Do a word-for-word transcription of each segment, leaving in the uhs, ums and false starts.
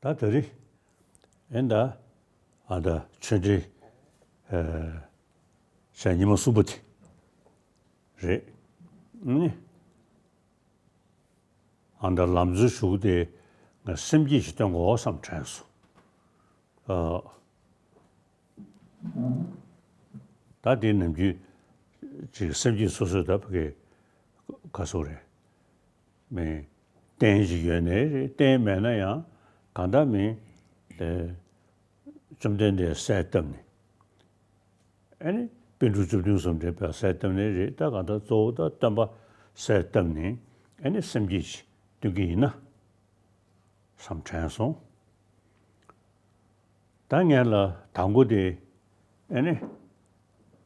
ད་དེ་རིང་ཨེ་ད་ཨ་ད་ཆོས་འབྲེལ་ཨེ་བྱས་ཉི་མ་གསུམ་པ་དེ་རེད། ཨ་ད་ལམ་འཛོལ་ཞུགས་དེ་ང་སེམས་བསྐྱེད་ཅིག་སྟོན་དགོས་བསམ་དྲན་སོང་། ཨ། ད་དེ་ནམ་རྒྱུན་ཅིག་སེམས་བསྐྱེད་སོ་སོའི་ད་ཕ་གི་ག་སོ་རེད། མི་རྟེན་ཅིག་ཡོད་ནའི་རེད། རྟེན་མེད་ན་ཡང་གང་ལྟར་མི་ཨེ་བཅོམ་ལྡན་འདས་གསལ་བཏབ་ནས། ཨ་ནི་པཎ་གྲུབ་བཅུ་བདུན་གསུམ་འདྲེན་པའི་གསལ་བཏབ་ནས་རེད། ད་གང་ལྟར་གཙོ་བོ་ད་སྟོན་པ་གསལ་བཏབ་ནས་ཨ་ནི་སེམས་བསྐྱེད་ཅིག་སྟོན་གྱི་ཡིན་ན་བསམ་དྲན་སོང་། ད་ངས་ལ་དང་པོ་དེ་ཨ་ནི་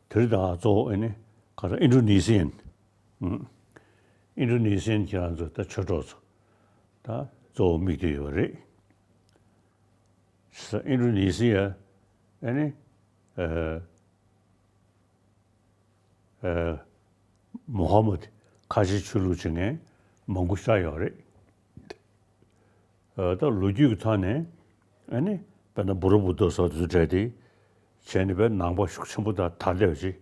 དེ་རིང་ད་གཙོ་བོ་ཨ་ནི་ག་ད་ཨིན་ཌོ་ནེ་ཤི་ཡན། ཨིན་ཌོ་ནེ་ཤི་ཡན་ཁྱེད་རང་ཚོ་ད་ཆོས་གྲོགས་ཚོ་ད་གཙོ་བོ་དམིགས་བསྡད་ཡོད་རེད། ཨིན་ཌོ་ནེ་ཤི་ཡ་ཨ་ནི་ཨ་ཨ་མུ་ཧམ་མད་ཁ་ཆེ་ཆོས་ལུགས་བྱེད་མཁན་མང་པོ་ཤར་ཡོད་རེད། ཨ་ད་ལོ་རྒྱུས་ཀྱི་ཐོག་ནས་ཨ་ནི་དཔེར་ན་བྷོ་རོ་བུ་ཏོ་སོགས་དེ་ཚོ་གྲས་དེ་བྱས་ནས་དཔེ་ནང་པ་ཤུགས་ཆེན་པོ་དང་དར་ལྡན་ཅིག་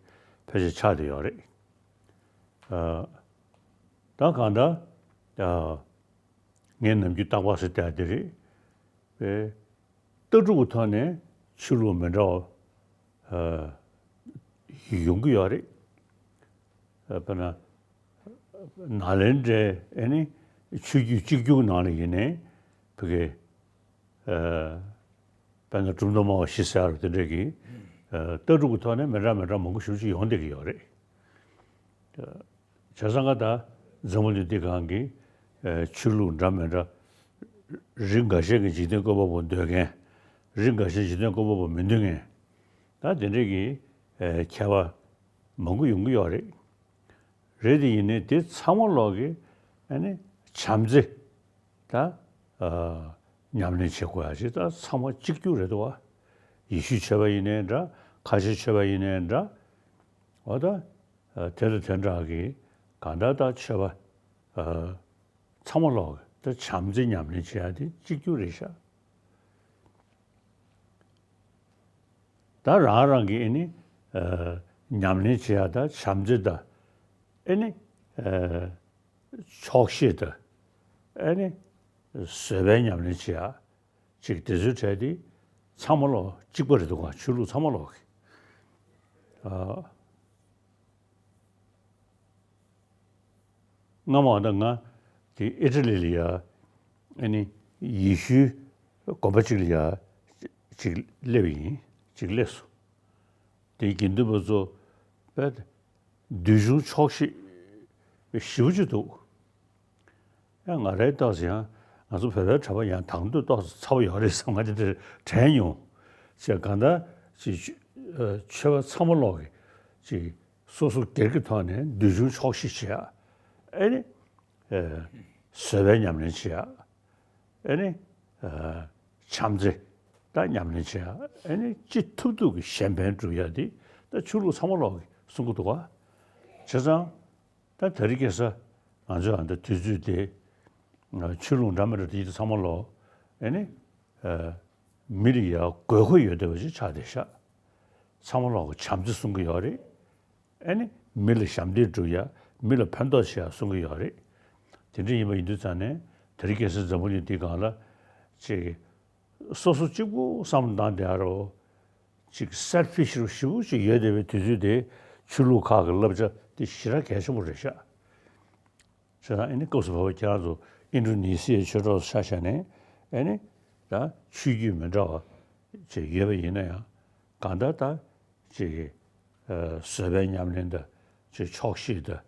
ཕལ་ཆེར་ཆགས་བསྡད་ཡོད་རེད། ཨ་ད་གང་ལྟར་ཨ་ངས་ནམ་རྒྱུན་རྟག་པར་ཟེར་བསྡད་དེ་རེད། པས་ལྟ་གྲུབ་ཀྱི་ཐོག་ནས་ཆོས་ལུགས་མི་འདྲ་བ་ཨ་ཡོང་གི་ཡོད་རེད། ཨ་དཔེར་ན་ནཱ་ལེནྡྲའི་ཨ་ནི་ཆོས་བརྒྱུད་གཅིག་གྱུར་ནང་ལ་ཡིན་ནའི་ཕ་གི་ཨ་དཔེར་ན་གྲུབ་མཐའ་སྨྲ་བ་བཞི་ཟེར་བ་དེ་འདྲས་ཀྱི་ཨ་ལྟ་གྲུབ་ཀྱི་ཐོག་ནས་མི་འདྲ་མི་འདྲ་མང་པོ་ཞེ་པོ་ཅིག་ཡོང་བསྡད་ཀྱི་ཡོད་རེད། བྱས་ཙང་ཀ་ད་འཛམ་བུ་གླིང་འདི་སྒང་གི་ཨ་ཆོས་ལུགས་འདྲ་མི་འདྲ་རིགས་འགའ་ཤས་ཀྱི་འཇིག་རྟེན་བཀོད་པ་པོ་འདོད་མཁན། རིགས་འགའ་ཤས་འཇིག་རྟེན་བཀོད་པ་པོ་མི་འདོད་མཁན། ད་དེ་འདྲས་ཀྱི་ཨ་ཁྱད་པར་མང་པོ་ཡོང་གི་ཡོད་རེད། རེད་དེ་ཡིན་ནའི་དེ་ཚང་མ་ལོག་གི་ཨ་ནི་བྱམས་བརྩེ་ད་ཨ་ཉམས་ལེན་བྱེད་དགོས་ཡ་ཅིག་ད་ཚང་མ་གཅིག་གྱུར་རེད་འདུག་བ། ཡེ་ཤུའི་ཆོས་པ་ཡིན་ནའི་འདྲ། ཁ་ཆེའི་ཆོས་པ་ཡིན་ནའི་འདྲ། འོ་ད་ཨ་དེ་དང་དེ་འདྲ་གི་གང་ལྟར་ད་ཆོས་པ་ཨ་ཚང་མ་ལོག་གི་ད་བྱམས་བརྩེ་ཉམས་ལེན་བྱེད་ཡ་དེ་གཅིག་གྱུར་རེད་ཤག་ད་རང་རང་གི་ཨ་ནི་ཨ་ཉམས་ལེན་བྱེད་ཡ་ད་བྱམས་བརྩེ་ད་ཨ་ནི་ཨ་ཆོག་ཤེས་ད་ཨ་ནི་བཟོད་པའི་ཉམས་ལེན་བྱེད་ཡ་ཅིག་དེ་ཚོའི་གྲས་དེ་ཚང་མ་ལོག་གཅིག་པ་རེད་འདུག་ག་ཆོས་ལུགས་ཚང་མ་ལོག་གི། ཨ། སྔ་མ་ད་ང་དེ་ཨི་ཊ་ལི་ལ་ཡ་ཨ་ནི་ཡེ་ཤུའི་དགོན་པ་གཅིག་ལ་ཡ་གཅིག་སླེབས་ཡིན། གཅིག་སླེབས་སོང་། དེའི་དགེ་འདུན་པ་ཚོ་དཔེ་འདུལ་བྱུང་ཆོག་ཤེས་ཞེ་པོ་ཅིག་འདུག་ཡང་ང་རའི་ཏོག་ཙམ་ཡང་ང་ཚོ་བོད་པའི་གྲྭ་པ་ཡང་དང་དོད་ཏོག་ཙམ་ཚ་པོ་ཡོད་རེད་བསམ། ང་དེ་འདྲ་དྲན་མྱོང་། ཅེས་གང་ལྟར་ཅིག་ཆོས་པ་ཚང་མ་ལོག་གི་ཅིག་སོ་སོ་སྒེར་གྱི་ཐོག་ནས་འདུལ་བྱུང་ཆོག་ཤེས་བྱེད་ཡ། ཨེ་ནི་ཨ་བཟོད་པའི་ཉམས་ལེན་བྱེད་ཡ། ཨེ་ནི་ཨ་བྱམས་བརྩེ་ད་ཉམས་ལེན་བྱེད་ཡ། ཨེ་ནི་ཅི་ཐུབ་ཐུབ་ཀྱི་གཞན་ཕན་སྒྲུབ་ཡ་འདི་ད་ཆོས་ལུགས་ཚང་མ་ལོག་གི་གསུང་གི་འདུག་ག་བྱས་ཙང་། ད་དེ་རིང་ཁ་སང་ང་ཚོའི་ཨ་ད་དུས་ཚོད་དེ་ཆོས་ལུགས་འདྲ་མི་འདྲ་དེ་ཚང་མ་ལོག་ཨེ་ནི་མི་ལ་ཡ་དགོས་མཁོ་ཡོད་བསྡད་པ་ཞིག་ཆགས་བསྡད་ཤག་ཚང་མ་ལོག་གི་བྱམས་བརྩེ་གསུང་གི་ཡོད་རེད། ཨེ་ནི་མི་ལ་ཞབས་འདེགས་སྒྲུབ་ཡ། མི་ལ་ཕན་ཐོགས་བྱེད་ཡ་གསུང་གི་ཡོད་རེད། དེ་འདྲ་ཡིན་པ་ཡིན་དུས་ཙང་ནས་དེ་རིང་ཁ་སང་འཛམ་བུ་གླིང་འདི་སྒང་ལ་ཅིག་སོ་སོ་གཅིག་པུ་བསམ་བློ་བཏང་བསྡད་ཡ་རོ། ཅིག་སེལ་ཕི་ཤི་རུ་ཞེ་པོ་ཅིག་ཡོད་བསྡད་པའི་དུས་ཚོད་དེ་ཆོས་ལུགས་ཁག་གི་བསླབ་བྱ་དེ་ཞེ་དྲག་གལ་ཆེན་པོ་རེད་ཤག་བྱས་ཙང་ཨེ་ནི་སྐབས་སུ་བབས་པ་ཁྱེད་རང་ཚོ་ཨིན་ཌོ་ནེ་ཤི་ཡའི་ཆོས་གྲོགས་ཆ་བཞག་ནས་ཨེ་ནི་ད་ཆོས་བརྒྱུད་མི་འདྲ་བ་ཅིག་ཡོད་པ་ཡིན་ན་ཡང་གང་ལྟར་ད་ཅིག་ཨ་བཟོད་པའི་ཉམས་ལེན་དང་ཅིག་ཆོག་ཤེས་དང་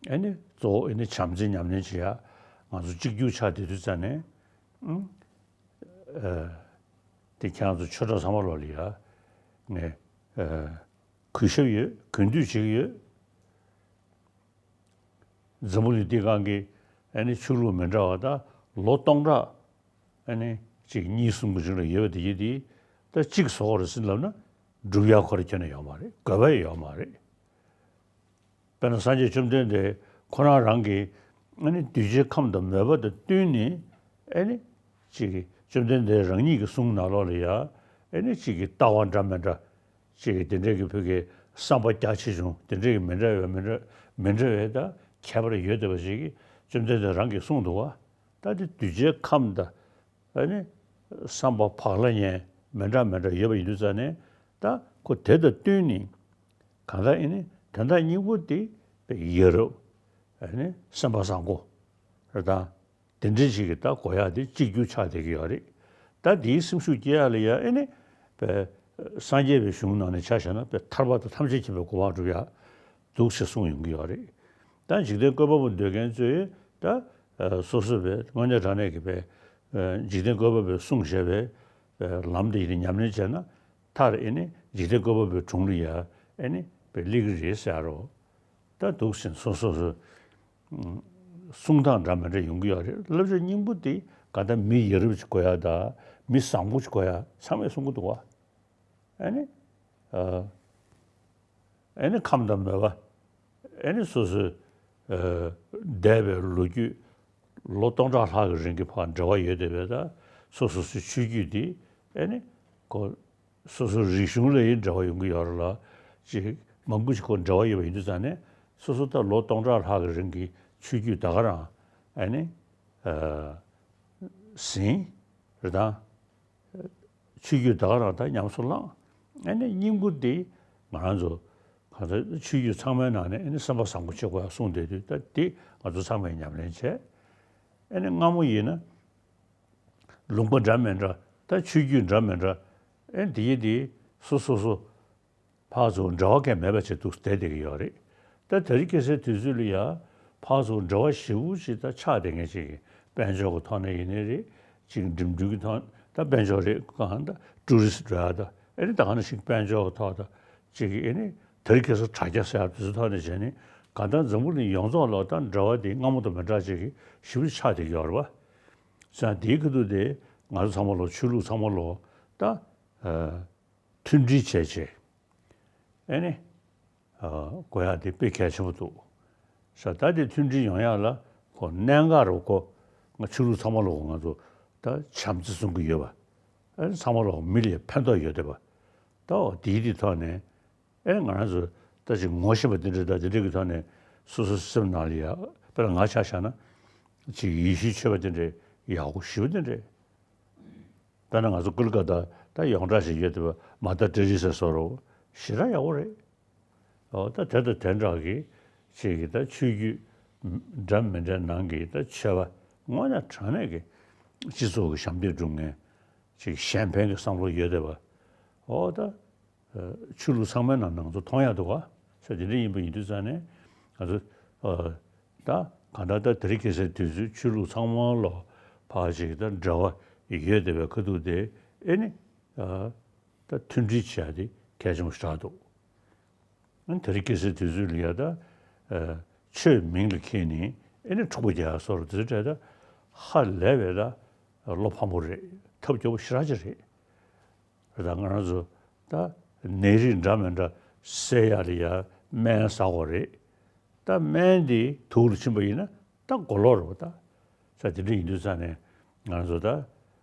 ཨེ་ནི་གཙོ་བོ་ཨེ་ནི་བྱམས་བརྩེའི་ཉམས་ལེན་བྱེད་ཡ་ང་ཚོ་གཅིག་གྱུར་ཆགས་བསྡད་དུས་ཙང་ནས་ཨང་། ཨ་དེ་ཁྱེད་རང་ཚོ་ཆོས་གྲོགས་ཚང་མ་ལོག་ལ་ཡ་ངས་ཨ་གུས་ཞབས་ཡོད། གུས་འདུད་བྱེད་ཀྱི་ཡོད། འཛམ་བུ་གླིང་འདི་སྒང་གི་ཨ་ནི་ཆོས་ལུགས་མི་འདྲ་བ་ད་ལོ་སྟོང་ཕྲག་ཨ་ནི་གཅིག་གཉིས་གསུམ་གྱི་རིང་ལ་ཡོད་པ་དེ་ཡིན་དེ་ད་གཅིག་བཟོ་དགོས་རེད་ཟེར་ལབ་ན་སྒྲུབ་ཡག་ཁོ་རང་ཁྱོན་ནས་ཡོད་མ་རེད། དགོས་པ་ཡོད་མ་རེད། དཔེར་ན་སངས་རྒྱས་བཅོམ་ལྡན་འདས་ཁོ་རང་རང་གི་ཨ་ནི་གདུལ་བྱའི་ཁམས་དང་མོས་པ་དང་བསྟུན་ནས་ཨ་ནི་ཅིག་ བཅོམ་ལྡན་འདས་རང་ཉིད་ཀྱི་གསུང་ནང་ལོགས་ལ་ཡ། ཨེ་ནི་གཅིག་གི་ལྟ་བ་འདྲ་མི་འདྲ། གཅིག་གི་དེ་འདྲས་ཀྱི་ཕུགས་ཀྱི་བསམ་པ་རྒྱ་ཆེ་ཆུང་དེ་འདྲས་ཀྱི་མི་འདྲ་བའི་མི་འདྲ་མི་འདྲ་བའི་ད་ཁྱད་པར་ཡོད་བསྡད་པ་ཞིག་གིས་བཅོམ་ལྡན་འདས་རང་གིས་གསུངས་འདུག་བ། ད་དེ་གདུལ་བྱའི་ཁམས་དང་། ཨེ་ནི། བསམ་པ་བག་ལ་ཉལ་མི་འདྲ་མི་འདྲ་ཡོད་པ་ཡིན་དུས་ཙང་ནས་ད་ཁོ་དེ་དང་བསྟུན་ནས། གང་ལྟར་ཨེ་ནི་དོན་དག་སྙིང་པོ་དེ་ཡ་རབས། ཨེ་ནི་སེམས་པ་བཟང་པོ་རེད་ད། དེ་འདྲའི་ཞིག་གི་ད་དགོས་ཡག་དེ་གཅིག་གྱུར་ཆགས་བསྡད་ཀྱི་ཡོད་རེད། ད་དེའི་སེམས་ཤུགས་སྐྱེ་ཡག་ལ་ཡ་ཨེ་ནི། པའི་སངས་རྒྱས་པའི་གཞུང་ནང་ནས་ཆ་བཞག་ན་པའི་ཐར་པ་དང་ཐམས་ཅད་མཁྱེན་པའི་གོ་འཕང་སྒྲུབ་ཡག་འདུག་ཅེས་གསུངས་ཡོང་གི་ཡོད་རེད། ད་འཇིག་རྟེན་བཀོད་པ་པོ་འདོད་མཁན་ཚོས་ད་སོ་སོ་པའི་དངོས་གནས་དྲང་གནས་ཀྱི་པའི་འཇིག་རྟེན་བཀོད་པ་པོས་གསུངས་བཞག་པའི་ལམ་དེ་ཡིན་ན་ཉམས་ལེན་བྱས་ན། མཐར་ཨེ་ནི་འཇིག་རྟེན་བཀོད་པ་པོའི་དྲུང་ལ་ཡ་ཨེ་ནི་པའི་སླེབས་ཀྱི་རེད་ཟེར་རོ། ད་འདུག་ཟིན་སོ་སོ་སོ། གསུང་སྟངས་འདྲ་མི་འདྲ་ཡོང་གི་ཡོད་རེད། བསླབ་བྱ་སྙིང་པོ་དེ་ག་ད་མི་ཡ་རབས་ཅིག་དགོས་ཡ་ད། མི་བཟང་པོ་ཅིག་དགོས་ཡ་ཚང་མས་གསུང་གི་འདུག་བ། ཨེ་ནི། ཨ། ཨེ་ནི་ཁམས་དང་མོས་པ། ཨེ་ནི་སོ་སོའི། ཨ། འདས་པའི་ལོ་རྒྱུས། ལོ་སྟོང་ཕྲག་ལྷག་གི་རིང་གི་བར་འབྲེལ་བ་ཡོད་བསྡད་པའི་ད། སོ་སོ་སོའི་ཆོས་བརྒྱུད་དེ། ཨེ་ནི། ཁོ། སོ་སོའི་རིག་གཞུང་ལ་ཡང་འབྲེལ་བ་ཡོང་གི་ཡོད་རེད་ལ། ཅིག་མང་པོ་ཞིག་ཁོ་འབྲེལ་བ་ཡོད་པ་ཡིན་དུས་ཙང་ནས། སོ་སོ་ད་ལོ་སྟོང་ཕྲག་ལྷག་གི་རིང་གི་ཆོས་བརྒྱུད་ད་ག་རང་། ཨེ་ནི། ཨ། ཟིན། རེད་དང་། ཆོས་བརྒྱུད་ད་ག་རང་ད་ཉམས་སུ་བླངས། ཨེ་ནི་སྙིང་པོ་འདི་ང་རང་ཚོ་གང་ལྟར་ཆོས་བརྒྱུད་ཚང་མའི་ནང་ནས་ཨེ་ནི་སེམས་པ་བཟང་པོ་བྱེད་དགོས་ཡ་གསུངས་བསྡད་དུས། ད་འདི་ང་ཚོ་ཚང་མས་ཉམས་ལེན་བྱས། ཨེ་ནི་སྔ་མོ་ཡིན་ན་ལུང་པ་འདྲ་མི་འདྲ། ད་ཆོས་བརྒྱུད་འདྲ་མི་འདྲ། ཨེ་འདི་ཡི་འདི་སོ་སོ་སོ། ཕར་ཚུར་འབྲེལ་བ་གང་མེད་པ་ཅིག་འདུག་བསྡད་བསྡད་ཀྱི་ཡོད་རེད། ད་དེ་རིང་ཁ་སང་དུས་ཚོད་ལ་ཡ། ཕར་ཚུར་འབྲེལ་བ་ཞེ་པོ་ཅིག་ད་ཆགས་བསྡད་མཁན་ཅིག་གི་དཔལ་འབྱོར་གྱི་ཐོག་ནས་ཡིན་ནའི་རེད། ཅིག་འགྲིམ་འགྲུལ་གྱི་ཐོག་ད་དཔལ་འབྱོར་རེད། གང་ད་ཊུ་རི་སི་ཊི་འགྲོ་ཡ་ད། ཨེ་ནི་ད་ག་ནང་བཞིན་དཔལ་འབྱོར་གྱི་ཐོག་ད། ཅིག་གི་ཨེ་ནི་དེ་རིང་ཁ་སང་དྲ་རྒྱ་ཟེར་ཡ་དེ་ཚོའི་ཐོག་ནས་བྱས་ནས་གང་ལྟར་འཛམ་བུ་གླིང་ཡོངས་རྫོགས་ལ་ད་འབྲེལ་བ་དེ་སྔ་མོ་དང་མི་འདྲ་ཅིག་གི་ཞེ་པོ་ཅིག་ཆགས་བསྡད་ཀྱི་ཡོད་རེད་བ། བྱས་ཙང་དེའི་ཁ་ཐུག་དེ་ང་ཚོ་ཚང་མ་ལོ་ཆོས་ལུགས་ཚང་མ་ལོ་ད། མཐུན་སྒྲིལ་བྱས་བྱས། ཨེ་ནི། ཨ། དགོས་ཡ་དེ་དཔེ་གལ་ཆེན་པོ་འདུག་ས། ད་དེ་མཐུན་སྒྲིལ་ཡོང་ཡ་ལ་ཁོ་གནད་འགག་རུ་ཁོ། ང་ཆོས་ལུགས་ཚང་མ་ལོ་ང་ཚོ་ད་བྱམས་བརྩེ་བཟུང་གི་ཡོད་པ། ཨེ་ཚང་མ་ལོ་མི་ལ་ཕན་ཐོགས་ཡོད་བསྡད་པ། ད་འོ་དེའི་དེ་ཐོག་ནས། ཨེ་ང་རང་ཚོ་ད་ཅིག་ངོ་ཤེས་པ་དེ་འདྲ་ད་དེ་འདྲ་གི་ཐོག་ནས་སོ་སོ་སེམས་ནང་ལ་ཡ། དཔེར་ན་ང་ཆ་བཞག་ན། ཅིག་ཡེ་ཤུའི་ཆོས་པ་དེ་འདྲ་ཡག་པོ་ཞེ་པོ་དེ་འདྲ། དཔེར་ན་ང་ཚོ་ཀུ་ལི་ཀ་ཏ་ད་ཡོངས་གྲགས་ཤིག་ཡོད་དེ་བ་མ་ཏར་ཏེ་རི་ས་བཟོ་རོགས་ཞེ་དྲག་ཡག་པོ་རེད། འོ་ད་དེ་དང་དེ་འདྲ་གི་ཅིག་གི་ད་ཆོས་བརྒྱུད་འདྲ་མི་འདྲ་ནང་གི་ད་ཆོས་པ་དངོས་གནས་དྲང་གནས་ཀྱི་སྤྱི་ཚོགས་ཀྱི་ཞབས་འདེགས་སྒྲུབ་མཁན་ཅིག་གཞན་ཕན་གྱི་བསམ་བློ་ཡོད་དེ་བ། འོ་ད། ཆོས་ལུགས་ཚང་མའི་ནང་ནང་ཚོ་མཐོང་ཡག་འདུག་ག་ས། དེ་འདྲ་ཡིན་པ་ཡིན་དུས་ཙང་ནས་ང་ཚོ་ད་གང་ལྟར་ད་དེ་རིང་ཁ་སང་དུས་ཚོད་ཆོས་ལུགས་ཚང་མ་ལོ་ཕར་ཅིག་ད་འབྲེལ་བ་ཡོད་བསྡད་པའི་ཁ་ཐུག་དེ་ཨེ་ནི་ད་མཐུན་སྒྲིལ་བྱས་ཏེ་གལ་ཆེན་པོ་ཞིག་རག་འདུག་ཨ་ནི་དེ་རིང་ཁ་སང་དུས་ཚོད་ལ་ཡ་ད་ཆོས་མིང་ལ་འཁྱེར་ནས་ཨེ་ནི་འཁྲུག་པ་རྒྱག་ཡ་བཟོ་འདྲ་དེ་འདྲ་ད་ཧ་ལས་པའི་ད་བློ་ཕམ་པོ་རེད། ཐབས་སྐྱོ་པོ་ཞེ་དྲག་ཅིག་རེད། རེད་ད་ང་རང་ཚོ་ད་ནད་རིགས་འདྲ་མི་འདྲ་སེལ་ཡག་ལ་ཡ་སྨན་ཟ་དགོས་རེད། ད་སྨན་འདི་དུག་ལ་ཕྱིན་པ་ཡིན་ན་ད་མགོ་ལོག་རེད་བ་ད། ས་དེ་འདྲ་ཡིན་དུས་ཙང་ནས་ང་རང་ཚོ་ད་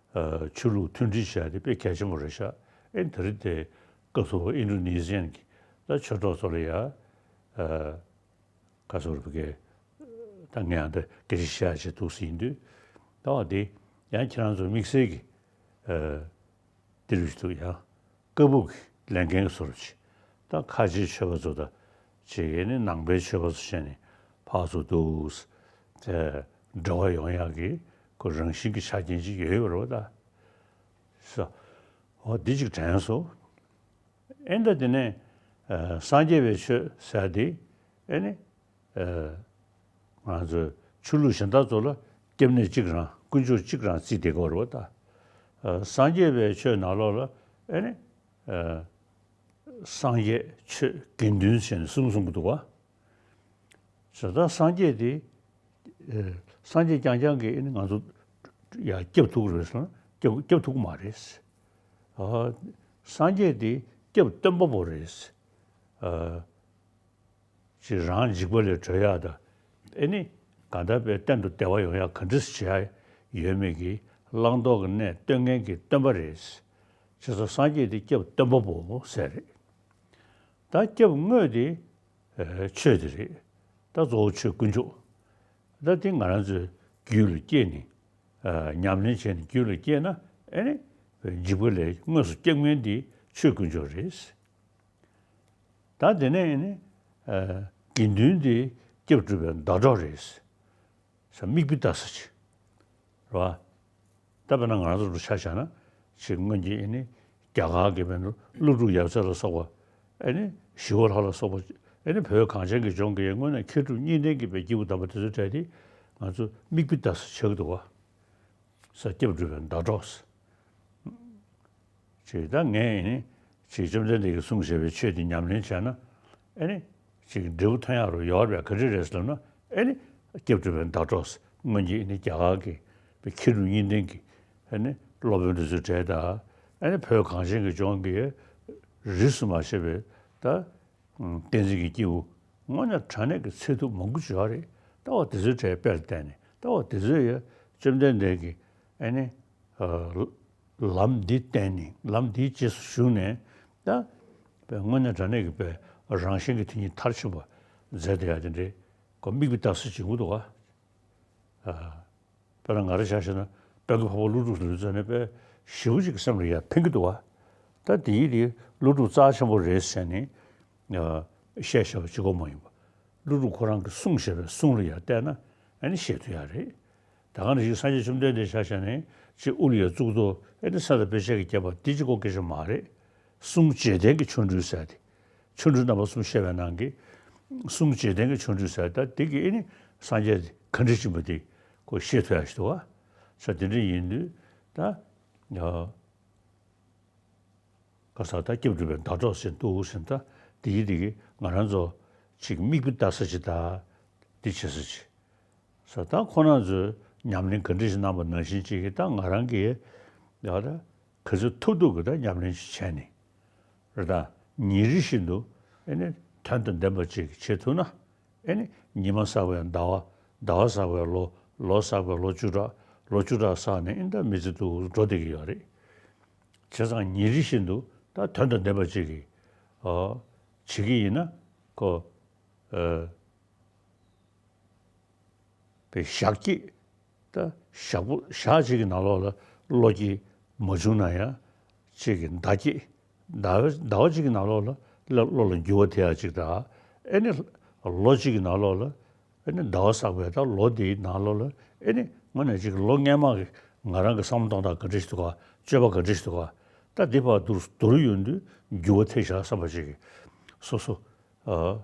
ཆོས་ལུགས་མཐུན་སྒྲིལ་བྱས་ཏེ་དཔེ་གལ་ཆེན་པོ་རེད་ཤག་ཨེ་ད་རེས་དེ་སྐབས་སུ་ཨིན་ཌོ་ནེ་ཤི་ཡན་གྱི་ད་ཆོས་གྲོགས་ཚོ་ལ་ཡ། ཁ་སོར་བུ་གེ་ད་ངས་ཨ་འདྲ་སྐད་ཆ་བཤད་བྱེད་འདུག་ཟིན་དུས། ད་བ་དེ་ཡང་ཁྱེད་རང་ཚོ་དམིགས་བསལ་གྱི་ཨ་དེ་རུ་ཞིག་འདུག་ཡང་ཀ་སྦུག་གི་ལས་འགན་གྱི་སོར་ཅིག་ད་ཁ་ཆེའི་ཆོས་པ་ཚོ་དང་ཅིག་ཡེ་ནས་ནང་པའི་ཆོས་པ་ཚོ་བྱས་ནས་ཕར་ཚུར་འདུག་དེ་འབྲེལ་བ་ཡོང་ཡག་གི་ཁོ་རང་བཞིན་གྱི་ཆ་རྐྱེན་ཅིག་ཡོད་ཡོད་རེད་བ་ད། ས་འོ་འདི་ཅིག་དྲན་སོང་། ཨེ་འདྲ་དེ་ནས་ཨ་སངས་རྒྱས་པའི་ཆོས་ཟེར་དེ་ཨེ་ནི་ཨ་ང་ཚོའི་ཆོས་ལུགས་གཞན་དག་ཚོ་ལ་སྐྱབས་གནས་གཅིག་རང་དཀོན་མཆོག་གཅིག་རང་བརྩིས་བསྡད་ཀྱི་ཡོད་རེད་བ་ད། ཨ་སངས་རྒྱས་པའི་ཆོས་ནང་ལོགས་ལ་ཨེ་ནི་ཨ་སངས་རྒྱས་ཆོས་དགེ་འདུན་ཟེར་ནས་གསུམ་གསུང་གི་འདུག་བ། ས་ད་སངས་རྒྱས་དེ། ཨེ། སངས་རྒྱས་རྐྱང་རྐྱང་གིས་ཨེ་ནི་ང་ཚོ་ཡ་སྐྱབས་ཐུབ་ཀྱི་རེད་ཟེར་ན་སྐྱབས་སྐྱབས་ཐུབ་ཀྱི་མ་རེད། ཨ། སངས་རྒྱས་དེ་སྐྱབས་སྟོན་པ་པོ་རེད། ཨ། ཅིག་རང་འཇིགས་པ་ལས་གྲོལ་ཡག་དང་ཨེ་ནི་གང་ལྟར་པའི་གཏན་དུ་བདེ་བ་ཡོང་ཡག་ག་འདྲས་བྱེད་ཡག་ཡོད་མེད་ཀྱི་ བླང་དོར་གྱི་གནས་སྟོན་མཁན་གྱི་སྟོན་པ་རེད། བྱས་ཙང་སངས་རྒྱས་དེ་སྐྱབས་སྟོན་པ་པོ་ཟེར་རེད། ད་སྐྱབས་དངོས་དེ་ཨེ་ཆོས་དེ་རེད། ད་གཙོ་བོ་ཆོས་དཀོན་མཆོག་ད་དེ་ང་རང་ཚོའི་རྒྱུད་ལ་སྐྱེས་ནས་ཨ་ཉམས་ལེན་བྱས་ནས་རྒྱུད་ལ་སྐྱེས་ན་ཨེ་ནི་འཇིགས་པ་ལས་དངོས་སུ་སྐྱབས་མཁན་དེ་ཆོས་དཀོན་མཆོག་རེད། ད་དེ་ནས་ཨེ་ནི་ཨ་དགེ་འདུན་དེ་སྐྱབས་སྒྲུབ་པའི་ཟླ་གྲོགས་རེད། ས་མིག་དཔེ་ལྟ་ས་ཅིག་རེད་བ། ད་དཔེར་ན་ང་རང་ཚོ་ལ་ཆ་བཞག་ན་ཅིག་སྔོན་གྱི་ཨེ་ནི་རྒྱ་གར་གྱི་བོད་ཀླུ་སྒྲུབ་ཡབ་སྲས་ལ་སོགས་པ་ཨེ་ནི་ཞི་བ་ལྷ་ལ་སོགས་པ་ཨེ་ནི་བོད་གངས་ཅན་གྱི་ལྗོངས་ཀྱི་དངོས་གནས་མཁས་གྲུབ་གཉིས་ལྡན་གྱི་བའི་སྐྱེས་བུ་དམ་པ་དེ་ཚོའི་གྲས་དེ་ང་ཚོ་མིག་དཔེ་ལྟ་ས་ཆགས་འདུག་བ། ས་སྐྱབས་སྒྲུབ་པའི་ཟླ་གྲོགས། ཅིག་ད་ངས་ཨེ་ནི་ཅིག་བཅོམ་ལྡན་འདས་ཀྱིས་གསུངས་བཞག་པའི་ཆོས་དེ་ཉམས་ལེན་བྱས་ན་ཨེ་ནི་ཅིག་འབྲས་བུ་ཐོན་ཡག་རུ་ཡོད་རེད་ག་འདྲ་རེད་ཟེར་ལབ་ན་ཨེ་ནི་སྐྱབས་སྒྲུབ་པའི་ཟླ་གྲོགས་སྔོན་གྱི་ཨེ་ནི་རྒྱ་གར་གྱི་བའི་མཁས་གྲུབ་གཉིས་ལྡན་གྱི་ཨེ་ནི་སློབ་དཔོན་དེ་ཚོའི་གྲས་དང་ཨེ་ནི་བོད་གངས་ཅན་གྱི་ལྗོངས་ཀྱི་རིས་སུ་མ་ཆད་པའི་ད་བསྟན་འཛིན་གྱི་སྐྱེས་བུ་དངོས་གནས་དྲང་གནས་ཀྱི་ཚད་ཐུབ་མང་པོ་ཅིག་ཡོད་རེད། ད་བ་དེ་ཚོའི་གྲས་དཔེ་ལ་བལྟས་ནས་ད་བ་དེ་ཚོས་ཡ་བཅོམ་ལྡན་འདས་ཀྱི་ཨེ་ནི་ལམ་འདི་བསྟན་ནས་ལམ་འདིའི་རྗེས་སུ་ཞུགས་ནས་ད་དཔེ་དངོས་གནས་དྲང་གནས་ཀྱི་དཔེ་རང་གཞན་གྱི་དོན་གཉིས་མཐར་ཕྱིན་པ་མཛད་བསྡད་ཡ་དེ་འདྲའི་ཁོ་མིག་དཔེ་ལྟ་ས་ཅིག་འདུག་ག་དཔེར་ན་ང་རང་ཆ་བཞག་ན་དཔལ་མགོན་འཕགས་པ་ཀླུ་སྒྲུབ་ལ་ལུས་ཙམ་ནས་དཔེ་ཞེ་པོ་ཅིག་གི་སེམས་ལ་ཡ་ཕན་གྱི་འདུག་བ། ད་དེའི་དེ་ཀླུ་སྒྲུབ་རྩ་ཆེན་པོ་རེད་ཟེར་ནས་བཤད་བཤད་པ་གཅིག་པོ་མ་ཡིན་པ། ཀླུ་སྒྲུབ་ཁོ་རང་གིས་གསུངས་བཞག་པའི་གསུང་ལ་ཡ་བལྟས་ན་ཨ་ནི་ཤེས་ཐུབ་ཡ་རེད། ད་ག་ནང་བཞིན་སངས་རྒྱས་བཅོམ་ལྡན་འདས་ཆ་བཞག་ནས་ཅིག་དབུ་ལ་ཡ་གཙུག་ཏོར་ཨ་ནི་ས་དང་དཔེ་བྱད་ཀྱིས་བརྒྱན་པ་འདི་གཅིག་པོ་སྐད་ཆ་མ་རེད། གསུང་བྱས་ལྡན་གྱི་ཆོ་འཕྲུལ་ཟེར་ཏེ། ཆོ་འཕྲུལ་རྣམ་པ་གསུམ་བཤད་པའི་ནང་གི་གསུང་བྱས་ལྡན་གྱི་ཆོ་འཕྲུལ་ཟེར་ད་དེ་གི་ཨེ་ནི་སངས་རྒྱས་ག་འདྲ་ཕྱིན་པ་དེ་ཁོ་ཤེས་ཐུབ་ཡ་ཞིག་འདུག་བ། ས་དེ་འདྲ་ཡིན་དུས་ད་ཡ་ག་ས་ད་སྐྱབས་སྒྲུབ་པའི་ཟླ་གྲོགས་ཟེར་འདུག་ཟེར་ད་དེ་གི་དེ་གི་ང་རང་ཚོ་ཅིག་མིག་དཔེ་ལྟ་ས་ཅིག་ད་འདི་བྱེད་ས་ཅིག་ས་ད་ཁོ་རང་ཚོས་ཉམས་ལེན་ག་འདྲ་ཞིག་གནང་པ་ནང་བཞིན་ཅིག་གི་ད་ང་རང་གིས་ཡ་ད། ག་ཚོད་ཐུབ་ཐུབ་ཀྱི་ད་ཉམས་ལེན་ཞིག་བྱས་ནས་རེད་ད། ཉིན་རེ་བཞིན་དུ་ཨེ་ནི་དོན་དང་ལྡན་པ་ཅིག་བྱེད་ཐུབ་ན་ཨེ་ནི་ཉི་མ་བསགས་པའི་ཟླ་བ། ཟླ་བ་བསགས་པའི་ལོ། ལོ་བསགས་པའི་ལོ་བཅུ་ཕྲག་ལོ་བཅུ་ཕྲག་བསགས་ནས་ཨེ་ད་མི་ཚེ་འདུག་འགྲོ་བསྡད་ཀྱི་ཡོད་རེད། བྱས་ཙང་ཉིན་རེ་བཞིན་དུ་ད་དོན་དང་ལྡན་པ་ཅིག་གི་ཨ་བྱེད་ཀྱི་ཡིན་ན་ཁོ་ཨ། པའི་ཞག་གཅིག་ད་ཞག་པོ་ཞག་གཅིག་གི་ནང་ལོགས་ལ་བློ་སྐྱེད་མ་བྱུང་ན་ཡང་གཅིག་གི་ཟླ་སྐྱེད། ཟླ་བ་ཟླ་བ་གཅིག་གི་ནང་ལོགས་ལ་བློ་བློ་ལ་འགྱུར་བ་ཐེབས་ཡ་གཅིག་དང་། ཨེ་ནི་ལོ་གཅིག་གི་ནང་ལོགས་ལ་ཨེ་ནི་ཟླ་བ་བསགས་པའི་ད་ལོ་དེའི་ནང་ལོགས་ལ་ཨེ་ནི་དངོས་གནས་གཅིག་ལོ་སྔན་མ་གི་ང་རང་གི་བསམ་བློ་གཏོང་སྟངས་ག་འདྲ་ཞིག་འདུག་ག་སྤྱོད་པ་ག་འདྲ་ཞིག་འདུག་ག་ད་འདི་བར་དུ་བསྡུར་ཡོང་དུས་འགྱུར་བ་ཐེབས་ཤག་བསམ་པ་ཅིག་གི་སོ་སོ་ཨ།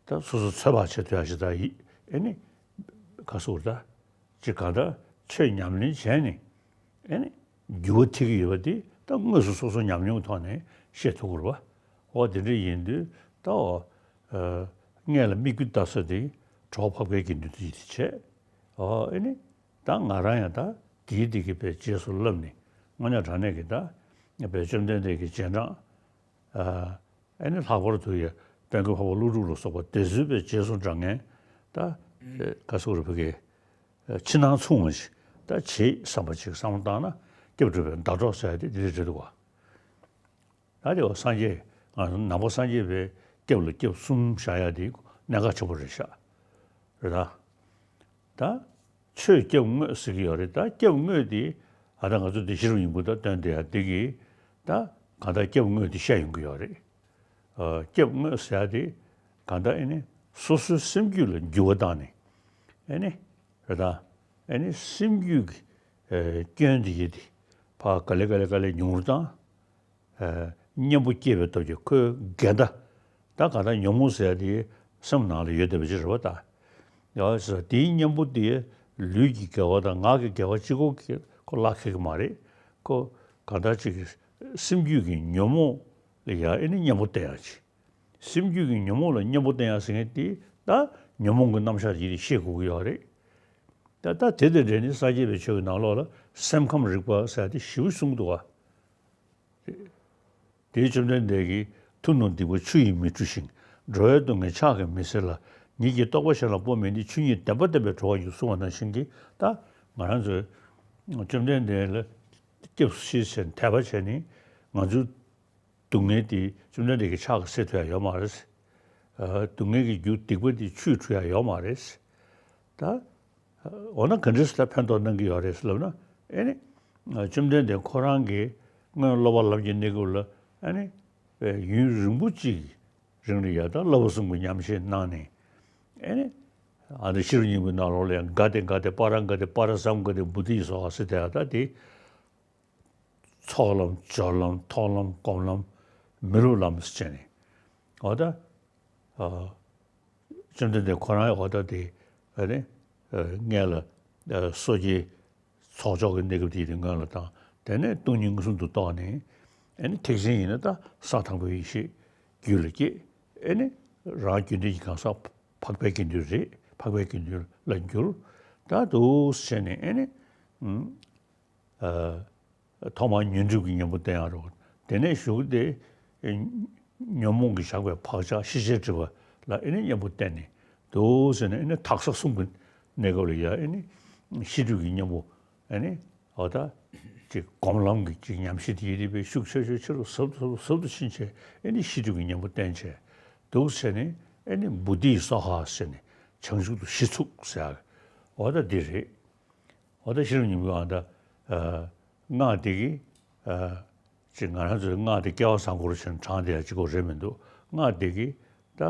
ད་སོ་སོ་ཚོད་དཔག་བྱེད་ཐུབ་ཡ་ཞིག་ད་ཡིད་ཨེ་ནི་ག་སོ་ད་ཅི་གང་ལྟར་ཆོས་ཉམས་ལེན་བྱས་ནས་ཨེ་ནི་འགྱུར་བ་ཐེབས་ཀྱི་ཡོད་པ་དེ་ད་དངོས་སུ་སོ་སོ་ཉམས་མྱོང་གི་ཐོག་ནས་ཤེས་ཐུབ་དགོས་རེད་བ། འོ་དེ་འདྲ་ཡིན་དུས་ད་འོ་ཨ་སྔས་ལ་མིག་དཔེ་ལྟ་ས་དེ་གྲོགས་ཕབ་མཁན་གྱི་ནུས་མཐུ་ཡིད་དེ་བྱས། འོ་ཨེ་ནི་ད་ང་རང་ཡང་ད་དེའི་དེ་གི་པའི་རྗེས་སུ་བསླབས་ནས་དངོས་གནས་དྲང་གནས་ཀྱི་ད་པའི་བཅོམ་ལྡན་འདས་ཀྱི་རྗེས་འབྲང་ཨ། ཨེ་ནི་ལྷག་པར་དུ་ཡ་དཔལ་མགོན་འཕགས་པ་ཀླུ་སྒྲུབ་ལ་སོགས་པ་དེ་ཚོའི་པའི་རྗེས་སུ་འབྲང་མཁན་ད་ག་སོག་རུ་ཕ་གི་ཕྱི་ནང་མཚུངས་པ་ཞིག་ད་བྱེད་བསམ་པ་ཅིག་བསམ་བློ་བཏང་ན་སྐྱབས་སྒྲུབ་པའི་ཟླ་གྲོགས་ཟེར་ཡ་དེ་འདི་རེད་འདུག་བ། ད་དེ་བ་སངས་རྒྱས་ང་ཚོ་ནང་པ་སངས་རྒྱས་པའི་སྐྱབས་ལ་སྐྱབས་གསུམ་བཞག་ཡ་དེ་གནད་འགག་ཆེན་པོ་རེད་ཤག་རེད་ད། ད་ཆོས་སྐྱབས་དངོས་ཟེར་གྱི་ཡོད་རེད། ད་སྐྱབས་དངོས་དེ་ཨ་ད་ང་ཚོ་དེ་ཤེས་རབ་སྙིང་པོ་ད་སྟོན་དེ་ཡ་དེ་གི་ད་གང་ལྟར་སྐྱབས་དངོས་དེ་བཤད་ཡོང་གི་ཡོད་རེད། ཨ་སྐྱབས་དངོས་ཟེར་ཡ་དེ་གང་ལྟར་ཨེ་ནི་སོ་སོའི་སེམས་རྒྱུད་ལ་འགྱུར་བ་བཏང་ནས་ཨེ་ནི་རེད་ད། ཨེ་ནི་སེམས་རྒྱུད་ཀྱི་ཨེ་སྐྱོན་དེ་ཡི་དེ་ཕར་ག་ལེ་ག་ལེ་ག་ལེ་ཉུང་རུ་བཏང་། ཨ་གཉེན་པོ་སྐྱེས་པའི་སྟོབས་ཀྱིས་ཁོའི་འགལ་ཟླ། ད་གང་ལྟར་ཉོན་མོངས་ཟེར་ཡ་དེ་སེམས་ནང་ལ་ཡོད་བསྡད་པ་ཅིག་རེད་བ་ད། ཡང་ཟེར་དེའི་གཉེན་པོ་དེ་ལུས་ཀྱི་དགེ་བ་དང་ངག་གི་དགེ་བ་གཅིག་པོ་གིས་ཁོ་བརླག་ཁེག་གི་མ་རེད། ཁོ་གང་ལྟར་ཅིག་གི་སེམས་རྒྱུད་ཀྱི་ཉོན་མོངས་ལ་ཡང་ཨེ་ནི་གཉེན་པོ་བསྟེན་ཡ་ཅིག་སེམས་རྒྱུད་ཀྱི་ཉོན་མོངས་ལ་གཉེན་པོ་བསྟེན་ཡ་ཟེར་མཁན་དེ་ད་ཉོན་མོངས་ཀྱི་རྣམ་གཞག་ཡིན་ཤེས་དགོས་ཀྱི་ཡོད་རེད། ད་ལྟ་དེ་དང་འབྲེལ་ནས་སངས་རྒྱས་པའི་ཆོས་ཀྱི་ནང་ལོགས་ལ་སེམས་ཁམས་རིག་པ་ཟེར་ཡ་དེ་ཞེ་པོ་གསུངས་འདུག་བ། དེའི་བཅོམ་ལྡན་འདས་ཀྱིས་མཐུ་རྣམས་སྡིག་པ་ཆུ་ཡིས་མི་འཁྲུ་ཞིང་། འགྲོ་བའི་སྡུག་བསྔལ་ཕྱག་གིས་མི་སེལ་ལ། ཉིད་ཀྱི་རྟོགས་པ་གཞན་ལ་སྤོ་མིན་ཏེ། ཆོས་ཉིད་བདེན་པ་བསྟན་པས་གྲོལ་བར་འགྱུར་གསུངས་པ་ནང་བཞིན་གྱི་ད་ང་རང་ཚོའི་ བཅོམ་ལྡན་འདས་ལ་སྐྱབས་སུ་མཆི་ཟེར་ནས་དད་པ་བྱས་ནས་ང་ཚོའི་སྡུག་བསྔལ་དེ་བཅོམ་ལྡན་འདས་ཀྱིས་ཕྱག་གིས་སེལ་ཐུབ་ཡ་ཡོད་མ་རེད། ཨ། སྡུག་བསྔལ་གྱི་རྒྱུ་སྡིག་པ་དེ་ཆུད་ཐུབ་ཡ་ཡོད་མ་རེད། ད་འོ་ན་ག་འདྲས་སེ་ད་ཕན་ཐོགས་གནང་གི་ཡོད་རེད་ལབ་ན། ཨེ་ནི་བཅོམ་ལྡན་འདས་ཁོ་རང་གིས་སྔོན་སློབ་པ་ལམ་གྱི་གནས་སྐབས་ལ་ཨེ་ནི་ཡུན་རིང་པོ་ཅིག་རིང་ལ་ཡ་ད་བསླབ་པ་གསུམ་གྱི་ཉམས་བཞེས་གནང་ནས། ཨེ་ནི་ཨ་ནི་ཤེས་རབ་སྙིང་པོའི་ནང་ལོགས་ལ་ཡང་ག་ཏེ་ག་ཏེ་པཱ་ར་ག་ཏེ་པཱ་ར་སཾ་ག་ཏེ་བོ་དྷི་སྭཱ་ཧཱ་ཟེར་དེ་ཡ་ད་དེ། ཚོགས་ལམ་སྦྱོར་ལམ་མཐོང་ལམ་སྒོམ་ལམ་མི་སློབ་ལམ་ཟེར་བྱས་ནས། འོ་ད་ཨ་བཅོམ་ལྡན་འདས་ཁོ་རང་འོ་ད་དེ་ཨ་ནི་ཨ་སྔོན་ལ་ཨ་སོ་སྐྱེའི་ཚོགས་མཆོག་གི་གནས་སྐབས་དེ་ཡི་སྔོན་ལ་དང་། དེ་ནས་སྟོང་ཉིད་མངོན་སུམ་དུ་རྟོགས་ནས། ཨ་ནི་ཐེག་ཆེན་ཡིན་ན་ད་ས་དང་པོའི་ཡེ་ཤེས་རྒྱུད་ལ་སྐྱེས། ཨ་ནི་རང་རྒྱུད་འདི་ཡི་གང་ཟག་འཕགས་པའི་དགེ་འདུན་རེད། འཕགས་པའི་དགེ་འདུན་ལ་འགྱུར། ད་འདུག་སེ་བྱས་ནས་ཨ་ནི་ཨ། ཐོག་མར་ཉོན་སྒྲིབ་ཀྱི་གཉེན་པོ་བསྟེན་ཡ་རོ། དེ་ནས་གཞུག་དེ་ཉོན་མོངས་ཀྱིས་བཞག་པའི་བག་ཆགས་ཤེས་བྱའི་སྒྲིབ་པ་ལ་ཨེ་ནི་གཉེན་པོ་བསྟེན་ནས་འདུག་ཟེར་ནས། ཨེ་ནི་དག་ས་གསུམ་གྱི་གནས་སྐབས་ལ་ཡ་ཨེ་ནི་ཤེས་སྒྲིབ་ཀྱི་གཉེན་པོ་ཨེ་ནི་འོ་ད་ཅིག་སྒོམ་ལམ་གྱི་ཅིག་ཉམས་བཞེས་དེ་ཡི་རིགས་པའི་ཤུགས་ཆེ་ཤོས་ཆེ་རུ་ཟབ་ཏུ་ཟབ་ཏུ་ཟབ་ཏུ་ཕྱིན་བྱས། ཨེ་ནི་ཤེས་སྒྲིབ་ཀྱི་གཉེན་པོ་བསྟེན་བྱས་འདུག་ཟེར་ནས། ཨེ་ནི་བོ་དྷི་སྭཱ་ཧཱ་ཟེར་ནས་བྱང་ཆུབ་ཏུ་གཞི་ཚུགས་ཟེར་ཡ་འོ་ད་འདི་རེད། འོ་ད་ཤེས་རབ་སྙིང་པོའི་ཨ་ད་ཨ་སྔགས་འདི་གིས་ཨ་ཅིག་ང་རང་ཚོའི་སྔགས་འདི་སྐལ་བ་བཟང་པོ་རུ་ཕྱིན་དྲངས་བསྡད་ཡ་གཅིག་པོ་རེད་མི་འདུག་སྔགས་འདི་གིས་ད་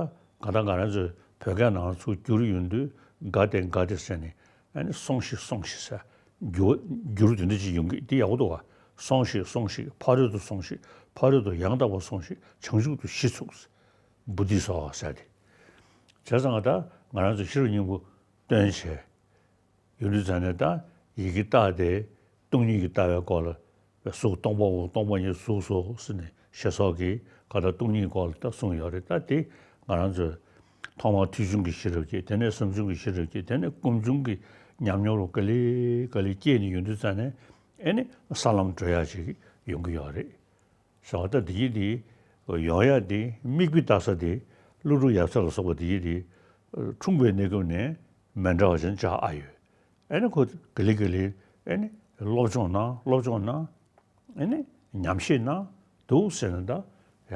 གང་ལྟར་ང་རང་ཚོའི་བོད་སྐད་ནང་ཚུར་བསྒྱུར་ཡོང་དུས་ག་ཏེ་ག་ཏེ་ཟེར་ནས། ཨ་ནི་སོང་ཞིག་སོང་ཞིག་ཟེར་འགྱུར་འགྱུར་དེ་འདྲ་ཅིག་ཡོང་གི། འདི་ཡག་པོ་འདུག་ག་སོང་ཞིག་སོང་ཞིག་ཕ་རོལ་ཏུ་སོང་ཞིག་ཕ་རོལ་ཏུ་ཡང་དག་པར་སོང་ཞིག་བྱང་ཆུབ་ཏུ་གཞི་ཚུགས། བོ་དྷི་སྭཱ་ཧཱ་ཟེར་ཏེ། བྱས་ཙང་ད་ང་རང་ཚོ་ཤེས་རབ་སྙིང་པོ་བཏོན་བྱས། ཡོད་དུས་ཙང་ནས་ད་ཡི་གེ་བཏགས་ཏེ་སྟོང་ཉིད་ཀྱི་ལྟ་བའི་སྐོར་ལ། གཟུགས་སྟོང་པའོ། སྟོང་པ་ཉིད་གཟུགས་སོ་ཟེར་ནས་ཞེས་སོགས་ཀྱི་ག་ད་སྟོང་ཉིད་སྐོར་ལ་ད་གསུངས་ཡོད་རེད། ད་དེ་ང་རང་ཚོས་ཐོག་མར་ཐོས་བྱུང་གི་ཤེས་རབ་ཀྱིས། དེ་ནས་བསམ་བྱུང་གི་ཤེས་རབ་ཀྱིས། དེ་ནས་ཀུན་འབྱུང་གི་ཉམས་མྱོང་རུ་ག་ལེ་ག་ལེ་སྐྱེས་ནས་ཡོང་དུས་ཙང་ནས། ཨེ་ནི་ས་ལམ་བགྲོད་ཡ་ཅིག་ཡོང་གི་ཡོད་རེད། ཟེར་བ་ད་འདི་ཡི་དེ་ཡོང་ཡ་དེ་དམིགས་པའི་ལྟ་ས་དེ་ཀླུ་སྒྲུབ་ཡབ་སྲས་ལ་སོགས་པ་འདི་ཡི་དེ་འཁྲུངས་པའི་གནས་སྐབས་ནས་མི་འདྲ་བ་ཅན་ཅིག་ཨ་ཡོད། ཨེ་ནི་ཁོ་ག་ལེ་ག་ལེ་ཨེ་ནི་སློབ་སྦྱོང་གནང་། སློབ་སྦྱོང་གནང་། ཨེ་ནི་ཉམས་བཞེས་གནང་འདུག་ཟེར་ན། ད་ཡ་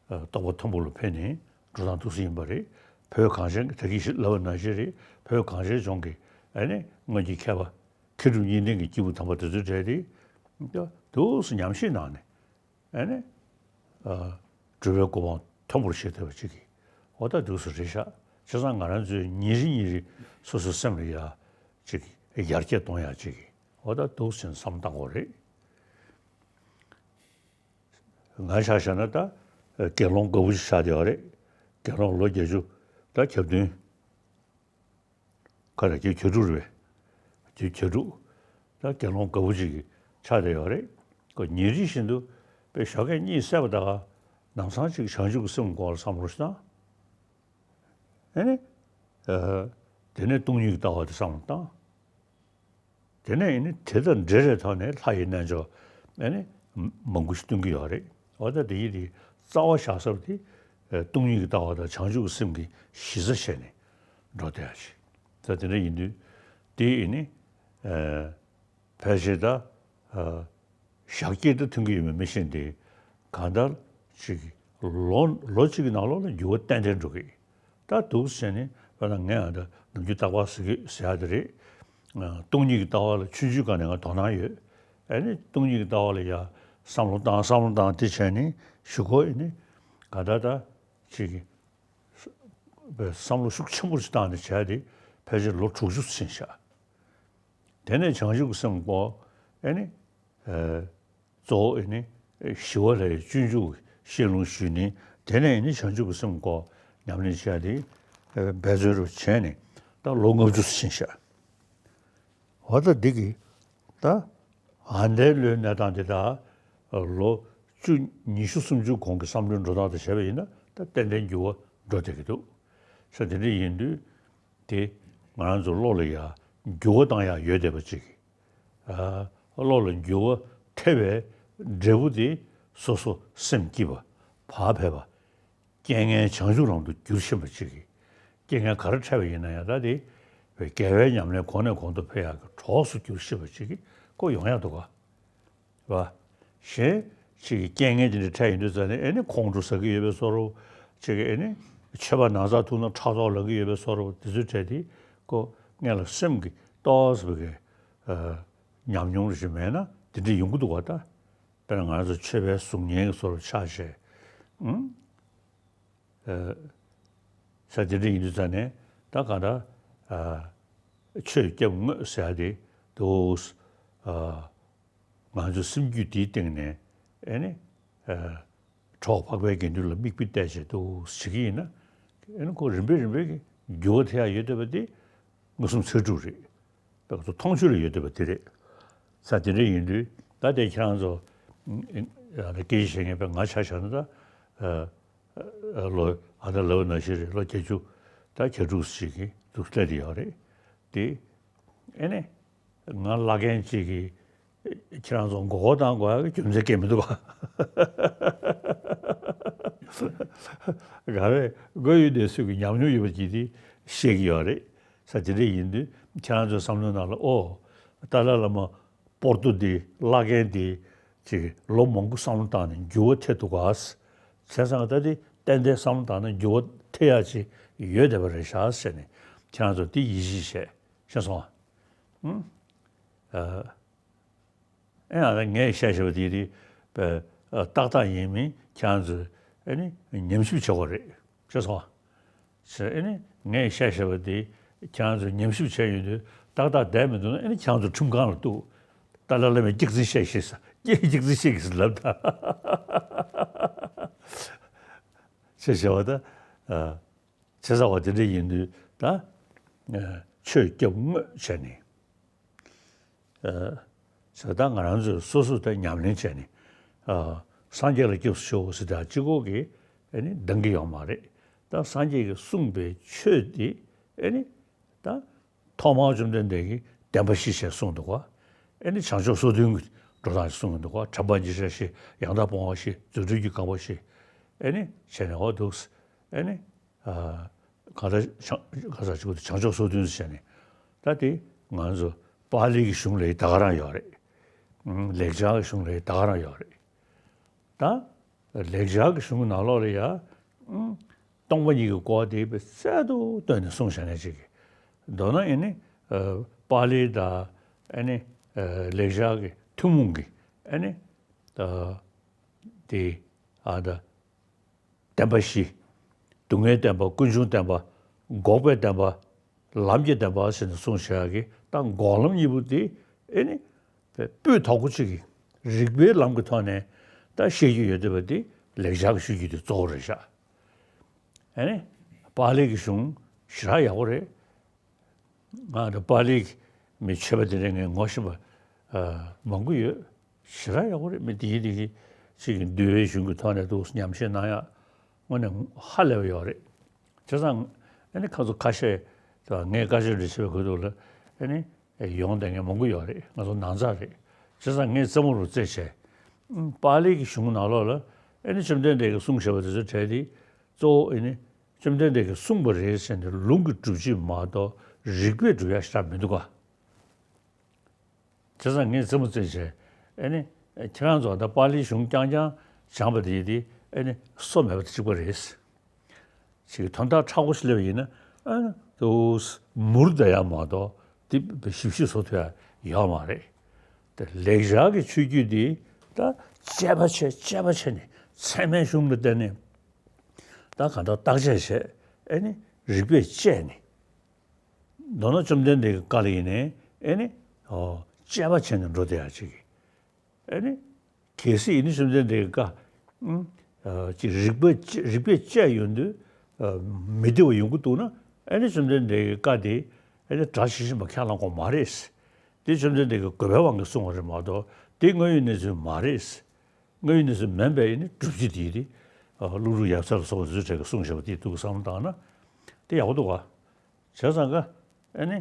རྟོགས་པ་མཐོན་པོ་ལ་ཕེབས་ནས་འགྲོ་སྟངས་འདུག་སེ་ཡིན་པ་རེད། བོད་གངས་ཅན་གྱི། ད་གིན་ཞིག་ལབ་པ་ནང་བཞིན་རེད། བོད་གངས་ཅན་ལྗོངས་ཀྱི་ཨེ་ནི་སྔོན་གྱི་མཁས་པ་མཁས་གྲུབ་གཉིས་ལྡན་གྱི་སྐྱེས་བུ་དམ་པ་དེ་ཚོའི་གྲས་དེ་འདུག་སེ་ཉམས་བཞེས་གནང་ནས། ཨེ་ནི་ཨ་སྒྲུབ་པའི་གོ་འཕང་མཐོན་པོར་བཞེས་ཐུབ་པ་ཅིག་གི་འོ་ད་འདུག་སེ་རེད་ཤག་བྱས་ཙང་ང་རང་ཚོས་ཉིན་རེ་ཉིན་རེ་སོ་སོའི་སེམས་ལ་ཡ་ཅིག་ཡར་རྒྱས་གཏོང་ཡ་ཅིག་གི་འོ་ད་འདུག་སེ་བསམ་བཏང་དགོས་རེད། ང་ཆ་བཞག་ན་ད་དགེ་སློང་དགའ་བོ་ཞིག་ཆགས་བསྡད་ཡོད་རེད། དགེ་སློང་ལོ་བརྒྱད་ཅུ་ད་གྱ་བདུན། ག་རེ། གྱ་གྱ་དྲུག་རེད་པས། གྱ་གྱ་དྲུག་ད་དགེ་སློང་དགའ་བོ་ཅིག་ཆགས་བསྡད་ཡོད་རེད། ཁོ་ཉིན་རེ་བཞིན་དུ་དཔེ་ཞོགས་ཀས་གཉིད་སད་པ་ད་ག་ལམ་སང་ཅིག་བྱང་ཆུབ་ཀྱི་སེམས་སྐོར་ལ་བསམ་བློ་ཞིག་བཏང་། ཨེ་ནི་ཨ་དེ་ནས་སྟོང་ཉིད་ཀྱི་ལྟ་བ་དེ་བསམ་བློ་བཏང་། དེ་ནས་ཨེ་ནི་དེ་དང་འབྲེལ་བའི་ཐོག་ནས་ལྷ་ཡི་རྣལ་འབྱོར་ཨེ་ནི་མང་པོ་ཞིག་སྟོན་གྱི་ཡོད་རེད། འོ་ད་དེ་ཡི་དེ་རྩ་བ་བཞག་ས་དེ་ཨ་སྟོང་ཉིད་ཀྱི་ལྟ་བ་དང་བྱང་ཆུབ་ཀྱི་སེམས་ཀྱི་གཞི་རྩ་བྱས་ནས་འགྲོ་བསྡད་ཡ་ཞིག་ད་དེ་འདྲ་ཡིན་དུས་དེ་ཨེ་ནི་ཨ་ཕལ་ཆེར་ད་ཨ་ཞག་གཅིག་ཏུ་ཐོན་གྱི་ཡོད་མེད་མི་ཤེས་ཏེ། གང་ལྟར་ཅིག་ལོ་ལོ་གཅིག་གི་ནང་ལོགས་ལ་འགྱུར་བ་ཏན་ཏན་འགྲོ་གི། ད་འདུག་སེ་བྱས་ནས། དཔེར་ན་ངས་ཨ་ད་ནམ་རྒྱུན་རྟག་པར་ཟེར་གི་ཟེར་ཡ་དེ་རེད། ཨ་སྟོང་ཉིད་ཀྱི་ལྟ་བ་ལ་ཆུང་ཆུང་སྒང་ནས་ང་དོ་སྣང་ཡོད། ཨ་ནི་སྟོང་ཉིད་ཀྱི་ལྟ་བ་ལ་ཡ་བསམ་བློ་བཏང་། བསམ་བློ་བཏང་། དེ་བྱས་ནས་གཞུག་གུ་ཨ་ནི་ག་ད་ད་ཅིག་བསམ་བློ་ཤུགས་ཆེན་པོ་ཞིག་བཏང་ནས་བྱས་ཏེ་ཕལ་ཆེར་ལོ་དྲུག་ཅུ་ཕྱིན་ཤག་དེ་ནས་བྱང་ཆུབ་ཀྱི་སེམས་སྐོར་ཨེ་ནི་ཨ་གཙོ་བོ་ཨེ་ནི་ཞི་བ་ལྷའི་སྤྱོད་འཇུག་གི་བཤད་ལུང་ཞུས་ནས། དེ་ནས་ཨེ་ནི་བྱང་ཆུབ་ཀྱི་སེམས་སྐོར་ཉམས་ལེན་བྱས་ཏེ་ཨ་འབད་རྩོལ་རུ་བྱས་ནས་ད་ལོ་ལྔ་བཅུ་ཕྱིན་ཤག་འོ་ད་འདི་གི་ད་ཨ་ནི་ལོའི་གནས་སྟངས་དེ་དག་ལོ་བཅུ་ཉི་ཤུ་སུམ་ཅུ་གོང་གི་བསམ་བློའི་འགྲོ་སྟངས་དང་བྱས་པ་ཡིན་ན། ད་ཏན་ཏན་འགྱུར་བ་འགྲོ་བསྡད་ཀྱི་འདུག་ས་དེ་འདྲ་ཡིན་དུས་དེ་ང་རང་ཚོ་བློ་ལ་ཡ་འགྱུར་བ་བཏང་ཡ་ཡོད་བསྡད་པ་ཅིག་ཨ་བློ་ལ་འགྱུར་བ་ཐེབས་པའི་འབྲས་བུ་དེ་སོ་སོ་སེམས་སྐྱིད་པ། བག་ཕེབས་པ། རྐྱེན་ངན་བྱང་ཆུབ་ལམ་དུ་འགྱུར་ཤེས་པ་ཅིག་གིས། རྐྱེན་ངན་ག་རེ་འཕྲད་པ་ཡིན་ན་ཡང་ད་དེ་དགེ་བའི་ཉམས་ལེན་གོང་ནས་གོང་དུ་འཕེལ་ཡག་གི་གྲོགས་སུ་འགྱུར་ཤེས་པ་ཅིག་གིས་ ཁོ་ཡོང་ཡག་འདུག་ག། རེད་བ། གཞན་ཅིག་གི་རྐྱེན་ངན་དེ་འདྲ་འཕྲད་ཡོང་དུས་ཙང་ནས་ཨེ་ནི་ཁོང་ཁྲོ་ཟ་གི་ཡོད་པའི་བཟོ་འདྲ། ཅིག་གི་ཨེ་ནི་མཆོད་པ་ན་ཚ་ཐུག་ན་ཕྲག་དོག་ལངས་ཀྱི་ཡོད་པའི་བཟོ་འདྲ། དེ་ཚོའི་གྲས་དེ་ཁོ་སྔོན་ལ་སེམས་ཀྱི་ཏོག་ཙམ་གྱི་ཨ་ཉམས་མྱོང་རེ་ཞིག་མེད་ན་དེ་འདྲ་ཡོང་གི་འདུག་ག། ད་དཔེར་ན་ང་ཚོ་མཆོད་པའི་གཟུགས་བརྙན་གྱི་བཟོ་འདྲ་ཆགས་བྱས། ཨང་། ས་དེ་འདྲ་ཡིན་དུས་ཙང་ནས་ད་གང་ལྟར་ཆོས་སྐྱབས་དངོས་ཟེར་ཡ་དེ་འདུག། ང་ཚོའི་སེམས་རྒྱུད་དེའི་སྟེང་ནས་ཨེ་ནི་གྲོགས་འཕགས་པའི་དགེ་འདུན་ལ་མིག་དཔེ་བལྟས་བྱས་འདུག་བྱེད་ཀྱི་ཡིན་ན། ཨེ་ནི་ཁོ་རིམ་པས་རིམ་པས་ཀྱི་འགྱུར་བ་ཐེབས་ཡ་ཡོད་བསྡད་པ་དེ་མངོན་སུམ་ཚོད་དྲུག་རེད། ད་ང་ཚོ་མཐོང་ཆོས་ལ་ཡོད་བསྡད་པ་དེ་རེད། ས་དེ་འདྲ་ཡིན་དུས་ད་དེ་ཁྱེད་རང་ཚོ་ཨ་ནི་སྐད་ཆ་བཤད་མཁན་དཔེ་ང་ཆ་བཞག་ན་ད་ཨ་ལོ་ཨ་ད་ལབ་ན་ཤི་རེད། ལོ་བརྒྱད་ཅུ་ད་གྱ་དྲུག་ཅིག་གི་འདུག་སླེབས་བསྡད་ཡོད་རེད་དེ། ཨེ་ནི་ང་བླ་རྒན་གཅིག་གིས་ཁྱེད་རང་ཚོ་མགོ་སྐོར་བཏང་དགོས་ཡག་གི་རྒྱུ་མཚན་གང་ཡང་མི་འདུག་ག། ག་རེ་མགོ་ཡུ་དེ་སུ་གི་ཉམས་མྱོང་ཡོད་པ་ཅིག་དེ་བཤད་ཀྱི་ཡོད་རེད། ས་དེ་འདྲ་ཡིན་དུས་ཁྱེད་རང་ཚོའི་བསམ་བློའི་ནང་ལ་ཨོ་ཏཱ་ལའི་བླ་མ་པོར་ཏོ་འདི་བླ་རྒན་འདི་ཅིག་ལོ་མང་པོ་བསམ་བློ་བཏང་ནས་འགྱུར་བ་ཐེབས་འདུག་ག། བྱས་ཙང་ད་འདི་ཏན་ཏན་བསམ་བློ་བཏང་ན་འགྱུར་བ་ཐེབས་ཡག་ཅིག་ཡོད་བསྡད་པ་རེད་ཤག་ཟེར་ནས་ཁྱེད་རང་ཚོ་འདི་ཡིད་ཆེས་བྱས། ཤེས་སོང་ཨ། ཨ། ཨེ་ཡང་ངས་བཤད་བཞག་པ་དེ་དེ་ཏག་ཏག་ཡིན་མིན་ཁྱེད་རང་ཚོས་ཨེ་ནི་ཉམས་ཞིབ་བྱེད་དགོས་རེད། ཤེས་སོང་ཨ། ཨེ་ནི་ངས་བཤད་བཞག་པ་དེ་ཁྱེད་རང་ཚོས་ཉམས་ཞིབ་བྱས་ཡོང་དུས་ཏག་ཏག་བསྡད་མི་འདུག་ན་ཨེ་ནི་ཁྱེད་རང་ཚོ་ཁྲིམས་ཁང་ལ་གཏུགས། ཏཱ་ལའི་བླ་མས་སྐྱག་རྫུན་བཤད་ཤེས་ས་སྐྱག་སྐྱག་རྫུན་བཤད་ཀྱི་ཟེར་ལབ་ད། བྱས་བྱས་པ་ད། ཨ། བྱས་ཙང་བ་དེ་འདྲ་ཡིན་དུས་ད་ཆོས་སྐྱབས་དངོས་བྱས་ནས། བྱས་ཙང་ང་རང་ཚོས་སོ་སོ་ད་ཉམས་ལེན་བྱས་ནས། སངས་རྒྱས་ལ་སྐྱབས་སུ་མཆིའོ་ཟེར་ད་གཅིག་པོ་གིས་ཨེ་ནི་འདང་གི་ཡོད་མ་རེད། ད་སངས་རྒྱས་ཀྱིས་གསུངས་པའི་ཆོས་དེ་ཨེ་ནི་ད་ཐོག་མར་བཅོམ་ལྡན་འདས་ཀྱིས་བདེན་པ་བཞི་ཞེས་གསུངས་འདུག་ག། ཨེ་ནི་བྱང་ཆུབ་སོ་བདུན་གྱི་འགྲོ་སྟངས་ཤིག་གསུངས་འདུག་ག། དྲན་པ་བརྗེད་བྱ་བཞི། ཡང་དག་སྤོང་བ་བཞི། རྫུ་འཕྲུལ་གྱི་རྐང་པ་བཞི། ཨེ་ནི་བྱས་ནས་འོ་འདུག། ཨེ་ནི། ཨ། གང་ལྟར་བྱང་ག་ས་ཅིག་བྱང་ཆུབ་སོ་བདུན་ཟེར་ནས། ད་དེ་ང་ཚོ་པཱ་ལི་གི་གཞུང་ལ་ད་ག་རང་ཡོད་རེད། ཨང་། ལེགས་སྦྱར་གྱི་གཞུང་ལ་ད་ག་རང་ཡོད་རེད། ད་ལེགས་སྦྱར་གྱི་གཞུང་གི་ནང་ལོགས་ལ་ཡ། ཨང་། སྟོང་པ་ཉིད་ཀྱི་སྐོར་དེ་དཔེ་གསལ་དུ་བཏོན་ནས་གསུངས་བཞག་མཁན་ཅིག་གི། མདོར་ན་ཨེ་ནི། ཨ། པཱ་ལི་དང་ཨེ་ནི། ཨ། ལེགས་སྦྱར་གྱི་ཐུན་མོང་གི་ཨེ་ནི། ཨ། དེ་ཨ་ད། བདེན་པ་བཞི། སྡུག་བསྔལ་བདེན་པ། ཀུན་འབྱུང་བདེན་པ། འགོག་པའི་བདེན་པ། ལམ་གྱི་བདེན་པ་ཟེར་ནས་གསུངས་བཞག་གི། ད་འགོག་ལམ་གཉིས་པོ་དེ་ཨེ་ནི་སྤུས་དག་པོ་ཅིག་གིས་རིགས་པའི་ལམ་གྱི་ཐོག་ནས་ད་བཤད་རྒྱུ་ཡོད་བསྡད་པ་དེ་ལེགས་སྦྱར་གྱི་ཤོད་རྒྱུ་དེ་གཙོ་བོ་རེད་ཤག། ཨེ་ནི་པཱ་ལི་གི་གཞུང་ཞེ་དྲག་ཡག་པོ་རེད། ང་ད་པཱ་ལིའི་མི་ཆོས་པ་དེ་འདྲ་ངས་ངོ་ཤེས་པ་མང་པོ་ཡོད། ཞེ་དྲག་ཡག་པོ་རེད། མི་དེ་གིས་དེ་གིས་ཅིག་གི་འདུལ་བའི་གཞུང་གི་ཐོག་ནས་འདུག་ཉམས་བཞེས་གནང་ཡག་དངོས་གནས་ཧ་ལས་པ་ཡོད་རེད། བྱས་ཙང་ཨ་ནི་ཁ་ཚོ་ཁ་ཤས་ད་ངས་བཀའ་ཆོས་འདྲ་བྱེད་པའི་ཁུལ་དུ་ལ་ཨ་ནི་ཡོང་བསྡད་མཁན་མང་པོ་ཡོད་རེད། ང་ཚོ་ནང་ཚགས་རེད། བྱས་ཙང་ངས་རྩེད་མོ་རུ་རྩེད་བྱས། པཱ་ལིའི་གཞུང་ནང་ལོགས་ལ་ཨ་ནི་བཅོམ་ལྡན་འདས་ཀྱིས་གསུངས་བཞག་པ་དེ་ཚོ་གྲས་དེ་གཙོ་བོ་ཨ་ནི། བཅོམ་ལྡན་འདས་ཀྱིས་གསུངས་པ་རེད་ཟེར་ནས་ལུང་གིས་སྒྲུབ་ཀྱི་མ་གཏོགས་རིགས་པས་སྒྲུབ་ཡ་ཞེ་དྲག་མི་འདུག་ག། བྱས་ཙང་ངས་རྩེད་མོ་རྩེད་བྱས་ཨེ་ནི་ཁྱེད་རང་ཚོ་ད་པཱ་ལིའི་གཞུང་རྐྱང་རྐྱང་སྦྱངས་པ་དེ་ཡིན་དེ་ཨེ་ནི་སོ་མེད་པ་དེ་གཅིག་པ་རེད། ཅིག་དོན་དག་མཁྲེགས་པོ་ཞིག་སླེབས་པ་ཡིན་ན་ཨ་ནི་དུ་མུར་བསྡད་ཡ་མ་གཏོགས་དེ་ཞིབ་ཞིབ་བཟོ་ཐུབ་ཡ་ཡོད་མ་རེད། དེ་ལེགས་སྦྱར་གྱི་ཆོས་བརྒྱུད་འདི་ད་དཔྱད་པ་བྱས་དཔྱད་པ་བྱས་ནས་ཚད་མའི་གཞུང་ལ་བརྟེན་ནས། ད་གང་ལྟར་བརྟག་དཔྱད་བྱས་ཨེ་ནི་རིགས་པས་དཔྱད་ནས། མདོར་ན་བཅོམ་ལྡན་འདས་ཀྱི་བཀའ་ལ་ཡིན་ནའི་ཨེ་ནི་ཨོ་དཔྱད་པ་བྱས་ནས་འགྲོ་བསྡད་ཡ་ཅིག་གིས་ཨེ་ནི་གལ་སྲིད་ཡིན་ནའི་བཅོམ་ལྡན་འདས་ཀྱི་བཀའ་ཨུམ་ཨ་ཅིག་རིགས་པས་དཔྱད་རིགས་པས་དཔྱད་ཡོང་དུས་ཨ་མི་བདེ་བ་ཡོང་གི་འདུག་ན་ཨེ་ནི་བཅོམ་ལྡན་འདས་ཀྱི་བཀའ་དེ་ཨེ་ནི་གྲ་ཇི་བཞིན་པ་ཁས་བླང་དགོས་མ་རེད། དེ་བཅོམ་ལྡན་འདས་ཀྱི་དགོས་པའི་དབང་གིས་གསུངས་པ་རེད་མ་གཏོགས་དེ་དངོས་ཡོད་གནས་ཚུལ་མ་རེད། དངོས་ཡོད་གནས་ཚུལ་མིན་པའི་ནི་སྒྲུབ་བྱེད་དེ་ཡིན་ཏེ། ཀླུ་སྒྲུབ་ཡབ་སྲས་ལ་སོགས་པ་དེ་ཚོའི་གྲས་ཀྱིས་གསུངས་བཞག་པ་དེ་ཐུགས་བསམ་བཏང་ན་དེ་ཡག་པོ་འདུག་ག། བྱས་ཙང་ཀ་ཨེ་ནི་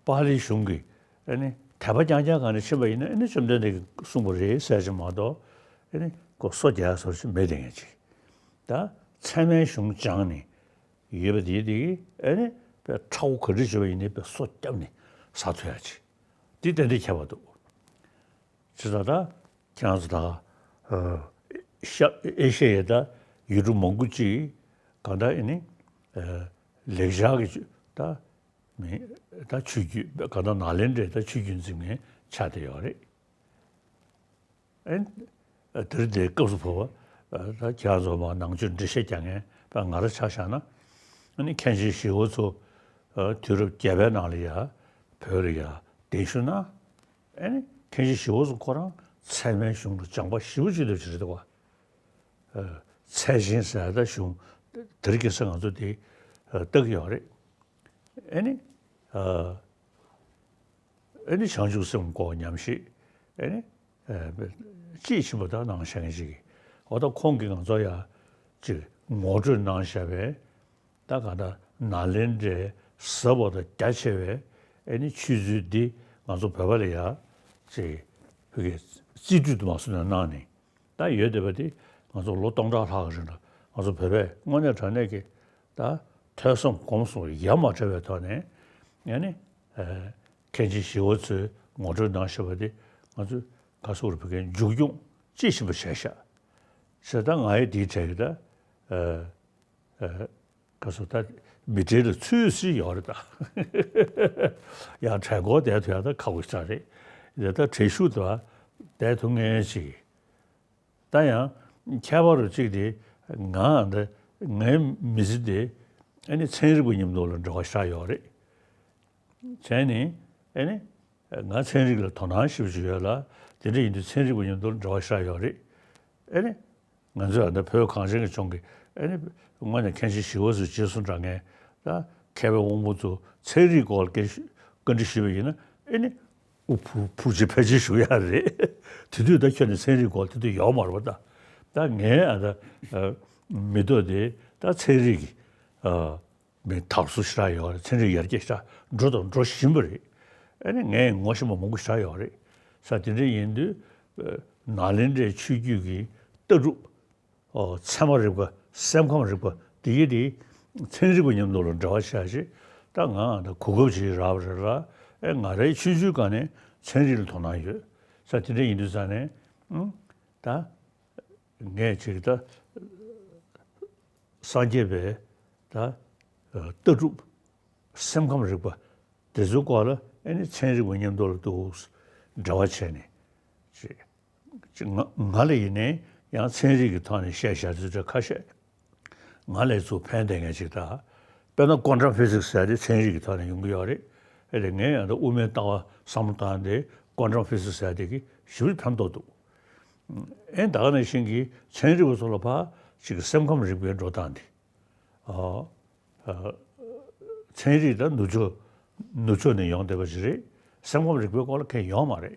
པཱ་ལིའི་གཞུང་གི་ཨེ་ནི་དད་པ་རྐྱང་རྐྱང་སྒང་ནས་ཕྱིན་པ་ཡིན་ན་ཨེ་ནི་བཅོམ་ལྡན་འདས་ཀྱིས་གསུངས་པ་རེད་ཟེར་གྱི་མ་གཏོགས་ཨེ་ནི་ཁོ་སོ་རྒྱག་བཟོ་ཞིག་མེད་དེ་ངས་ཅིག་ད་ཚད་མའི་གཞུང་སྦྱངས་ནས་ཡོད་པ་དེ་དེ་གིས་ཨེ་ནི་དཔེ་མཁྲེགས་པོ་ག་འདྲ་བྱས་པ་ཡིན་ནའི་དཔེ་སོ་བརྒྱབ་ནས་ཟ་ཐུབ་ཡ་ཅིག་འདི་ཏན་ཏན་ཁྱད་པར་འདུག་བྱས་ཙང་ད་ཁྱེད་རང་ཚོ་ད་ཨ་ཤ་ཨེ་ཤ་ཡའི་ད་ཡུལ་གྲུ་མང་པོ་ཅིག་གང་ལྟར་ཨེ་ནི་ཨ་ལེགས་སྦྱར་གྱི་ད་མི་ད་ཆོས་བརྒྱུད་གང་ལྟར་ནཱ་ལེནྡྲའི་ད་ཆོས་བརྒྱུད་འཛིན་མཁན་ཆགས་བསྡད་ཡོད་རེད། ཨེ་དེར་དེའི་སྐབས་སུ་བབ་པ་ད་ཁྱེད་རང་ཚོ་མ་ནང་ཆོས་འགྲེལ་བཤད་རྒྱག་མཁན་ད་ང་རང་ཆ་བཞག་ན་ཨ་ནི་མཁན་ཆེན་ཞི་བ་འཚོ་དུས་རབས་བརྒྱད་པའི་ནང་ལ་ཡ་བོད་ལ་ཡ་གདན་ཞུ་ན། ཨེ་ནི་མཁན་ཆེན་ཞི་བ་འཚོ་ཁོ་རང་ཚད་མའི་གཞུང་ལ་སྦྱངས་པ་ཞེ་པོ་ཅིག་འདུག་ཅེས་རེད་འདུག་བ། ཚད་ཆེན་ཟེར་ཡ་ད་གཞུང་དེར་སྐྱེས་ས་ང་ཚོ་དེ་ལྟ་གི་ཡོད་རེད། ཨེ་ནི་ཨ་ཨེ་ནི་བྱང་ཆུབ་སེམས་སྐོར་ཉམས་ཞིབ་ཨེ་ནི་ཨ་དཔྱིས་ཕྱིན་པ་ད་ནང་བཞིན་ཞིག་གིས་འོ་ད་ཁོང་གིས་ང་ཚོ་ཡ་ཅིག་ངོ་སྤྲོད་གནང་བཞག་པའི་ད་ག་ད་ནཱ་ལེནྡྲའི་ཟབ་པ་དང་རྒྱ་ཆེ་བའི་ཨེ་ནི་ཆོས་ཚུལ་འདི་ང་ཚོ་བོད་པ་ལ་ཡ་ཅིག་བོད་ཀྱི་རྩིས་སྤྲོད་དུ་མ་སོང་ནས་གནང་ནས་ད་ཡོད་བསྡད་པ་འདི་ང་ཚོ་ལོ་སྟོང་ཕྲག་ལྷག་གི་རིང་ལ་ང་ཚོ་བོད་པས་དངོས་གནས་དྲང་གནས་ཀྱི་ད་ཐོས་བསམ་སྒོམ་གསུམ་ཡ་མ་བྲལ་བའི་ཐོག་ནས་ཨེ་ནི་ཨེ་མཁན་ཆེན་ཞི་བ་འཚོས་ངོ་སྤྲོད་གནང་བཞག་པ་འདི་ང་ཚོས་ག་སོག་རུ་བོད་སྐད་མཇུག་སྐྱོང་ཅི་ཞིག་པ་བྱས་ཤག་ཟེར། ད་ང་ཡི་འདིའི་གྲས་ཀྱི་ད་ཨ་ཨ་ག་སོག་ད་མི་གྲལ་ལ་ཚུད་སྲིད་ཡོད་རེད་ད། ཡང་གྲལ་མགོར་བསྡད་ཐུབ་ཡ་ད་ཁག་པོ་ཞིག་རེད། ད་གྲལ་ཤུག་ཏུ་བསྡད་ཐུབ་མཁན་ཞིག་ད་ཡང་ཁྱད་པར་རུ་གཅིག་དེ་ང་འདི་ངའི་མི་ཚེ་དེ་ཨ་ནི་ཚན་རིག་པ་མཉམ་དུ་ལ་འབྲེལ་བ་ཤར་ཡོད་རེད། བྱས་ནས་ཨ་ནི་ང་ཚན་རིག་ལ་དོ་སྣང་ཞེ་པོ་ཅིག་ཡོད་ལ་དེ་འདྲ་ཡིན་དུས་ཚན་རིག་པ་མཉམ་དུ་ལ་འབྲེལ་བ་ཤར་ཡོད་རེད། ཨ་ནི་ང་ཚོས་ཨ་ནི་བོད་གངས་ཅན་གྱི་ལྗོངས་ཀྱི་ཨ་ནི་དངོས་གནས་མཁན་ཆེན་ཞི་བ་འཚོའི་རྗེས་སུ་འབྲང་མཁན་ད་མཁས་པའི་དབང་པོ་ཚོ་ཚན་རིག་སྐོར་ལ་སྐད་ཤུ་བཀའ་འདྲི་ཞུས་པ་ཡིན་ན་ཨ་ནི། ཨུ་ཕུ་ཕུ་ཅི་ཕལ་ཆེར་ཞུ་ཡ་རེད། དེ་དུས་ད་ཁྱོད་ནི་ཚན་རིག་སྐོར་དེ་དུས་ཡོག་མ་རེད་པ་ད། ད་ངའི་ཨ་ད་ཨ་མི་ཐོག་དེ་ད་ཚན་རིག་གི་ཨ་མི་དར་སྲོལ་ཞེ་དྲག་ཡོད་རེད། ཚན་རིག་ཡར་རྒྱས་ཞེ་དྲག་འགྲོ་དང་འགྲོ་བཞིན་པ་རེད། ཨ་ནི་ངས་ངོ་ཤེས་པ་མང་པོ་ཞེ་དྲག་ཡོད་རེད། ས་དེ་འདྲ་ཡིན་དུས་ཨ་ནཱ་ལེནྡྲའི་ཆོས་བརྒྱུད་ཀྱི་ལྟ་གྲུབ། ཨོ་ཚད་མ་རིག་པ་སེམས་ཁམས་རིག་པ་དེ་གི་དེ་ཚན་རིག་པ་མཉམ་དུ་ལ་འབྲེལ་བ་བྱ་ཞེས་ད་ང་ད་གོ་སྐབས་ཅིག་རག་པ་རེད་ལ། ཨེ་ང་རའི་ཆུང་ཆུང་སྒང་ནས་ཚན་རིག་ལ་དོ་སྣང་ཡོད་ས་དེ་འདྲ་ཡིན་དུས་ཙང་ནས་ཨང་ད་ངས་ཅིག་ད་སངས་རྒྱས་པའི་ད་ལྟ་གྲུབ་སེམས་ཁམས་རིག་པ་དེ་ཚོའི་སྐོར་ལ་ཨེ་ནི་ཚན་རིག་པ་མཉམ་དུ་ལ་འདུག་འབྲེལ་བ་བྱས་ནས་ཅིག་ང་ང་ལ་ཡིན་ནའི་ཡང་ཚན་རིག་གི་ཐོག་ནས་བཤད་བཞག་ཚུལ་ཁ་ཤས་ང་ལ་ཚུར་ཕན་བསྡད་མཁན་ཅིག་ད། དཔེར་ན་ཀོན་ཊམ་ཕི་ཟིག་སི་ཟེར་དེ་ཚན་རིག་གི་ཐོག་ནས་ཡོང་གི་ཡོད་རེད། ཨེ་རེད་ངས་ཡང་ད་དབུ་མའི་ལྟ་བ་བསམ་བློ་བཏང་དེ་ཀོན་ཊམ་ཕི་ཟིག་སི་ཟེར་དེ་གི་ཞིབ་ཕན་ཐོགས་འདུག་ཨེ་ད་ག་ནང་བཞིན་གྱི་ཚན་རིག་པ་ཚོ་ལ་ཕར་ཅིག་སེམས་ཁམས་རིག་པའི་འགྲོ་སྟངས་དེ། ཨ་ཨ་ཚན་རིག་ད་ནུབ་ཕྱོགས་ནུབ་ཕྱོགས་ནས་ཡོང་བསྡད་པ་ཅིག་རེད། སེམས་ཁམས་རིག་པའི་སྐོར་ལ་གང་ཡང་ཡོད་མ་རེད།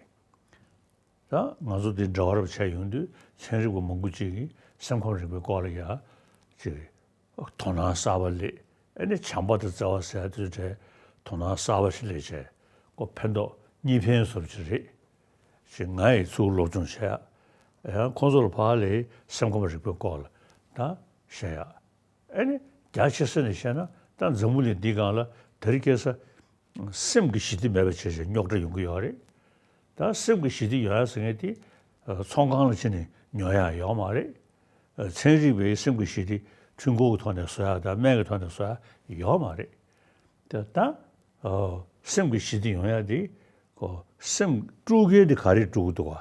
ད་ང་ཚོ་འདི་འབྲེལ་བ་རབ་བྱས་ཡོང་དུས་ཚན་རིག་པ་མང་པོ་ཅིག་གིས་སེམས་ཁམས་རིག་པའི་སྐོར་ལ་ཡ་ཅིག་དོ་སྣང་གསར་པ་སླེབས། ཨ་ནི་བྱམས་པ་དང་བརྩེ་བ་ཟེར་དུས་དེ་དོ་སྣང་གསར་པ་ཞིག་སླེབས་བྱས་ཁོ་ཕན་ཐོགས་གཉིས་ཕན་བཟོ་འདྲ་ཅིག་རེད། ཅིག་ང་ཡིས་ཚུར་སློབ་སྦྱོང་བྱས་ཡ། ཡང་ཁོང་ཚོ་ལ་ཕར་ལ་སེམས་ཁམས་རིག་པའི་སྐོར་ལ་ད་བཤད་ཡ། ཨ་ནི་རྒྱ་ཆེ་ས་ནས་བཤད་ན་ད་འཛམ་བུ་གླིང་འདིའི་སྒང་ལ་དེ་རིང་ཁ་སང་སེམས་ཀྱི་ཞི་བདེ་མེད་པ་བྱས་བྱས་རྙོག་དྲ་ཡོང་གི་ཡོད་རེད། ད་སེམས་ཀྱི་ཞི་བདེ་ཡོང་ཡ་ཟེར་མཁན་དེ་ཚོང་ཁང་ལ་ཕྱིན་ནས་ཉོ་ཡ་ཡོད་མ་རེད། ཚན་རིག་པས་སེམས་ཀྱི་ཞི་བདེ་འཕྲུལ་འཁོར་གྱི་ཐོག་ནས་བཟོ་ཡ་དང་སྨན་གྱི་ཐོག་ནས་བཟོ་ཡ་ཡོད་མ་རེད། དེ་ད་སེམས་ཀྱི་ཞི་བདེ་ཡོང་ཡ་དེ་ཁོ་སེམས་དཀྲུག་མཁན་དེ་ག་རེས་དཀྲུག་གི་འདུག་ག་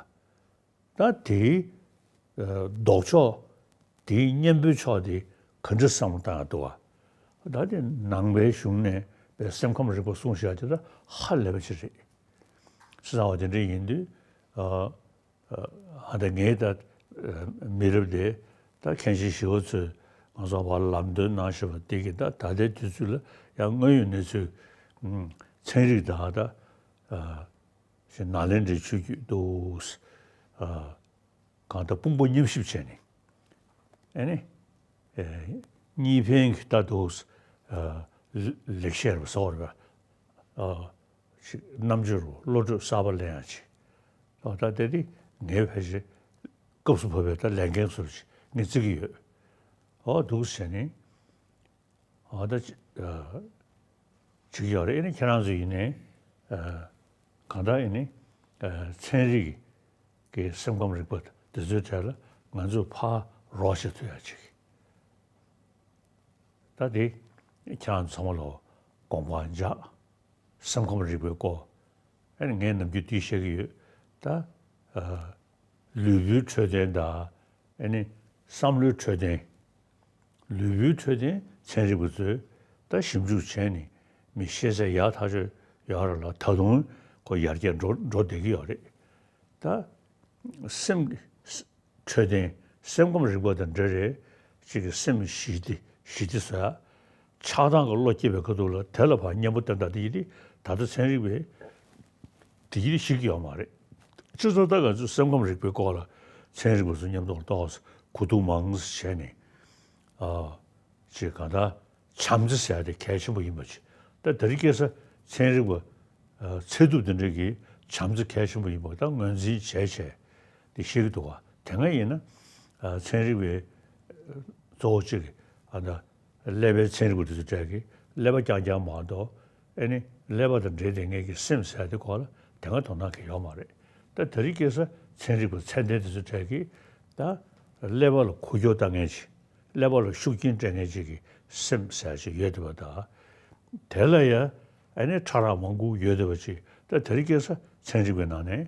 ད་དེའི་ཨ་ལྡོག་ཕྱོགས་དེའི་གཉེན་པོའི་ཕྱོགས་དེ་ག་འདྲ་བསམ་བློ་བཏང་ཡ་འདུག་ག་ད་དེ་ནང་པའི་གཞུང་ནས་པའི་སེམས་ཁམས་རིག་པ་གསུངས་བཞག་དེ་ད་ཧ་ལས་པ་ཅིག་རེད། བྱས་ཙང་བ་དེ་འདྲ་ཡིན་དུས་ཨ་ཨ་ད་ངས་ད་ཨ་མི་རབས་དེ་ད་མཁན་ཆེན་ཞི་བ་འཚོས་ང་ཚོ་བར་ལམ་སྟོན་གནང་བཞིན་པ་དེ་གི་ད་ད་ལྟའི་དུས་ཚོད་ལ་ཡང་དངོས་ཡོད་གནས་ཚུལ་ཨ་ཚན་རིག་དང་ད་ཨ། ཞེས་ནཱ་ལེནྡྲའི་ཆོས་བརྒྱུད་དུ། ཨ་གང་ལྟར་དཔུང་པ་མཉམ་གཤིབ་བྱས་ནས། ཨ་ནི། ཨེ་གཉིས་ཕན་གྱི་ལྟ་དུ། ཨ་ལེགས་བཤད་རུ་ཟ་བར་བ། ཨ་ཞིག་རྣམ་དཔྱོད་རུ་བློ་གྲོས་གསར་པ་ལེན་ཡང་ཆེ། ཨ་ད་ལྟ་དེ་ངའི་ཕལ་ཆེར་སྐབས་སུ་བབས་པའི་ད་ལས་འགན་སོར་ཞིག་ངས་བརྩི་གི་ཡོད། ཨོ་འདུག་ཟེར་ནས། ཨ་ད་ཅི་ཨ་ཅིག་ཡོད་རེད། ཨ་ནི་ཁྱེད་རང་ཚོ་ཡིན་ནའི་ཨ་ གང་ལྟར་ཨེ་ནི་ཚན་རིག་གི་སེམས་ཁམས་རིག་པ་དེ་ཚོའི་གྲས་ལ་ང་ཚོས་ཕར་རོགས་བྱེད་ཐུབ་ཡ་ཅིག་ད་དེ་ཁྱེད་རང་ཚང་མ་ལ་དགོངས་པ་འཇགས། སེམས་ཁམས་རིག་པའི་སྐོར། ཨ་ནི་ངས་ནམ་རྒྱུན་འདི་བཤད་ཀྱི་ཡོད། ད་ཨ་ལུས་པོའི་འཕྲོད་བསྟེན་དང་ཨ་ནི་བསམ་བློའི་འཕྲོད་བསྟེན། ལུས་པོའི་འཕྲོད་བསྟེན་ཚན་རིག་པ་ཚོས་ད་ཞིབ་འཇུག་བྱས་ནས་མི་ཤེས་ཚད་ཡག་ཐག་ཆོད་ཡོད་རེད་ལ། ད་དུང་ཁོ་ཡར་རྒྱས་འགྲོ་འགྲོ་བསྡད་ཀྱི་ཡོད་རེད། ད་སེམས་འཕྲོད་བསྟེན་སེམས་ཁམས་རིག་པ་དང་འབྲེལ་རེད། གཅིག་གི་སེམས་ཞི་བདེ་ཞི་བདེ་བཟོ་ཡ། ཆགས་སྡང་གི་བློ་སྐྱེས་པའི་ཁ་ཐུག་ལ་དེ་ལ་ཕར་གཉེན་པོ་བསྟེན་སྟངས་དེ་ཡིན་ཏེ་ད་ལྟ་ཚན་རིག་པས་དེ་ཡིན་ཏེ་ཤེས་ཀྱི་ཡོད་མ་རེད། སྤྱི་ཚོགས་ད་ང་ཚོས་སེམས་ཁམས་རིག་པའི་སྐོར་ལ་ཚན་རིག་པ་ཚོ་མཉམ་དུ་ཏོག་ཙམ་གོ་བསྡུར་མང་ཙམ་བྱས་ནས་ཨ་ཅིག་གང་ལྟར་བྱམས་བརྩེ་ཟེར་ཡ་དེ་གལ་ཆེན་པོ་ཡིན་པ་ཅིག་ད་དེ་རིང་ཁ་སང་ཚན་རིག་པ་ཨ་ཚད་ཐུབ་དེ་འདྲ་གིས་བྱམས་བརྩེ་གལ་ཆེན་པོ་ཡིན་པ་ད་ངོས་འཛིན་བྱས་བྱས་དེ་ཤེས་ཀྱི་འདུག་ག་དེ་སྔ་ཡིན་ན་ཨ་ཚན་རིག་པའི་གཙོ་བོ་གཅིག་གིས་ཨ་ད་ཀླད་པའི་ཚན་རིག་པ་དེ་ཚོ་གྲས་ཀྱིས་ཀླད་པ་རྐྱང་རྐྱང་མ་གཏོགས་ཨེ་ནི་ཀླད་པ་དང་འབྲེལ་བསྡད་མཁན་གྱི་སེམས་ཟེར་དེ་སྐོར་ལ་དེ་སྔ་དོ་སྣང་གི་ཡོད་མ་རེད། ད་དེ་རིང་ཁ་སང་ཚན་རིག་པ་ཚད་ལྡན་དེ་ཚོ་གྲས་ཀྱིས་ད་ཀླད་པ་ལ་འགུལ་སྐྱོད་བཏང་མཁན་ཅིག་ཀླད་པ་ལ་ཤུགས་རྐྱེན་སྤྲད་མཁན་ཅིག་གི་སེམས་ཟེར་ཅིག་ཡོད་བསྡད་པ་དང་། དེ་ལ་ཡང་ཨེ་ནི་ཕྲ་རགས་མང་པོ་ཡོད་བསྡད་པ་ཅིག་ད་དེ་རིང་ཁ་སང་ཚན་རིག་པའི་ནང་ནས་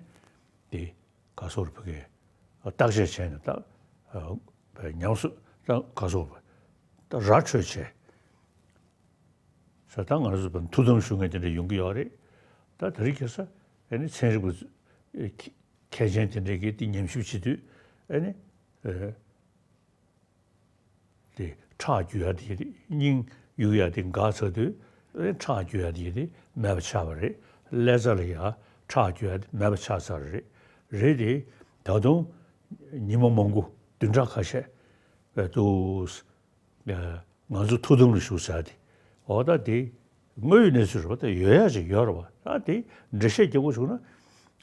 དེ། ག་སོགས་རེད་བོད་སྐད། བརྟག་དཔྱད་བྱས་ནས་ད་ཉམས་སུ་ད་ག་སོགས་ད་ར་འཕྲོད་བྱས། ས་ད་ང་རང་ཚོ་བར་ཐུགས་དམ་བཞུགས་མཁན་དེ་འདྲ་ཡོང་གི་ཡོད་རེད། ད་དེ་རིང་ཁ་སང་ཨེ་ནི་ཚན་རིག་པ་མཁས་ཅན་དེ་འདྲས་ཀྱིས་དེ་ཉམས་ཞིབ་བྱེད་དུས་ཨེ་ནི། དེ་ཁྲག་རྒྱུ་ཡ་དེ་རེད། སྙིང་གཡུག་ཡ་དེ་འགག་ཚར་དུས་ཨེ་ཁྲག་རྒྱུ་ཡ་དེ་རེད་མེད་པ་ཆགས་པ་རེད། ཀླད་རྩ་ལ་ཡ་ཁྲག་རྒྱུ་ཡ་དེ་མེད་པ་ཆགས་ཚར་རེད། རེད་དེ་ད་དུང་ཉི་མ་མང་པོ་བདུན་ཕྲག་ཁ་ཤས་བས་འདུག་ང་ཚོ་ཐུགས་དམ་ལ་བཞུགས་ཟེར་དེ། འོ་ད་དེ་དངོས་ཡོད་གནས་ཚུལ་རེད་བ། ད་ཡོད་ཡ་ཅིག་ཡོད་རེད་བ། ད་དེ་འགྲེལ་བཤད་རྒྱག་དགོས་བྱུང་ན།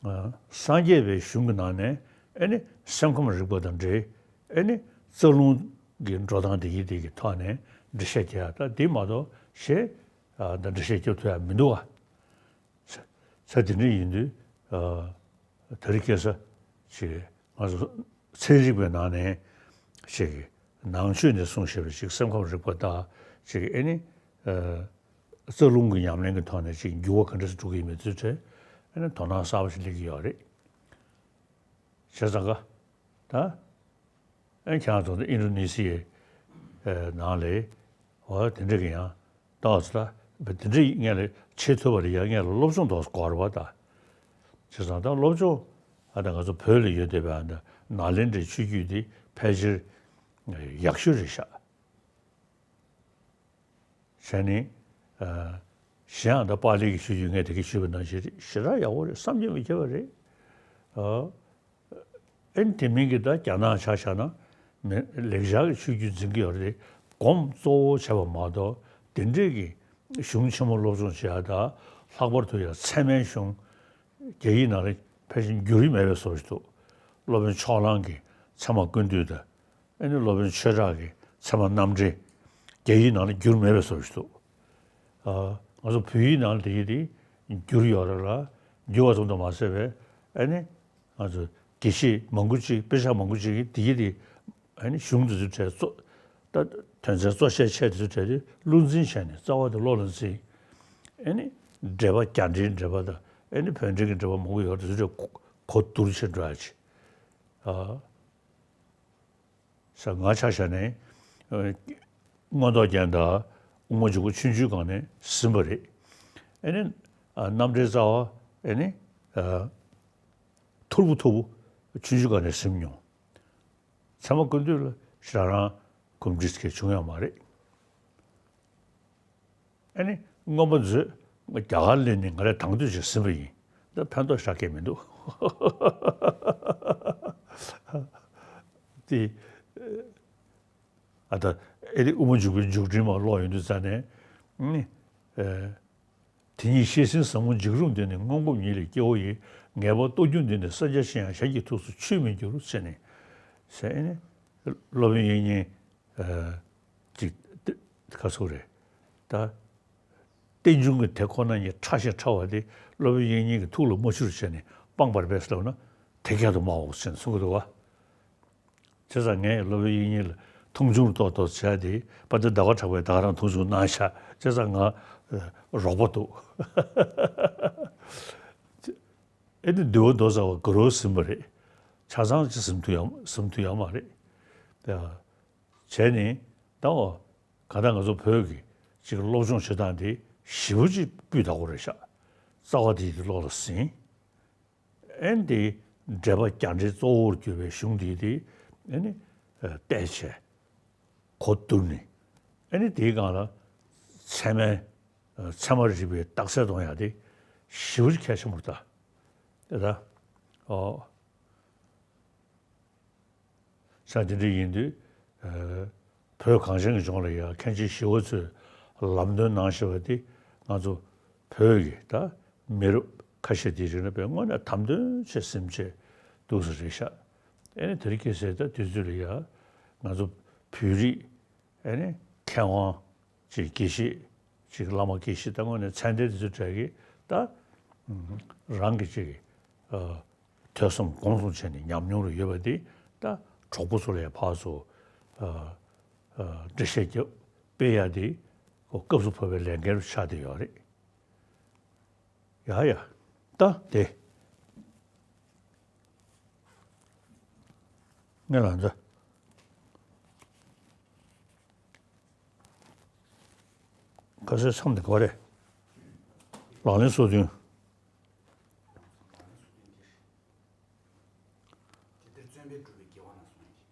ཨ་སངས་རྒྱས་པའི་གཞུང་གི་ནང་ནས་ཨེ་ནི་སེམས་ཁམས་རིག་པ་དང་འབྲེལ་ཨེ་ནི་རྩ་རླུང་གི་འགྲོ་སྟངས་དེ་གི་དེ་གི་ཐོག་ནས་འགྲེལ་བཤད་རྒྱག་ཡ་ད་དེ་མ་གཏོགས་གཞན་ཨ་ད་འགྲེལ་བཤད་རྒྱག་ཐུབ་ཡ་མི་འདུག་བ། ས་ས་དེ་འདྲ་ཡིན་དུས་ཨ། དེ་རིང་ཁ་སང་ཅིག་ང་ཚོ་ཚན་རིག་པའི་ནང་ནས་ཅིག་ནང་ཆོས་ནས་གསུངས་བཞག་པའི་ཅིག་སེམས་ཁམས་རིག་པ་དང་ཅིག་ཨེ་ནི་ཨ་རྩ་རླུང་གི་ཉམས་ལེན་གྱི་ཐོག་ནས་ཅིག་འགྱུར་བ་ག་འདྲ་ཞིག་འགྲོ་གི་ཡིན་མིན་དེ་ཚོའི་གྲས་ཨེ་ནི་དོ་སྣང་གསར་པ་ཞིག་སླེབས་ཀྱི་ཡོད་རེད། བྱས་ཙང་ཀ་ད། ཨེ་ཁྱེད་རང་ཚོ་ཨིན་ཌོ་ནེ་ཤི་ཡའི་ནང་ལ་འོ་དེ་འདྲ་གི་ཡང་ཏོག་ཙམ་ལ་དེ་འདྲ་ངས་ལ་བྱེད་ཐུབ་པ་རེད། ཡང་ངས་ལ་སློབ་སྦྱོང་ཏོག་ཙམ་དགོས་རེད་བ། ད་བྱས་ཙང་ད་སློབ་སྦྱོང་ཨ་ད་ང་ཚོ་བོད་ལ་ཡོད་བསྡད་པའི་ཨ་ད་ནཱ་ལེནྡྲའི་ཆོས་བརྒྱུད་འདི་ཕལ་ཆེར་ཡག་ཤོས་རེད་ཤག་བྱས་ནས་ཨ་གཞན་ཡང་ད་པཱ་ལི་གི་ཆོས་བརྒྱུད་ངས་དེ་གི་ཞུས་པ་ནང་བཞིན་རེད། ཞེ་དྲག་ཡག་པོ་རེད། བསམ་གྱིས་མི་ཁྱབ་པ་རེད། ཨ་ཨེ་དེ་མིན་གྱི་ད་རྒྱ་ནག་ཆ་བཞག་ན་མི་ལེགས་སྦྱར་གྱི་ཆོས་བརྒྱུད་འཛིན་གྱི་ཡོད་རེད། སྒོམ་གཙོ་བོ་བྱས་པ་མ་གཏོགས་དེ་འདྲས་ཀྱི་གཞུང་ཆེན་མོ་སློབ་སྦྱོང་བྱེད་ཡ་ད་ལྷག་པར་དུ་ཡང་ཚད་མའི་གཞུང་རྒྱ་ཡིག་ནང་ལ་ཕལ་ཆེར་འགྱུར་ཡི་མེད་པའི་བཟོ་ཞིག་འདུག་སློབ་དཔོན་ཕྱོགས་གླང་གི་ཚད་མ་ཀུན་བཏུས་དང་། ཨེ་ནི་སློབ་དཔོན་ཆོས་གྲགས་ཀྱི་ཚད་མ་རྣམ་འགྲེལ། རྒྱ་ཡིག་ནང་ལ་འགྱུར་མེད་པའི་བཟོ་ཞིག་འདུག་ཨ་ང་ཚོ་བོད་ཡིག་ནང་ལ་དེ་ཡིག་དེ་འགྱུར་ཡོད་རེད་ལ། འགྱུར་བ་ཙམ་དུ་མ་ཟད་པའི་ཨེ་ནི་ང་ཚོ་དགེ་བཤེས་མང་པོ་ཅིག་དཔེ་ཆ་མང་པོ་ཅིག་གིས་དེ་ཡིག་དེ་ཨེ་ནི་གཞུང་དེ་ཚོའི་གྲས་གཙོ་ད་དོན་ཚན་གཙོ་ཆེ་ཆེ་དེ་ཚོའི་གྲས་དེ་བློ་འཛིན་བྱས་ནས་རྩ་བ་དེ་བློ་ལ་འཛིན། ཨེ་ནི་འགྲེལ་པ་རྒྱ་འགྲེལ་འགྲེལ་པ་དང་ཨེ་ནི་བོད་འགྲེལ་གྱི་འགྲེལ་པ་མང་པོ་ཡོད་རེད། དེ་ཚོའི་གྲས་གོ་གོ་བསྡུར་བྱེད་འགྲོ་ཡ་ཅིག་ཨ། ས་ང་ཆ་བཞག་ནས་ཨ་མངོན་རྟོགས་རྒྱན་དང་དབུ་མ་འཇུག་པ་ཆུང་ཆུང་སྒང་ནས་ཟིན་པ་རེད། ཨེ་ནི་ཨ་རྣམ་འགྲེལ་རྩ་བ་ཨེ་ནི་ཨ་མཐུར་པོ་མཐུར་པོ་ཆུང་ཆུང་སྒང་ནས་ཟིན་མྱོང་། ཚད་མ་ཀུན་བཏུས་ལ་ཞེ་དྲག་རང་གོམས་འདྲིས་ཀྱི་བྱུང་ཡོད་མ་རེད། ཨ་ནི་མངོན་པ་མཛོད་རྒྱ་གར་སླེབས་ནས་ང་རས་དང་དུས་ཅིག་ཟིན་པ་ཡིན། འདི་ཕན་ཐོགས་ཤ་སྐད་མི་འདུག་དེ་ཨ་ད་ཨེ་དེ་དབུ་མ་འཇུག་པའི་མཇུག་འབྲས་མ་ཀློག་ཡོང་དུས་ཙ་ནས་ནི་ཨ་དེ་ཉིད་བཤད་ཟིན་ཟབ་མོ་འཇིགས་རུང་འདི་ནི་སྔོན་གོམས་ཉིད་ལས་སྐྱེ་བོ་ཡི། ངེས་པ་རྟོགས་རྒྱུ་འདི་ནི་སེམས་ཅན་གཞན་ཡང་གཞན་གྱི་ཐུགས་སུ་ཆུད་མི་འགྱུར་ཟེར་ནས་ཟེར་ཨེ་ནི་སློབ་དཔོན་དབྱིག་གཉེན་ཨ་ཅིག་ཁ་སོ་རེད་ད། རྟེན་འབྱུང་གི་དེ་ཁོ་ན་ཉིད་ཕྲ་ཞིང་ཕྲ་བ་དེ་སློབ་དཔོན་དབྱིག་གཉེན་གྱི་ཐུགས་ལ་མ་ཆུད་བྱས་ནས་སྤངས་པར་འབད་ཟེར་ལབ་ན་དེ་སྐད་དུ་སྨྲའོ་ཞེས་གསུང་གི་འདུག་བ། བྱས་ཙང་ངས་སློབ་དཔོན་དབྱིག་གཉེན་ལ་མཐོང་ཆུང་ཏོག་ཏོག་བྱས་ཏེ་པ་ཏི་ཟླ་བ་གྲགས་པས་ད་ག་རང་མཐོང་ཆུང་གནང་ཤག་བྱས་ཙང་ང་རོགས་པ་འདུག་ཨེ་ནི་འདུལ་བ་མདོ་རྩ་བ་དགའ་རབ་ཟིན་པ་རེད། ཆ་ཚང་ཅིག་ཟིན་ཐུབ་ཡ་ཟིན་ཐུབ་ཡ་མ་རེད། བྱས་ནས་ད་འོ་ག་ད་ང་ཚོ་བོད་ཀྱི་ཅིག་སློབ་སྦྱོང་བྱེད་སྟངས་དེ་ཞེ་པོ་ཅིག་སྤུས་དག་པོ་རེད་ཤག་རྩ་བ་དེ་དེ་བློ་ལ་ཟིན། ཨེ་ནི་དེ་འགྲེལ་པ་རྒྱ་འགྲེལ་གཙོ་བོར་གྱུར་པའི་གཞུང་དེ་དེ་ཨེ་ནི་བལྟས་བྱས་གོ་བསྡུར་ནས་ཨེ་ནི་དེའི་སྒང་ལ་ཚད་མའི་ཚད་མ་རིག་པའི་རྟགས་གསལ་གཏོང་ཡ་དེ་ཞེ་པོ་ཅིག་གལ་ཆེན་པོ་རེད་ད། དེ་ད་ཨོ། ས་དེ་འདྲ་ཡིན་དུས། བོད་གངས་ཅན་གྱི་ལྗོངས་ལ་ཡང་མཁན་ཆེན་ཞི་བ་འཚོས་ལམ་སྟོན་གནང་བཞིན་པ་འདི་ང་ཚོ་བོད་ཀྱི་ད་མི་རབས་ཁ་ཤས་དེའི་རིང་ལ་དཔེ་དངོས་གནས་དམ་དོན་ཆེ་སེམས་ཆེ་འདུག་ས་རེད་ཤག་ཨེ་ནི་དེ་རིང་ཁ་སང་ད་དུས་ཚོད་ལ་ཡང་ང་ཚོ་བོད་རིགས་ཨེ་ནི་མཁས་དབང་ཅིག་དགེ་བཤེས་ཅིག་བླ་མ་དགེ་བཤེས་ད་དངོས་གནས་མཚན་ལྡན་དེ་ཚོ་གྲས་ཀྱིས་ད་རང་གི་ཅིག་ཐོས་བསམ་སྒོམ་གསུམ་བྱས་ནས་ཉམས་མྱོང་རུ་ཡོད་པ་འདི་ད་གྲོགས་པོ་ཚོ་ལ་ཡང་ཕར་ཚུར་འགྲེལ་བཤད་རྒྱབ་སྤེལ་ཡ་འདི་སྐབས་སུ་བབས་པའི་ལས་འགན་རུ་ཆགས་བསྡད་ཡོད་རེད། ཡ་ཡ། ད་དེ། ངས་ལབ་ན་ཁ་སང་མཚམས་འདི་ག་པར་རེད། ལག་ལེན་སོ་བདུན། དེ་ལྟར་བརྩོན་པས་བསྒྲུབས་པའི་དགེ་བ་རྣམས་གསུངས་ཡོད་དེ།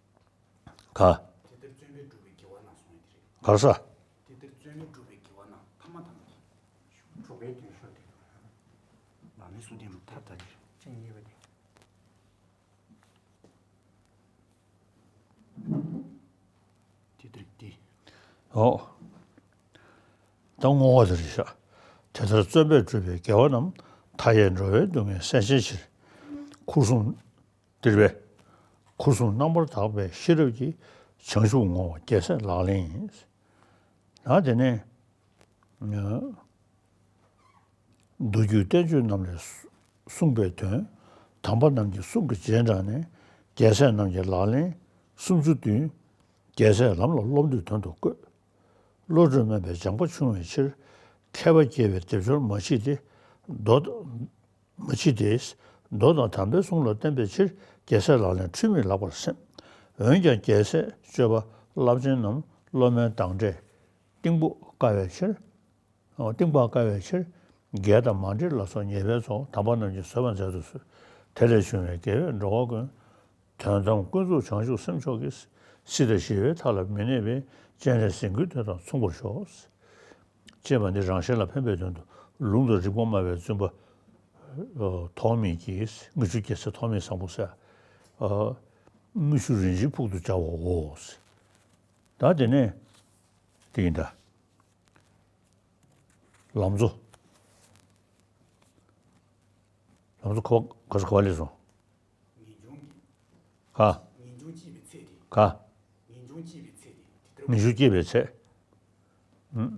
ག་དེ་ལྟར་བརྩོན་པས་བསྒྲུབས་པའི་དགེ་བ་རྣམས་གསུངས་ཡོད་དེ་རེད། ག་རེ་ཟེར། དེ་ལྟར་བརྩོན་པས་བསྒྲུབས་པའི་དགེ་བ་རྣམས་ཐ་མ་ཐ་མ་དང་། དྲུག་པའི་དོན་ཤོ་དེ། ལག་ལེན་སོ་བདུན་མཐའ་དག་གི་ཅིག་གཉིས་པ་དེ། དེ་ལྟར་དེ། ཨོ། ད་བསྔོ་བ་དེ་རེད་ཤག་དེ་ལྟར་བརྩོན་པས་བསྒྲུབས་པའི་དགེ་བ་རྣམས། མཐའ་ཡས་འགྲོ་བའི་སྡུག་བསྔལ་སེལ་བྱའི་ཕྱིར། ཁུར་གསུམ། འདིར་བས། ཁུར་གསུམ་རྣམ་པར་དག་པའི་ཤེས་རབ་ཀྱིས། བྱང་ཆུབ་བསྔོ་བ་རྒྱལ་སྲས་ལག་ལེན་ཡིན། ད་དེ་ནས། མདོ་རྒྱུད་བསྟན་བཅོས་རྣམས་ལས་གསུངས་པའི་དོན། དམ་པ་རྣམས་ཀྱི་གསུང་གི་རྗེས་འབྲངས་ནས། རྒྱལ་སྲས་རྣམས་ཀྱི་ལག་ལེན་སུམ་ཅུ་བདུན། རྒྱལ་སྲས་ལམ་ལ་སློབ་འདོད་དོན་དུ་བཀོད། བློ་གྲོས་དམན་པས་སྦྱངས་པ་ཆུང་བའི་ཕྱིར། མཁས་པ་དགྱེས་པའི་སྡེབ་སྦྱོར་མ་མཆིས་ཏེ། མདོ། མ་མཆིས་ཏེ། མདོ་དང་དམ་པའི་གསུང་ལ་བརྟེན་པའི་ཕྱིར། རྒྱལ་སྲས་ལག་ལེན་འཁྲུལ་མེད་ལགས་པར་སེམས། འོན་ཀྱང་རྒྱལ་སྲས་སྤྱོད་པ་རླབས་ཆེན་རྣམས། སློབ་མའི་བདག་འབྲས་གཏིང་དཔག་དཀའ་བའི་ཕྱིར། གཏིང་དཔག་དཀའ་བའི་ཕྱིར། རྒྱལ་དང་མ་འདྲིས་ལ་སོགས་ཉེས་པའི་ཚོགས། དམ་པ་རྣམས་ཀྱིས་བཟོད་པར་མཛད་དུ་གསོལ། དེ་ལས་བྱུང་བའི་དགེ་བས་འགྲོ་བ་ཀུན། དོན་དམ་ཀུན་རྫོབ་བྱང་ཆུབ་སེམས་མཆོག་གི། སྲིད་དང་ཞི་བའི་མཐའ་ལ་མི་གནས་པའི། སྤྱན་རས་གཟིགས་མགོན་དེ་དང་མཚུངས་པར་ཤོག་ཅེས་པ་འདི་རང་གཞན་ལ་ཕན་པའི་དོན་དུ་ལུང་དང་རིགས་པ་སྨྲ་བའི་བཙུན་པ། ཐོགས་མེད་ཀྱིས་དངུལ་ཆུ་རྒྱལ་མཚན་ཐོགས་མེད་བཟང་པོ་ཟེར། དངུལ་ཆུ་རིན་ཆེན་ཕུག་ཏུ་སྦྱར་བའོ། ད་དེ་ནས་དེ་ཡིན་ད། ལམ་གཙོ། ལམ་གཙོ་ག་ག་ས་ག་བ་ལས་སོང་། ངེས་འབྱུང་གི། ག་ངེས་འབྱུང་སྐྱེས་པའི་ཚེ་དེ། ག་ངེས་འབྱུང་སྐྱེས་པའི་ཚེ་དེ། དེ་ལྟར། ངེས་འབྱུང་སྐྱེས་པའི་ཚེ། ཨུམ།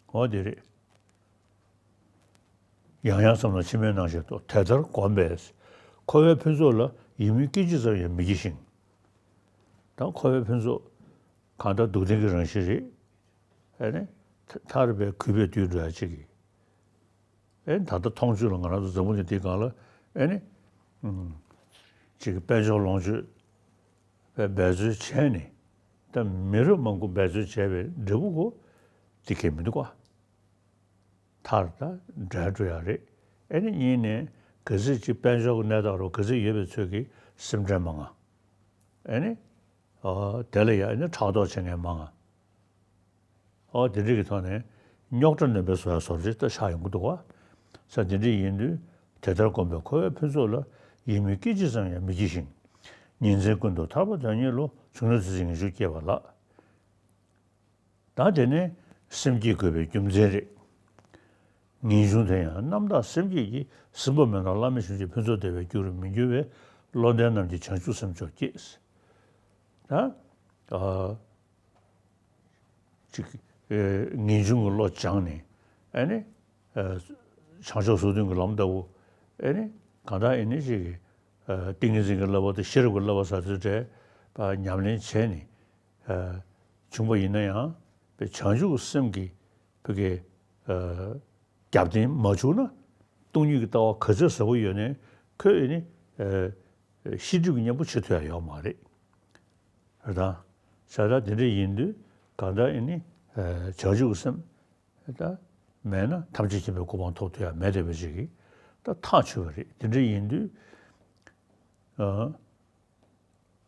འོ་དེ་རེད། ཡང་ཡང་བསམས་ན་མཆི་མའི་ནང་བཞིན་དུ། དེ་ལྟར་བསྒོམས་པས། འཁོར་བའི་ཕུན་ཚོགས་ལ་ཡིད་མུག་སྐད་ཅིག་ཙམ་ཡང་མི་སྐྱེ་ཞིང་། ད་འཁོར་བའི་ཕུན་ཚོགས་གང་ལྟར་སྡུག་བདེན་གྱི་རང་བཞིན་རེད། ཨེ་ནི། ཐ་ཐར་པའི་གུས་པས་བསྡུས་འགྲོ་ཡ་གཅིག་གིས། ཨེ་ནི་ད་ལྟ་མཐོང་ཆོས་ལ་ང་རང་ཚོ་འཛམ་བུ་གླིང་འདིའི་སྒང་ལ་ཨེ་ནི། ཨུམ། གཅིག་གིས་དཔལ་འབྱོར་ལོངས་སྤྱོད་པའི་འབད་རྩོལ་བྱས་ནས། ད་མི་རབས་མང་པོ་འབད་རྩོལ་བྱས་པའི་འབྲས་བུ་གོ། འདི་གས་མི་འདུག་ག་ཐར་ད་འབྲལ་འགྲོ་ཡ་རེད། ཨེ་ནི་གཉིས་ནས་ག་ཚོད་ཅིག་དཔལ་འབྱོར་གྱི་གནས་སྟངས་རུ་ག་ཚོད་ཡོད་པའི་ཚོད་ཀྱིས་སེམས་ཁྲལ་མང་ང་། ཨེ་ནི། ཨོ། དེ་ལ་ཡ་ཨེ་ནི་ཕྲག་དོག་བྱེད་མཁན་མང་ང་། ཨོ། དེ་འདྲ་གི་ཐོག་ནས་རྙོག་དྲ་སྣོན་པའི་བཟོ་ཡ་བཟོ་འདྲ་ཅིག་ད་ཆགས་ཡོང་གི་འདུག་ག་ས་དེ་འདྲ་ཡིན་དུས་དེ་ལྟར་བསྒོམས་པས་འཁོར་བའི་ཕུན་ཚོགས་ལ་ཡིད་མུག་སྐད་ཅིག་ཙམ་ཡང་མི་སྐྱེ་ཞིང་། ཉིན་མཚན་ཀུན་ཏུ་ཐར་པ་དོན་གཉེར་བློ། བྱུང་ན་ཚེ་གཅིག་ངེས་འབྱུང་སྐྱེས་པ་ལགས། ད་དེ་ནས་སེམས་བསྐྱེད་དགོས་པའི་རྒྱུ་མཚན་རེད། ངེས་འབྱུང་དེ་ཡང་རྣམ་དག་སེམས་བསྐྱེད་ཀྱིས་ཟིན་པ་མིན་ནོ། བླ་མེད་གཞོན་སྐྱེས་ཕུན་ཚོགས་བདེ་བའི་རྒྱུ་རུ་མི་འགྱུར་བས། བློ་ལྡན་རྣམས་ཀྱིས་བྱང་ཆུབ་སེམས་མཆོག་བསྐྱེད། ད། ཨ། ཅིག་ངེས་འབྱུང་གི་བློ་སྦྱངས་ནས་ཨེ་ནི། བྱང་ཕྱོགས་སོ་བདུན་གྱི་ལམ་ལྟ་བུ། ཨེ་ནི། གང་ལྟར་ཨེ་ནི་ཅིག་གི། ཏིང་ངེ་འཛིན་གྱི་བསླབ་པ་དང་ཤེས་རབ་ཀྱི་བསླབ་པ་ཟེར་དུས་འདྲ་ཉམས་ལེན་བྱས་ནས་བྱུང་བ་ཡིན་ན་ཡང་བྱང་ཆུབ་སེམས་ཀྱི་བུ་གའི་རྒྱབ་རྟེན་མ་བྱུང་ན། སྟོང་ཉིད་ཀྱི་ལྟ་བ་ག་ཚོད་ཟབ་པོ་ཡོད་ནའི་ཁོས་ཨེ་ནི། ཤེས་སྒྲིབ་ཀྱི་གཉེན་པོ་བྱེད་ཐུབ་ཡ་ཡོད་མ་རེད། རེད་དང་། བྱས་ཙང་དེ་འདྲ་ཡིན་དུས་གང་ལྟར་ཨེ་ནི། བྱང་ཆུབ་ཀྱི་སེམས་ད་མེད་ན་ཐམས་ཅད་མཁྱེན་པའི་གོ་འཕང་ཐོབ་ཐུབ་ཡ་མེད་བསྡད་པ་ཅིག་གིས་ད་ཐག་ཆོད་པ་རེད། དེ་འདྲ་ཡིན་དུས།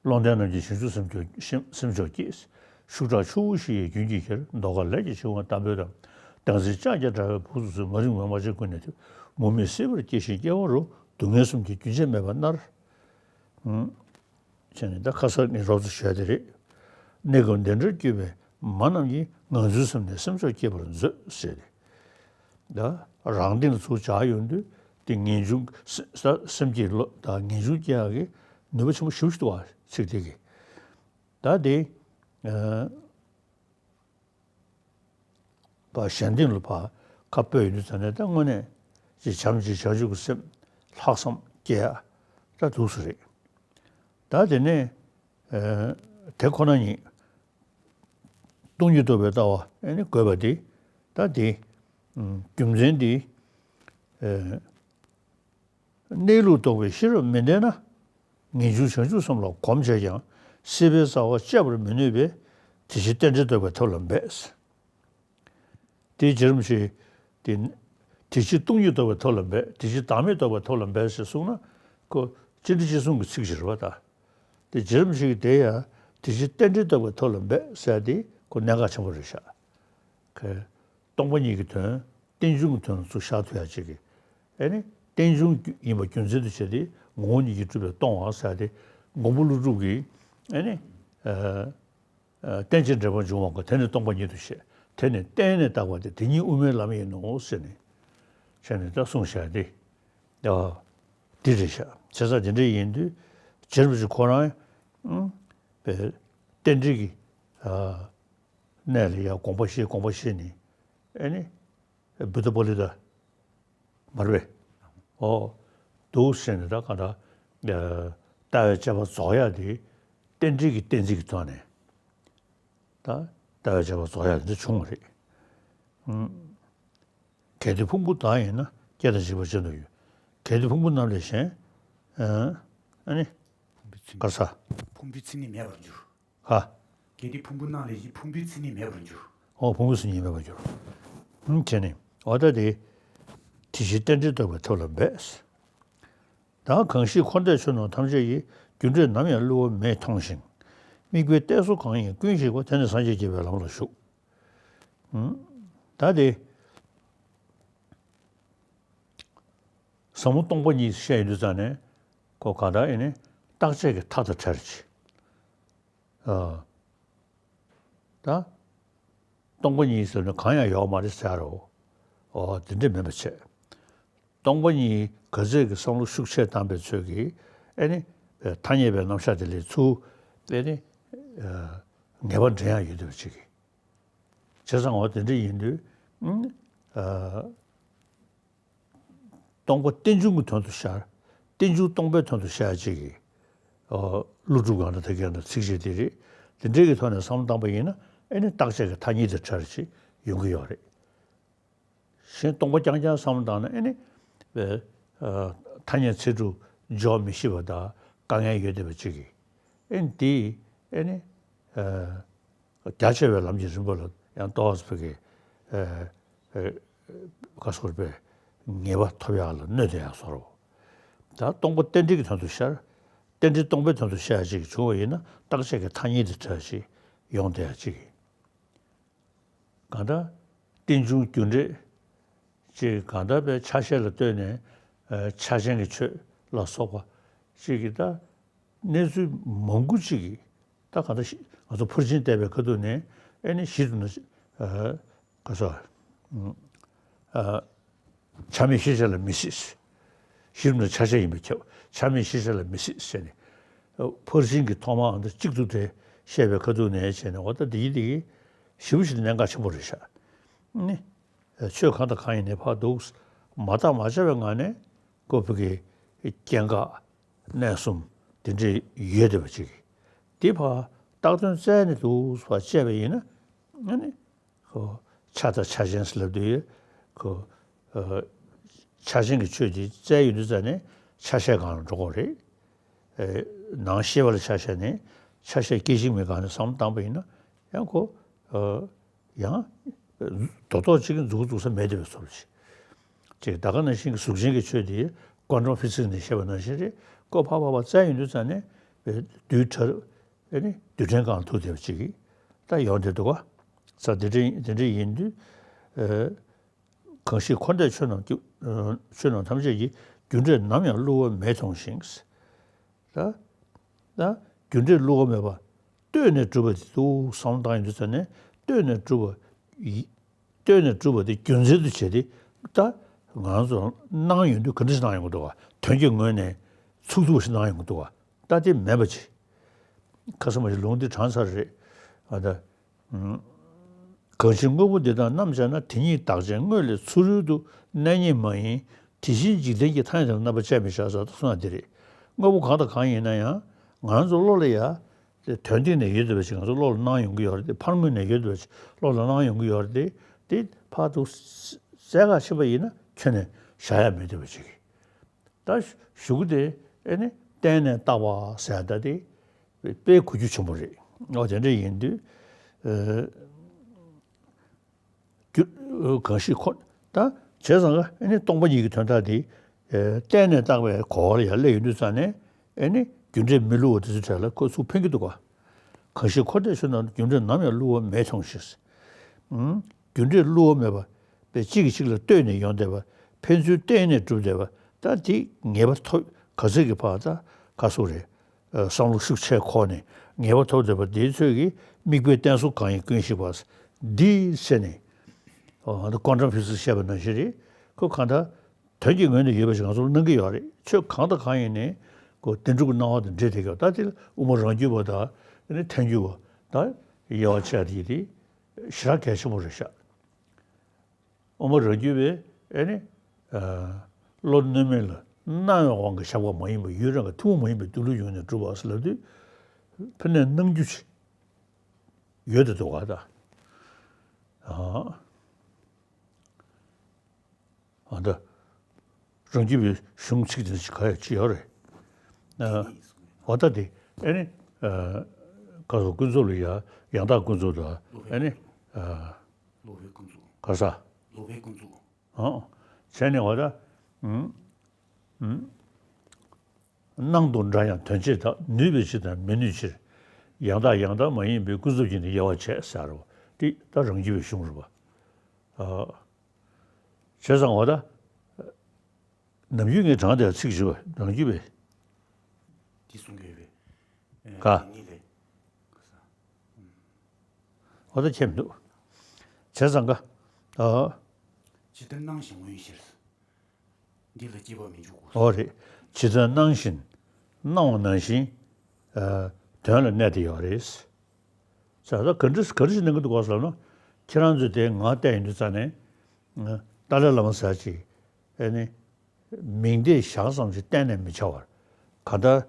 བློ་ལྡན་རྣམས་ཀྱིས་བྱང་ཆུབ་སེམས་མཆོག་སེམས་མཆོག་སྐྱེས། ཤུགས་དྲག་ཆུ་བོ་བཞི་ཡི་རྒྱུན་གྱིས་ཁྱེར། མདོ་ཁ་ལས་ཀྱི་ཆུ་བོ་དམ་པོའི་རང་། དྭངས་བསིལ་ལྕགས་ཀྱུ་འདྲ་བའི་བུ་ཚོ་ཚོས། མ་རིག་མུན་པ་ཕྱིར་ཀུན་ནས་འཐིབས། མུ་མེད་སྲིད་པར་སྐྱེ་ཞིང་སྐྱེ་བ་རུ། སྡུག་བསྔལ་གསུམ་གྱི་རྒྱུན་ཆད་མེད་པར་མནར། བྱས་ནས་ད་ཁ་སང་ངས་རོབ་ཙམ་ཞུས་དེ་རེད། གནས་སྐབས་བདེ་འབྲས་བཀོད་པའི་མ་རྣམས་ཀྱིས། ངང་ཚུལ་ཟིན་ནས་སེམས་མཆོག་སྐྱེ་བར་མཛོད་ཟེར་ཏེ། ད་རང་སྟེང་ལ་ཚུར་བྱ་ཡོང་དུས་དེ་ངེས་འབྱུང་སེ་ས་སེམས་ཀྱི་བློ་དང་ངེས་འབྱུང་སྐྱེ་ཡག་གི་ནུས་པ་ཆེན་པོ་ཞེ་པོ་ཞིག་འདུག་བ། ཚིག་དེ་གི་ད་དེ། ཨ་བ་གཞན་སྟེང་ལ་ཕར་ཁ་སྤོས་ཡོང་དུས་ཙམ་ནས་ད་དངོས་གནས་ཅིག་བྱམས་ཀྱི་བྱང་ཆུབ་ཀྱི་སེམས་ལྷག་བསམ་སྐྱེ་ཡག་ད་འདུག་སེ་རེད། ད་དེ་ནས་ཨ་དེ་ཁོ་ན་ཉིད། སྟོང་ཉིད་རྟོགས་པའི་ལྟ་བ་ཨེ་ནི་དགོས་པ་དེ། ད་དེ་རྒྱུ་མཚན་དེ། གནས་ལུགས་རྟོགས་པའི་ཤེས་རབ་མི་ལྡན་ན། ངེས་འབྱུང་བྱང་ཆུབ་སེམས་ལ་གོམས་བྱས་ཀྱང་། སྲིད་པའི་རྩ་བ་གཅད་པར་མི་ནུས་པས། དེ་ཕྱིར་རྟེན་འབྲེལ་རྟོགས་པའི་ཐབས་ལ་འབད། དེའི་རྗེ་རིན་པོ་ཆེས་དེ། དེ་ཕྱིར་སྟོང་ཉིད་རྟོགས་པའི་ཐབས་ལ་འབད། དེ་ཕྱིར་བདག་མེད་རྟོགས་པའི་ཐབས་ལ་འབད་ཞེས་གསུངས་ན། ཁོ་སྤྱི་འགྲེལ་སྤྱི་གསུང་གི་ཚིག་ཅིག་རེད་པ་ད། དེ་རྗེ་རིན་པོ་ཆེ་གིས་དེ་ཡང་དེ་ཕྱིར་རྟེན་འབྲེལ་རྟོགས་པའི་ཐབས་ལ་འབད་ཟེར་དེ་ཁོ་གནད་འགག་ཆེན་པོ་རེད་ཤག་ཁོས་སྟོང་པ་ཉིད་ཀྱི་དོན་རྟེན་འབྱུང་གི་དོན་ལ་ཚུར་བཞག་ཐུབ་ཡ་ཅིག་གི། ཨེ་ནི་རྟེན་འབྱུང་ཡིན་པ་རྒྱུ་མཚན་དུ་བྱས་ཏེ་ངོ་བོ་ཉིད་ཀྱིས་གྲུབ་པའི་སྟོང་པ་ཟེར་དེ་མགོན་པོ་ཀླུ་སྒྲུབ་ཀྱིས་ཨེ་ནི། རྟེན་ཅིང་འབྲེལ་པར་འབྱུང་བ་ཀུན། དེ་ནི་སྟོང་པ་ཉིད་དུ་ཤེས། དེ་ནི་བརྟེན་ནས་བཏགས་པ་སྟེ། དེ་ཉིད་དབུ་མའི་ལམ་ཡིན་ནོ་ཟེར་ནས་བྱས་ནས་ད་གསུངས་བཞག་དེ། ཨ་འདི་རེད་ཤག་བྱས་ཙང་དེ་འདྲ་ཡིན་དུས་རྗེ་རིན་པོ་ཆེ་ཁོ་རང་ཨ་པའི་རྟེན་འབྲེལ་གྱི་ཨ་གནས་ལ་ཡང་དགོངས་པ་བཞེས་དགོངས་པ་བཞེས་ནས་ཨེ་ནི། བུདྡྷ་པཱ་ལི་ཏ། མ་རེད་པས། ཨོ། འདུག་ཟེར་ནས་ད་གང་ལྟར། ལྟ་བའི་དཔྱད་པ་རྫོགས་ཡག་དེ་རྟེན་འབྲེལ་གྱི་གཏན་ཚིགས་ཀྱི་ཐོག་ནས། ད་ལྟ་བའི་དཔྱད་པ་རྫོགས་ཡག་དེ་འདྲ་བྱུང་བ་རེད། ཨུམ། གལ་ཏེ་ཕུང་པོ་བདག་ཡིན་ན། སྐྱེ་དང་འཇིག་པ་ཅན་དུ་ཡོད། གལ་ཏེ་ཕུང་པོ་རྣམས་ལས་གཞན། ཨ་ནི། ག་ས། ཕུང་པོའི་མཚན་ཉིད་མེད་པར་འགྱུར། ཧ། གལ་ཏེ་ཕུང་པོ་རྣམས་ལས་གཞན། ཕུང་པོའི་མཚན་ཉིད་མེད་པར་འགྱུར། ཨོ་ཕུང་པོའི་མཚན་ཉིད་མེད་པར་འགྱུར། ཧུམ་བྱས་ནས་འོ་ད་དེ། དེ་ཕྱིར་རྟེན་འབྲེལ་རྟོགས་པའི་ཐབས་ལ་འབད། ད་གང་ཞིག་འཁོར་འདས་ཆོས་རྣམས་ཐམས་ཅད་ཀྱི། རྒྱུ་འབྲས་ནམ་ཡང་བསླུ་བ་མེད་མཐོང་ཞིང་། དམིགས་པའི་གཏད་སོ་གང་ཡིན་ཀུན་ཞིག་པ། དེ་ནི་སངས་རྒྱས་བསྐྱེད་པའི་ལམ་ལ་ཞུགས། ཧུམ། ད་དེ། ཟབ་མོ་སྟོང་པ་ཉིད་བཤད་ཡོང་དུས་ཙང་ནས་ཁོ་གང་ལྟར་ཨེ་ནི་རྟག་ཆད་ཀྱི་མཐའ་དང་བྲལ་ཅིག་ཨ། ད། སྟོང་པ་ཉིད་ཟེར་ན་གང་ཡང་ཡོད་མ་རེད་ཟེར་རོ། ཨོ་དེ་འདྲ་མིན་པ་བྱས། སྟོང་པ་ཉིད་ག་ཚད་ཀྱི་བསམ་བློ་ཤུགས་ཆེ་བཏང་པའི་ཚོད་ཀྱིས་ཨེ་ནི། ཐ་སྙད་པའི་རྣམ་གཞག་དེ་ལས་ཚུར་ཨེ་ནི། ངེས་པ་འདྲེན་ཡག་ཡོད་བསྡད་པ་ཅིག་གིས། བྱས་ཙང་འོ་དེ་འདྲ་ཡིན་དུས། ཨ། སྟོང་པ་རྟེན་འབྱུང་གི་དོན་དུ་ཤར། རྟེན་འབྱུང་སྟོང་པའི་དོན་དུ་ཤར་ཅིག་གི། ཨོ། ཀླུ་སྒྲུབ་གང་འདྲ་དེ་གའི་འདྲ་ཚིགས་བཅད་དེ་རེད། དེ་འདྲའི་གི་ཐོག་ནས་བསམ་བློ་བཏང་པ་ཡིན་ན་ཨེ་ནི་རྟག་ཆད་ཀྱི་མཐའ་གཉིས་དེ་བྲལ་ཅིག་ཡོང་གི་ཡོད་རེད། གཞན་སྟོང་པ་རྐྱང་རྐྱང་བསམ་བློ་བཏང་ན་ཨེ་ནི། ཨ། ཐ་སྙད་ཚིག་གྲུབ་འཇོག་མི་ཤེས་པ་དང་དཀའ་ངལ་ཡོད་བསྡད་པ་ཅིག་གི། ཨེ་ནི་དེ་ཨེ་ནི། ཨ། རྒྱ་ཆེ་བའི་ལམ་གྱི་རིམ་པ་ལ་ཡང་ཏོག་ཙམ་ཕ་གི། ཨ། ཨ། ག་སོགས་པའི་ངེས་པ་ཐོབ་ཡག་ལ་གནོད་བསྡད་ཡག་བཟོ་འདྲ། ད་སྟོང་པ་རྟེན་འབྲེལ་གྱི་དོན་དུ་ཤར། རྟེན་འབྲེལ་སྟོང་པའི་དོན་དུ་ཤར་ཅིག་བྱུང་བ་ཡིན་ན་རྟག་ཆད་ཀྱི་མཐའ་གཉིས་དེ་བྲལ་ཅིག་ཡོང་བསྡད་ཡག་ཅིག་གང་ལྟར་རྟེན་འབྱུང་རྒྱུ་འབྲས་ཅིག་གང་ལྟར་པའི་ཆ་ཤས་ལ་ལྟོས་ནས། ཨ། ཆགས་ཞེན་གྱི་ཆོས་ལ་སོགས་པ་ཅིག་གི་ད། གནས་ཚུལ་མང་པོ་ཅིག་གིས་ད་གང་ལྟར་ཤི་ང་ཚོ་ཕར་ཕྱིན་བལྟས་པའི་ཁ་ཐུག་ནས་ཨེ་ནི་ཞིབ་ཏུ་ན། ཨ། ག་ས། ཨ། ཆ་མེད་ཤེས་བྱ་ལ་མི་སྲིད། ཞིབ་ཏུ་ན་ཆ་ཤས་ཡིན་པས་ཁྱབ། ཆ་མེད་ཤེས་བྱ་ལ་མི་སྲིད་ཟེར་ནས། ཕར་ཕྱིན་གྱི་ཐོག་མ་ཨ་འདི་གཅིག་ཏུ་དེ་བཤད་པའི་ཁ་ཐུག་ནས་བྱས་ནས་འོ་ད་འདི་ཡི་འདི་གི་ ཞེ་པོ་ཞིག་གནད་འགག་ཆེན་པོ་རེད་ཤག་ནི། ཆོས་གང་དང་གང་ཡིན་ནའི་ཕར་འདུག་མ་བརྟགས་མ་དཔྱད་པའི་ངང་ནས་ཀོ་བོད་ཀྱི་སྐྱེ་འགག་གནས་གསུམ་དེ་འདྲས་ཡོད་བསྡད་པ་ཅིག་འདི་ཕར་བཏགས་དོན་བཙལ་ནས་འདུག་ཕར་དཔྱད་པ་ཡིན་ན་ནི། ཁོ་ཆ་དང་ཆ་ཅན་ཟེར་ལབ་དུས་ཁོ་ཨ་ཆ་ཅན་གྱི་ཆོས་དེ་བཙལ་ཡོང་དུས་ཙ་ནས་ཆ་ཤས་སྒང་ལ་འགྲོ་དགོས་རེད། ཨེ་ནང་ཤེས་པ་ལ་ཆ་བཞག་ནས་ཆ་ཤས་སྐྱེ་འཇིག་མེད་སྒང་ནས་བསམ་བློ་བཏང་པ་ཡིན་ན་ཡང་ཁོ་ཨ་ཡང་རྡོག་རྡོག་གཅིག་གིས་འཛུགས་འཛུགས་ས་མེད་བསྡད་པའི་བཟོ་འདྲ་ཅིག་ཅིག་ད་ག་ནང་བཞིན་གྱི་གཟུགས་ཅན་གྱི་ཆོས་དེ་ཀོན་ཊམ་ཕི་ཟིག་སི་ནས་བཤད་པ་ནང་བཞིན་རེད། ཁོ་ཕར་ཕར་ཕར་བཙལ་ཡོང་དུས་ཙ་ནས་རྡུལ་ཕྲ་ཨེ་ནི་རྡུལ་ཕྲན་སྒང་ལ་ཐུག་བསྡད་པ་ཅིག་གིས་ད་ཡོང་བསྡད་འདུག་ག་ས་དེ་འདྲ་དེ་འདྲ་ཡིན་དུས་ཨེ། གང་ཞིག་འཁོར་འདས་ཆོས་རྣམས་རྒྱུ། ཆོས་རྣམས་ཐམས་ཅད་ཀྱི་རྒྱུ་འབྲས་ནམ་ཡང་བསླུ་བ་མེད་མཐོང་ཞིང་། ད་ད་རྒྱུ་འབྲས་བསླུ་བ་མེད་པ་ལྟོས་ནས་གྲུབ་པ་དེ་འདུག་བསམ་བློ་བཏང་ཡོང་དུས་ཙ་ནས་ལྟོས་ནས་གྲུབ་པ་ཡི་ལྟོས་ནས་གྲུབ་པ་དེ་རྒྱུ་མཚན་དུ་བྱས་ཏེ་ད་ང་ཚོ་སྣང་ཡོང་དུས་ག་འདྲ་ཞིག་སྣང་ཡོང་གི་འདུག་ག་དོན་གྱི་ངོས་ནས་ཚུགས་ཐུབ་པ་ཞིག་སྣང་ཡོང་གི་འདུག་ག་ད་དེ་མེད་པ་ཅིག་ཁ་སང་མ་ཞིག་ལུང་འདི་དྲངས་ཚར་རེད་ཨ་ད། གང་ཞིག་དངོས་པོ་འདི་དག་རྣམ་སྦྱར་ན། དེ་ཉིད་བདག་ཅན་དངོས་ལས་ཚུ་རོལ་དུ། གནས་རྙེད་མ་ཡིན་དེ་བཞིན་འཇིག་རྟེན་གྱི། ཐ་སྙད་དེ་ལ་རྣམ་པར་དཔྱད་མི་བྱ་ཟེར་དུ་གསུངས་ཡ་འདི་རེད། དངོས་པོ་གང་དང་གང་ཡིན་ན་ཡང་ང་ཚོ་བློ་ལ་ཡ་དེ་དོན་སྟེང་ནས་ཡོད་བསྡད་པ་ཞིག་ང་ཚོ་བློ་ལ་སྣང་ཡོང་གི་ཡོད་རེད་དེ་ཕར་ངོས་ནས་ཡོད་བསྡད་པ་ཞིག་བློ་ལ་སྣང་ཡོང་གི་ཡོད་རེད་དེ་དེ་ཕར་དུ་བཙལ་ག་ཕྱིན་པ་ཡིན་ན་ཁྱོན་ནས་བཞག་ཡ་མེད་བསྡད་པ་ཞིག་ད་གཞུག་གུ་དེ་ཨེ་ནི་བརྟེན་ནས་བཏགས་པ་ཟེར་ད་དེ་དཔེ་གོ་རྒྱུ་ཆེན་པོ་རེད། ཨོ་དེ་འདྲ་ཡིན་དུས་ཨེ་རྒྱུ་གང་ཞིག་ཁོ་ད་བྱས་ཙང་ཨེ་ནི་སྟོང་པ་ཉིད་ཀྱི་དོན་དག་དེ་ཨེ་བརྟེན་ནས་བཏགས་པའི་གོ་བ་ལ་ཡར་སླེབས་ཡོང་དུས་ཙང་ནས་ཨེ་ནི་རྒྱུ་འབྲས་མི་བསླུ་བ་དེ་ཚོའི་གྲས་ལ་ཁོ་ཚུར་ཕན་གྱི་འདུག་ག་གང་ཞིག་འཁོར་འདས་ཆོས་རྣམས་རྒྱུ་འབྲས་ནམ་ཡང་བསླུ་བ་མེད་མཐོང་ཞིང་། ཨུམ། རྒྱུ་འབྲས་བསླུ་བ་མེད་པ། པའི་གཅིག་གིས་གཅིག་ལ་ལྟོས་ནས་ཡོང་བསྡད་པ། ཕན་ཚུན་བརྟེན་ནས་གྲུབ་བསྡད་པ། ད་དེ་ངེས་པ་ཐོབ་ག་ཚོད་ཀྱི་བར་ད་ག་སོགས་རེད། ཨ་བསམ་བློ་ཤུགས་ཆེ་འཁོར་ནས་ངེས་པ་ཐོབ་བསྡད་པ་དེའི་ཚོད་ཀྱིས་དམིགས་པའི་རྟེན་གསུམ་གང་ཡིན་ཀུན་ཤེས་པ། འདིའི་ཚེ་ནས། ཨ་ད་ཀོན་ཊམ་ཕི་ཟིག་སི་བཤད་པ་ནང་བཞིན་རེད། ཁོ་གང་ལྟར། དོན་གྱི་ངོས་ནས་ཡོད་པ་ཞིག་ང་ཚོར་སྣང་གི་ཡོད་རེད། ཆོས་གང་དང་གང་ཡིན་ནའི་ཁོ་བདེན་གྲུབ་ཀྱི་སྣང་བ་དང་འདྲེས་བསྡད་ཀྱི་ཡོད། ད་དེ་ལ་དབུ་མ་རང་རྒྱུད་པ་དང་ཨེ་ནི་ཐལ་འགྱུར་བ་དང་དབྱེ་བ་ཕྱེ་དེ་དེ་ཞེ་དྲག་གལ་ཆེན་པོ་རེད་ཤག་དབུ་མ་རང་རྒྱུད་པས་ཨེ་ནི་ཨ་བློ་གནོད་མེད་ལ་སྣང་བའི་དབང་གིས་ཤར་བ་མ་ཡིན་པ་ཡུལ་རང་གི་ཐུན་མོང་མ་ཡིན་པའི་སྡོད་ལུགས་ཡོང་ནས་གྲུབ་པ་ཟེར་ལབ་དུས་ཕ་ནས་སྣང་རྒྱུ་ཅིག་ཡོད་དེ་འདུག་ག་ད། ཨ། ཨ་ད། རང་རྒྱུད་པའི་གཞུང་ཚིག་དེ་ཅིག་ག་ཡ་ཅི་ཡོད་རེད། ཨ། འོ་ད་དེ་ཨེ་ནི། ཨ། བཀའ་སོགས་ཀུན་རྫོབ་ལ་ཡ་ཡང་དག་ཀུན་རྫོབ་དང་ཨེ་ནི། ཨ། སློབ་དཔོན་ཀུན་རྫོབ། ག་ས། སློབ་དཔོན་ཀུན་རྫོབ། ཨ། བྱས་ནས་འོ་ད། ཨུམ། ཨུམ། སྣང་དུ་འདྲ་ཡང་དོན་བྱེད་དག་ནུས་པའི་ཕྱིར་དང་མི་ནུས་ཕྱིར། ཡང་དག་ཡང་དག་མ་ཡིན་པའི་ཀུན་རྫོབ་ཀྱིས་ནི་དབྱེ་བ་ཕྱེ་ཟེར་རོ། དེ་ད་རང་རྒྱུད་པའི་གཞུང་རེད་པ། ཨ། བྱས་ཙང་འོ་ད། ནམ་རྒྱུན་ངས་དྲངས་བསྡད་ཚིག་ཞུ་བ་རང་རྒྱུད་པའི། དེ་གསུང་གི་ཡོད་པས། ཨ། ག་དེ་ཉིད་ལས། འོ་ད་ཁྱད་མི་འདུག་བྱས་ཙང་ག་ཨ། ཇི་ལྟར་སྣང་བཞིན་མངོན་ཡེ་ཕྱིར། འདི་ལ་སྐྱེས་པ་མི་འཇུག་གོ། འོ་རེད། ཇི་ལྟར་སྣང་བཞིན། སྣང་བ་ནང་བཞིན། ཨ། དོན་ལ་གནས་ཏེ་ཡོད་རེད། ས་ད་ག་འདྲ་ག་འདྲ་ཞིག་གནང་གི་འདུག་གོ་ཟེར་ན། ཁྱེད་རང་ཚོས་དེ་ང་བལྟས་ཡོང་དུས་ཙ་ནས། ཏཱ་ལའི་བླ་མ་ཟེར་ཅིག་ཨེ་ནི། མིང་དེ་ཞག་ཙམ་ཞིག་གཏན་ནས་མི་བྱ་བར། གང་ལྟར།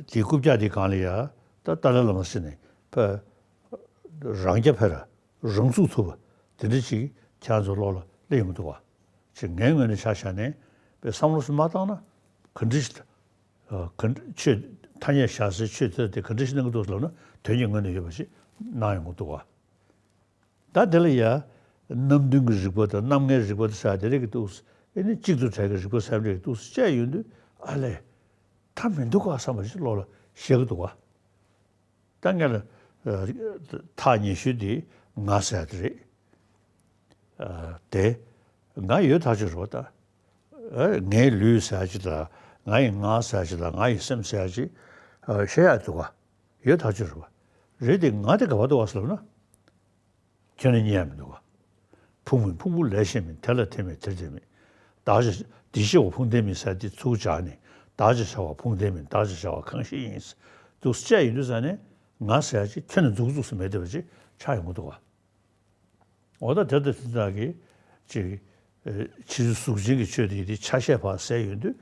དེའི་རྐུབ་བཀྱག་དེའི་སྒང་ལ་ཡ། ད་ཏཱ་ལའི་བླ་མ་ཟེར་ནས་ཕ། རང་རྐྱ་འཕེར་རང་ཚུགས་ཐུབ་པ་དེ་འདྲ་ཅིག་ཁྱེད་རང་ཚོ་བློ་ལ་སླེབས་ཡོང་གི་འདུག་བ། ཅིག་ངའི་ངོས་ནས་ཆ་བཞག་ནས་པའི་བསམ་བློ་ཞིག་མ་བཏང་ན་ག་འདྲ་ཞིག་ཨ། ག་འདྲ་ཆོས་ཐ་སྙད་བཞག་སའི་ཆོས་དེ་དེ་ག་འདྲ་ཞིག་སྣང་གི་འདུག་ལབ་ན་དོན་གྱི་ངོས་ནས་ཡོད་པ་ཞིག་སྣང་ཡོང་གི་འདུག་བ། ད་དེ་ལ་ཡ། རྣམ་བདུན་གྱི་རིགས་པ་དང་རྣམ་ལྔའི་རིགས་པ་དང་ཟེར་དེ་རིགས་ཀྱི་འདུག་ཨེ་ནི་གཅིག་ཏུ་བྲལ་གྱི་རིགས་པ་ཟེར་རིགས་འདུག་བཤད་ཡོང་དུས་ཨ་ལས། ད་མི་འདུག་ག་བསམ་པ་ཞིག་བློ་ལ་ཤར་གྱི་འདུག་ག་ད་ངས་ལ། ཐག་ཉེ་ཤོས་དེ་ང་ཟེར་དེ་རེད། དེ་ང་ཡོད་ཐག་ཆོད་རེད་པ་ད། ངའི་ལུས་ཟེར་ཅིག་དང་ང་ཡི་ངག་ཟེར་ཅིག་དང་ང་ཡི་སེམས་ཟེར་ཅིག་བཤད་ཡག་འདུག་ག་ཡོད་ཐག་ཆོད་རེད་པ། རེད་དེ་ང་དེ་ག་པར་འདུག་ག་ཟེར་ལབ་ན། ཁྱོན་ནས་རྙེད་ཡ་མི་འདུག་ག་ཕུང་མིན་ཕུང་པོ་ལས་གཞན་མིན། དེ་ལ་དེ་མེད་དེར་དེ་མེད། བདག་ཅེས་འདི་ཤེས་པ་ཕུང་ལྡན་མིན་ཟེར་དེ་ཚུར་སྦྱར་ནས་བདག་ཅེས་བྱ་བ་ཕུང་ལྡན་མིན། བདག་ཅེས་བྱ་བ་གང་ཞིག་ཡིན། འདུག་བཤད་ཡོང་དུས་ཙ་ནས་ང་ཟེར་ཡ་ཅིག་ཁྱོན་ནས་འཛུགས་འཛུགས་སུ་མེད་བསྡད་པ་ཅིག་ཆགས་ཡོང་གི་འདུག་ག་འོ་ད་དེ་ལྟ་དེ་དག་གིས་ཅིག་ཕྱི་གཟུགས་གཟུགས་ཅན་གྱི་ཆོས་དེ་ཡི་དེ་ཆ་ཤས་ཕར་ཟད་ཡོང་དུས་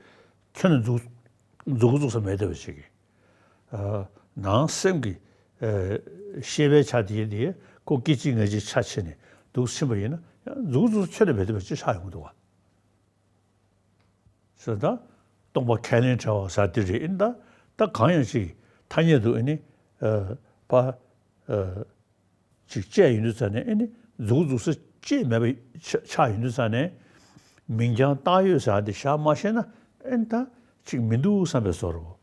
ཁྱོན་ནས་མཛུག་མཛུག་གུ་བཙུགས་ས་མེད་བསྡད་པ་ཅིག་གིས། ནང་སེམས་ཀྱི་ཤེས་པའི་ཆ་དེ་དེ་ཁོ་སྐད་ཅིག་ངེས་ཅིག་ཆ་ཕྱེ་ནས་འདུག་ཕྱིན་པ་ཡིན་ན་ཡང་མཛུག་གུ་བཙུགས་ས་ཁྱོན་ནས་མེད་བསྡད་པ་ཅིག་ཆགས་ཡོང་གི་འདུག་བ། ཟེར་ད། སྟོང་པ་ཁས་ལེན་བྲལ་བ་ཟེར་དེ་རེད། ཨེ་ད་ད་གང་ཡང་ཅིག་ཐ་སྙད་དུ་ཨེ་ནི་ཨ་པ་ཨ་ཅིག་བཅད་ཡོང་དུས་ཙ་ནས་ཨེ་ནི་མཛུག་གུ་བཙུགས་ས་ཅིག་མེད་པ་ཆ་ཆགས་ཡོང་དུས་ཙ་ནས་མིང་རྐྱང་བཏགས་ཡོད་ཟེར་དེ་བཞག་མ་ཤེས་ན་ཨེ་ནི་ད་ཅིག་མི་འདུག་བསམ་པའི་བཟོ་འདྲ་བོ།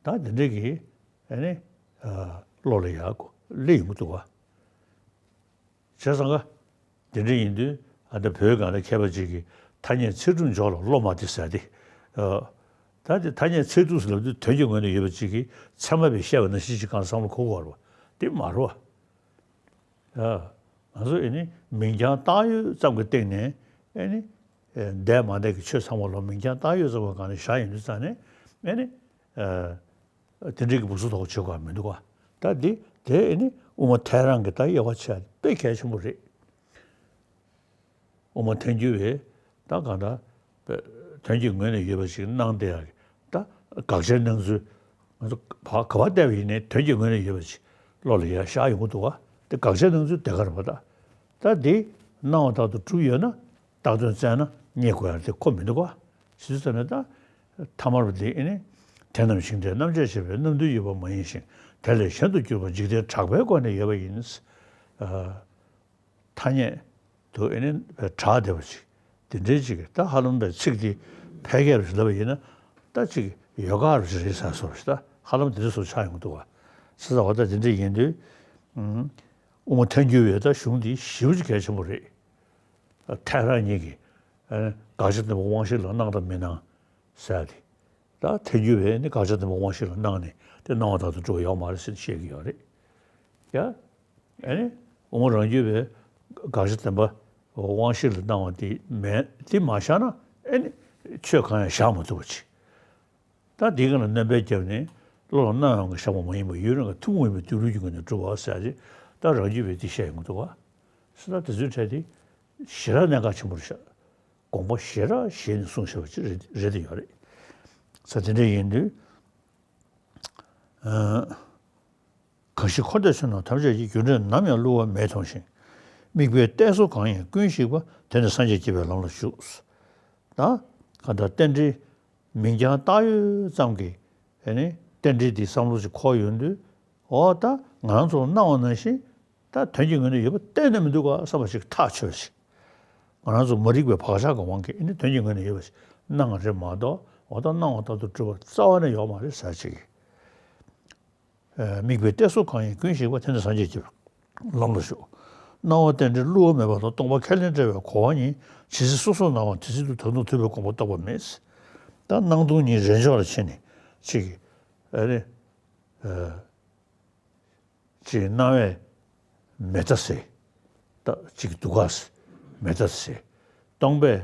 ད་དེ་འདྲ་གི་ཨེ་ནི་ཨ་བློ་ལ་ཡག་གོ་སླེབས་ཡོང་གི་འདུག་བ། བྱས་ཙང་ཀ། དེ་འདྲ་ཡིན་དུས་ཨ་ད་བོད་སྒང་ལ་མཁས་པ་ཅིག་གིས་ཐ་སྙད་ཚིག་གྲུབ་འཇོག་ལ་བློ་མ་བདེ་ཟེར་ཏེ། ཨ། ད་དེ་ཐ་སྙད་ཚིག་གྲུབ་ཟེར་ལབ་དུས་དོན་གྱི་ངོས་ནས་ཡོད་པ་ཅིག་གིས་ཚད་མ་སྦེ་བཤད་པ་ནང་བཞིན་ཅིག་གང་བསམ་བློ་འཁོར་དགོས་པ་རེད་བ། དེ་མ་རེད་བ། ཨ། ང་ཚོ་ཨེ་ནི་མིང་རྐྱང་བཏགས་ཡོད་ཙམ་གྱི་སྟེང་ནས་ཨེ་ནི། ཨེ་འདས་མ་འདས་ཀྱི་ཆོས་ཚང་མ་ལ་མིང་རྐྱང་བཏགས་ཡོད་ཙམ་གྱི་སྒང་ནས་བཞག་ཡོང་དུས་ཙང་ནས་ཨེ་ནི། ཨ། དེ་འདྲའི་གི་འབུ་སུ་དོག་ཆོད་ག་མི་འདུག་ག་ད་འདི་དེ་ནི་དབུ་མ་ཐལ་རང་གི་ད་དབྱེ་བ་ཕྱེ་དཔེ་གལ་ཆེན་པོ་རེད། དབུ་མ་ཐལ་འགྱུར་བའི་ད་གང་ལྟར་དོན་གྱི་ངོས་ནས་ཡོད་པ་ཞིག་སྣང་བསྡད་ཡག་གི་ད་དགག་བྱའི་སྣང་ཚུལ་ང་ཚོ་བ་ག་བ་བལྟས་པ་ཡིན་ནའི་དོན་གྱི་ངོས་ནས་ཡོད་པ་ཞིག་བློ་ལ་ཡར་ཤར་ཡོང་གི་འདུག་ག་དེ་དགག་བྱའི་སྣང་ཚུལ་དེ་ག་རེད་པ་ད། ད་འདི་སྣང་བ་ལྟར་དུ་གྲུབ་ཡོད་ན། བཏགས་དོན་བཙལ་ན་རྙེད་དགོས་ཡ་དེ་ཁོ་མི་འདུག་ག་ཞེས་ཟེར་ན་ད། ཐ་མལ་པ་དེ་ཨེ་ནི། དེ་རྣམས་ཤིང་རྟའི་རྣམ་གཅོད་བྱེད་པའི་རྣམ་འདུལ་ཡོད་པ་མ་ཡིན་ཞིང་དེ་ལས་གཞན་དུ་གྱུར་པ་འཇིག་རྟེན་གྲགས་པའི་སྒོ་ནས་ཡོད་པ་ཡིན། ཨ། ཐ་སྙད་དུ་ཨེ་ནི་གྲགས་བསྡད་པ་ཅིག་དེ་འདྲའི་ཅིག་ད་ཧ་ལམ་པའི་ཚིག་དེ་ཕལ་སྐད་པ་ཞིག་ལབ་པ་ཡིན་ན་ད་ཅིག་ཡོད་ག་རེ་རེད་ཟེར་སོ་ཞིག་ད་ཧ་ལམ་དེ་འདྲ་སོགས་ཆགས་ཡོང་གི་འདུག་ག་ཟེར་ཙང་བ་ད་དེ་འདྲ་ཡིན་དུས། ཨུ། དབུ་མ་ཐལ་འགྱུར་བའི་ད་གཞུང་འདི་ཞེ་པོ་ཅིག་གལ་ཆེན་པོ་རེད། ཐལ་རང་ཉིད་ཀྱིས་ཨ་ནི་དགག་བྱ་བདེན་པ་དབང་ཤེས་ལ་སྣང་དང་མི་སྣང་ཟེར་ཏེ། ད་ཐལ་འགྱུར་བས་ནི་དགག་བྱ་བདེན་པ་དབང་ཤེས་ལ་སྣང་ནས་དེ་སྣང་བ་ལྟར་དུ་གྲུབ་པ་ཡོད་མ་རེད་ཟེར་བཤད་ཀྱི་ཡོད་རེད། ཡ། ཨ་ནི་དབུ་མ་རང་རྒྱུད་པས་དགག་བྱ་བདེན་པ་དབང་ཤེས་ལ་སྣང་བ་དེ་མེད་དེ་མ་བཞག་ན་ཨ་ནི་ཆོས་གང་ཡང་བཞག་མ་ཐུབ་པ་ཅིག་ད་འདི་ག་ལ་སྣོན་པ་བརྒྱབ་ནས་བློ་ལ་སྣང་བའི་དབང་གིས་བཞག་པ་མ་ཡིན་པར་ཡུན་རིང་གི་ཐུན་མོང་མ་ཡིན་པའི་སྡེབ་སྦྱོར་གྱི་སྒོ་ནས་གྲུབ་པ་ཟེར་ཏེ་ད་རང་རྒྱུད་པས་འདི་བཤད་ཡོང་གི་འདུག་ག་ཟེར་ན་དེ་ཚོའི་གྲས་དེ་ཞེ་དྲག་གནད་འགག་ཆེན་པོ་རེད་ཤག་དགོངས་པ་ཞེ་དྲག་བཞེས་ནས་གསུངས་བཞག་པ་ཅིག་རེད་རེད་དེ་ཡོད་རེད། ས་དེ་འདྲ་ཡིན་དུས། ཨ། གང་ཞིག་འཁོར་འདས་ཕྱི་ནང་ཐམས་ཅད་ཀྱི། རྒྱུ་འབྲས་ནམ་ཡང་བསླུ་བ་མེད་མཐོང་ཞིང་། དམིགས་པའི་གཏད་སོ་གང་ཡིན་ཀུན་ཞིག་པ། དེ་ནི་སངས་རྒྱས་བསྐྱེད་པའི་ལམ་ལ་ཞུགས། ད་གང་ལྟར་རྟེན་འབྲེལ་མིང་རྐྱང་བཏགས་ཡོད་ཙམ་གྱི་ཨེ་ནི་རྟེན་འབྲེལ་འདི་བསམ་བློ་ཞིག་འཁོར་ཡོང་དུས་འོ་ད་ང་རང་ཚོ་ལ་སྣང་བ་ནང་བཞིན་ད་དོན་གྱི་ངོས་ནས་ཡོད་པ་གཏན་ནས་མི་འདུག་ག་བསམ་པ་ཞིག་ཐག་ཆོད་པ་ཞིག་ང་རང་ཚོ་མ་རིག་པའི་བག་ཆགས་ཀྱི་དབང་གིས་ཨེ་ནི་དོན་གྱི་ངོས་ནས་ཡོད་པ་ཞིག་སྣང་བ་རེད་མ་གཏོགས་འོ་ད་སྣང་བ་ལྟར་དུ་གྲུབ་པ་རྩ་བ་ནས་ཡོད་མ་རེད་ཟེར་ཅིག་དམིགས་པའི་གཏད་སོ་གང་ཡིན་ཀུན་ཞིག་པ། དེ་ནི་སངས་རྒྱས་ཀྱི་ལམ་ལ་ཞུགས། སྣང་བ་རྟེན་འབྲེལ་བསླུ་བ་མེད་པ་དང་། སྟོང་པ་ཁས་ལེན་བྲལ་བའི་གོ་བ་ཉིད། ཇི་སྲིད་སོ་སོར་སྣང་བ་དེ་སྲིད་དུ། དག་དང་མཐུན་པའི་དགོངས་པ་རྟོགས་པ་མེད། ད་སྣང་སྟོང་ཉིད་རེས་འཇོག་ལ་ཕྱིན་ནས་ཅིག་ཨ་ནི། ཅིག་སྣང་བས་མེད་ཐབས་ཟེར། ད་ཅིག་འདུག་ག་ཟེར། མེད་ཐབས་ཟེར། སྟོང་པས་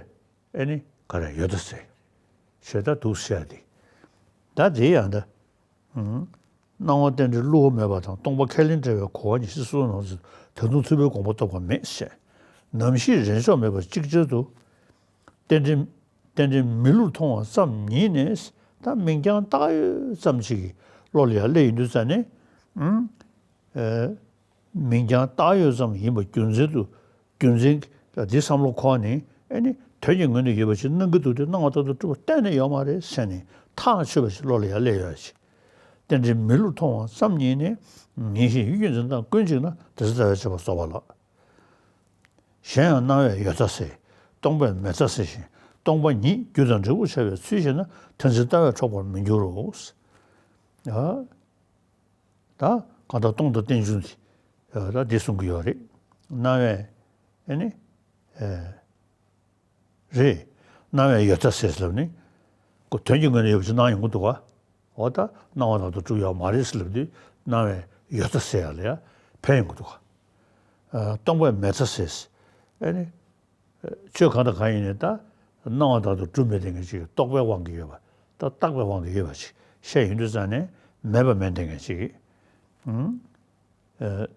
ཨེ་ནི་ག་རེ་ཡོད་ཐབས་ཟེར། ཞེས་ད་འདུག་ཟེར་ཏེ། ད་དེ་ཡང་ད། སྣང་བ་རྟེན་འབྲེལ་བསླུ་བ་མེད་པ་དང་། སྟོང་པ་ཁས་ལེན་བྲལ་བའི་གོ་བ་ཉིད། ཇི་སྲིད་སོ་སོར་སྣང་བ་དེ་སྲིད་དུ། དག་དང་མཐུན་པའི་དགོངས་པ་རྟོགས་པ་མེད་ཟེར། ནམ་ཞིག་རེས་འཇོག་མེད་པར་ཅིག་ཅར་དུ། རྟེན་འབྲེལ་རྟེན་འབྲེལ་མི་བསླུར་མཐོང་བ་ཙམ་ཉིད་ནས་ད་མིང་རྐྱང་བཏགས་ཡོད་ཙམ་ཞིག་གི་བློ་ལ་ཡར་སླེབས་ཡོང་དུས་ཙ་ནས། ཨུམ། ཨེ། མིང་རྐྱང་བཏགས་ཡོད་ཙམ་ཡིན་པ་རྒྱུ་མཚན་དུ་རྒྱུ་མཚན་འདི་བསམ་བློ་འཁོར་ནས་ཨེ་ནི་དོན་གྱི་ངོས་ནས་ཡོད་པ་ཞིག་སྣང་གི་འདུག་སྟེ་སྣང་བ་ལྟར་དུ་གྲུབ་པ་གཏན་ནས་ཡོད་མ་རེད་ཟེར་ནས་ཐག་ཆོད་པ་ཞིག་བློ་ལ་ཡར་སླེབས་ཡོད་ཅིག་རྟེན་འབྲེལ་མི་བསླུར་མཐོང་བ་ཙམ་ཉིད་ནས། ངེས་ཤེས་ཡུལ་གྱི་འཛིན་སྟངས་ཀུན་གཅིག་ན། དེ་ཚེ་ལྟ་བས་དཔྱད་པ་རྫོགས་པ་ལགས། གཞན་ཡང་སྣང་བས་ཡོད་ཐབས་ཟེར། སྟོང་པས་མེད་ཐབས་ཟེར་ཞིང་། སྟོང་པ་ཉིད་རྒྱུ་དང་འབྲས་བུར་འཆར་བའི་ཚུལ་ཤེས་ན། དེ་ཚེ་ལྟ་བས་འཕྲོག་པར་མི་འགྱུར་རོ། ཡ། ད་གང་ལྟར་སྟོང་དང་རྟེན་འབྱུང་དེ། ད་འདི་གསུང་གི་ཡོད་རེད། སྣང་བས་ཨེ་ནི། ཨེ། རེད། སྣང་བས་ཡོད་ཐབས་ཟེར་ལབ་ནི། ཁོ་དོན་གྱི་ངོས་ནས་ཡོད་པ་ཅིག་སྣང་ཡོང་གི་འདུག་ག་འོ་ད་སྣང་བ་དག་ཏུ་གྲུབ་ཡོད་མ་རེད་ཟེར་ལབ་དུས་སྣང་བས་ཡོད་ཐབས་ཟེར་ཡ་ལ་ཡ་ཕན་ཡོང་གི་འདུག་ག་ཨ། སྟོང་པས་མེད་ཐབས་ཟེར། ཨེ་ནི། ཆོས་གང་དང་གང་ཡིན་ནའི་ད། སྣང་བ་དག་ཏུ་གྲུབ་མེད་དེ་ངེས་ཅིག་རྟོག་པའི་དབང་གིས་ཡོད་པ། ད་བཏགས་པའི་དབང་གིས་ཡོད་པ་ཅིག་བཤད་ཡོང་དུས་ཙང་ནས་མེད་པ་མེད་དེ་ངེས་ཅིག་ཨུམ། ཨེ།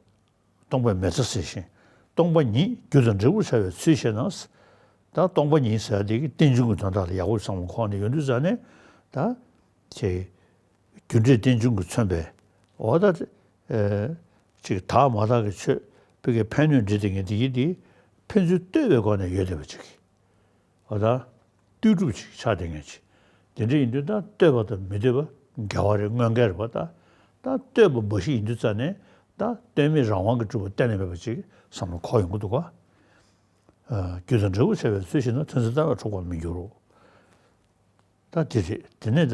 སྟོང་པས་མེད་ཐབས་ཟེར་ཞིང་། སྟོང་པ་ཉིད་རྒྱུ་དང་འབྲས་བུར་བྱ་བའི་ཚུལ་ཤེས་ན། ད་སྟོང་པ་ཉིད་ཟེར་བ་དེ་གི་རྟེན་འབྱུང་གི་དོན་དག་ལ་ཡག་པོ་བསམ་བློ་འཁོར་ནས་ཡོང་དུས་ཙ་ནས། ད་ཅེ་རྒྱུ་འབྲས་རྟེན་འབྱུང་གིས་མཚོན་པའི་འོ་ད་ཨེ་ཅིག་དག་མ་དག་གི་ཆོས་ཕ་གིའི་ཕན་གནོད་འབྲེལ་དེ་ངེས་དེ་ཡིན་དེ་ཕན་ཚུན་ལྟོས་པའི་སྒོ་ནས་ཡོད་བསྡད་པ་ཅིག་འོ་ད་ལྟོས་གྲུབ་ཅིག་ཆགས་བསྡད་མཁན་ཅིག་དེ་འདྲ་ཡིན་དུས་ད་ལྟོས་པ་དང་མི་ལྟོས་པ་འགལ་བ་རེད། དངོས་འགལ་རེད་པ། ད་ད་ལྟོས་པ་འབའ་ཞིག་ཡིན་དུས་ཙ་ནས་ད་ལྟོས་མེད་རང་དབང་གིས་གྲུབ་པ་གཏན་ནས་མེད་པ་ཅིག་བསམ་བློ་འཁོར་ཡོང་གི་འདུག་ག་ཨ། རྒྱུ་དང་འབྲས་བུར་བྱ་བའི་ཚུལ་ཤེས་ན། ཐོས་འཛིན་ལྟ་བས་འཕྲོག་པར་མི་འགྱུར་རོ། ད་དེ་རེད། དེ་ནས་ད་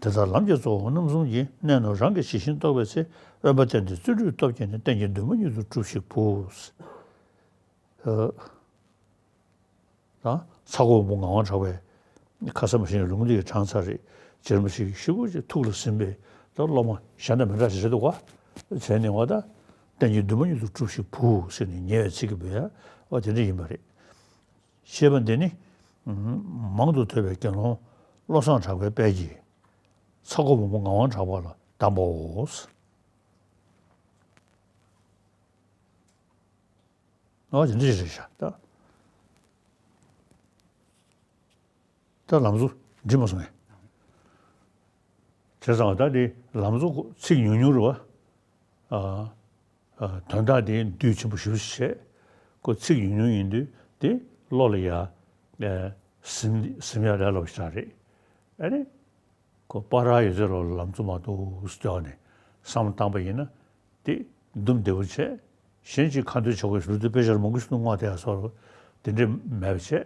དེ་ལྟར་ལམ་གྱི་གཙོ་བོ་རྣམ་གསུམ་གྱི། གནས་རྣམས་རང་གིས་ཇི་བཞིན་རྟོགས་པའི་ཚེ། དབེན་པ་བསྟེན་ཏེ་བརྩོན་འགྲུས་སྟོབས་བསྐྱེད་ནས། རྟེན་གྱི་འདུན་མ་མྱུར་དུ་གྲུབ་ཤིག་བུ། ཨ། དང་། ཚ་ཁོ་བུ་མོ་ངག་དབང་གྲགས་པས་ཁ་ས་མ་ཤེས་ལུང་འདི་གི་དྲངས་ཚར་རེད། རྗེ་རིན་པོ་ཆེ་གིས་ཞེ་པོ་ཅིག་ཐུགས་ལ་ཟིན་པའི་ད་སློབ་མ་གཞན་དང་མི་འདྲ་ཞིག་རེད་འདུག་ག་བྱས་ནས་འོ་ད་རྟེན་གྱི་འདུན་མ་མྱུར་དུ་གྲུབ་ཤིག་བུ་ཟེར་ནས་ཉེ་བའི་ཚིག་གི་འབོད་ཡ་འོ་དེ་འདྲ་ཡིན་པ་རེད། ཞེས་པ་འདི་ནི་མང་དུ་ཐོས་པའི་དགེ་སློང་བློ་བཟང་གྲགས་པའི་དཔལ་གྱིས་ཚ་ཁོ་བུ་མོ་ངག་དབང་གྲགས་པ་ལ་གདམས་པའོ། ཨ། དེ་འདྲ་ཞིག་རེད་ཤག་ད་ད་ལམ་གཙོ་འགྲིག་མ་སོང་ངས། བྱས་ཙང་ད་དེ་ལམ་གཙོ་ཚིག་ཉུང་ཉུང་རེད་པ། ཨ། ཨ། དོན་དག་དེ་འདུས་ཆེན་པོ་ཞེ་པོ་ཞིག་བྱས། ཁོ་ཚིག་ཉུང་ཉུང་ཡིན་དུས་དེ་བློ་ལ་ཡ་ཟིན་ཟིན་ཡ་ལས་སླ་པོ་ཞིག་རེད། ཨ་ནི། ཁོ་པ་ར་ཡོད་ཚད་ལོ་ལམ་གཙོ་མ་གཏོགས་ཟེར་ནས་བསམ་བློ་བཏང་པ་ཡིན་ན་དེ་འདུམ་བདེ་པོ་བྱས། གཞན་གཅིག་ཁ་འདོན་བྱེད་དགོས་ཞུ་དུས་དཔེ་ཆ་མང་པོ་ཞིག་ཏུ་བསྔོགས་བསྡད་ཡ་སོགས་དེ་འདྲས་མེད་པ་བྱས།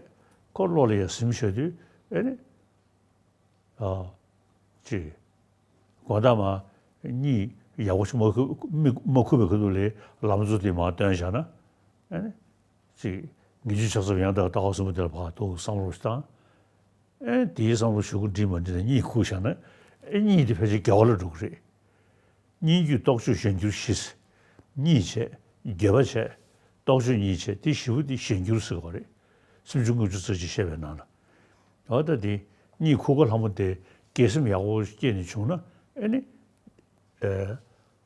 ཁོ་བློ་ལ་ཡ་ཟིན་བྱས་དུས་ཨེ་ནི། ཨ། ཅིག་དགོང་དག་མ་གཉིད་ཡག་པོ་ཞིག་མ་ཁུག་མིག་མ་ཁུག་པའི་ཁ་ཐུག་ལ་ལམ་གཙོ་དེ་མར་བཏོན་བཞག་ན། ཨེ་ནི། ཅིག་ངེས་འབྱུང་ཆགས་བསམ་ཡང་དག་ལྟ་བ་གསུམ་པོ་དེ་ལ་ཕར་ཐུག་བསམ་བློ་ཞིག་བཏང་། ཨེ། དེའི་བསམ་བློ་ཞུ་གུ་འགྲིག་མ་འགྲིག་ལ་གཉིད་ཁུག་བཞག་ན། ཨེ། གཉིད་དེ་ཕལ་ཆེར་དགེ་བ་ལ་འགྲོ་གི་རེད། གཉིད་འགྱུས་རྟོག་དཔྱོད་གཞན་འགྱུར་བཞི། གཉིད་བྱས། འགྱོད་པ་བྱས། རྟོག་དཔྱོད་གཉིས་བྱས། དེ་བཞི་པོ་དེ་གཞན་འགྱུར་ཟེར་བ་རེད། སུམ་ཅུ་སོ་བརྒྱད་ཅུ་རྩ་གཅིག་བཤད་པའི་ནང་ལ། འོ་ད་དེ་གཉིད་ཁུག་ག་ལྷ་མོ་དེ་དགེ་སེམས་ཡག་པོ་སྐྱེས་ནས་བྱུང་ན། ཨེ་ནི། ཨེ།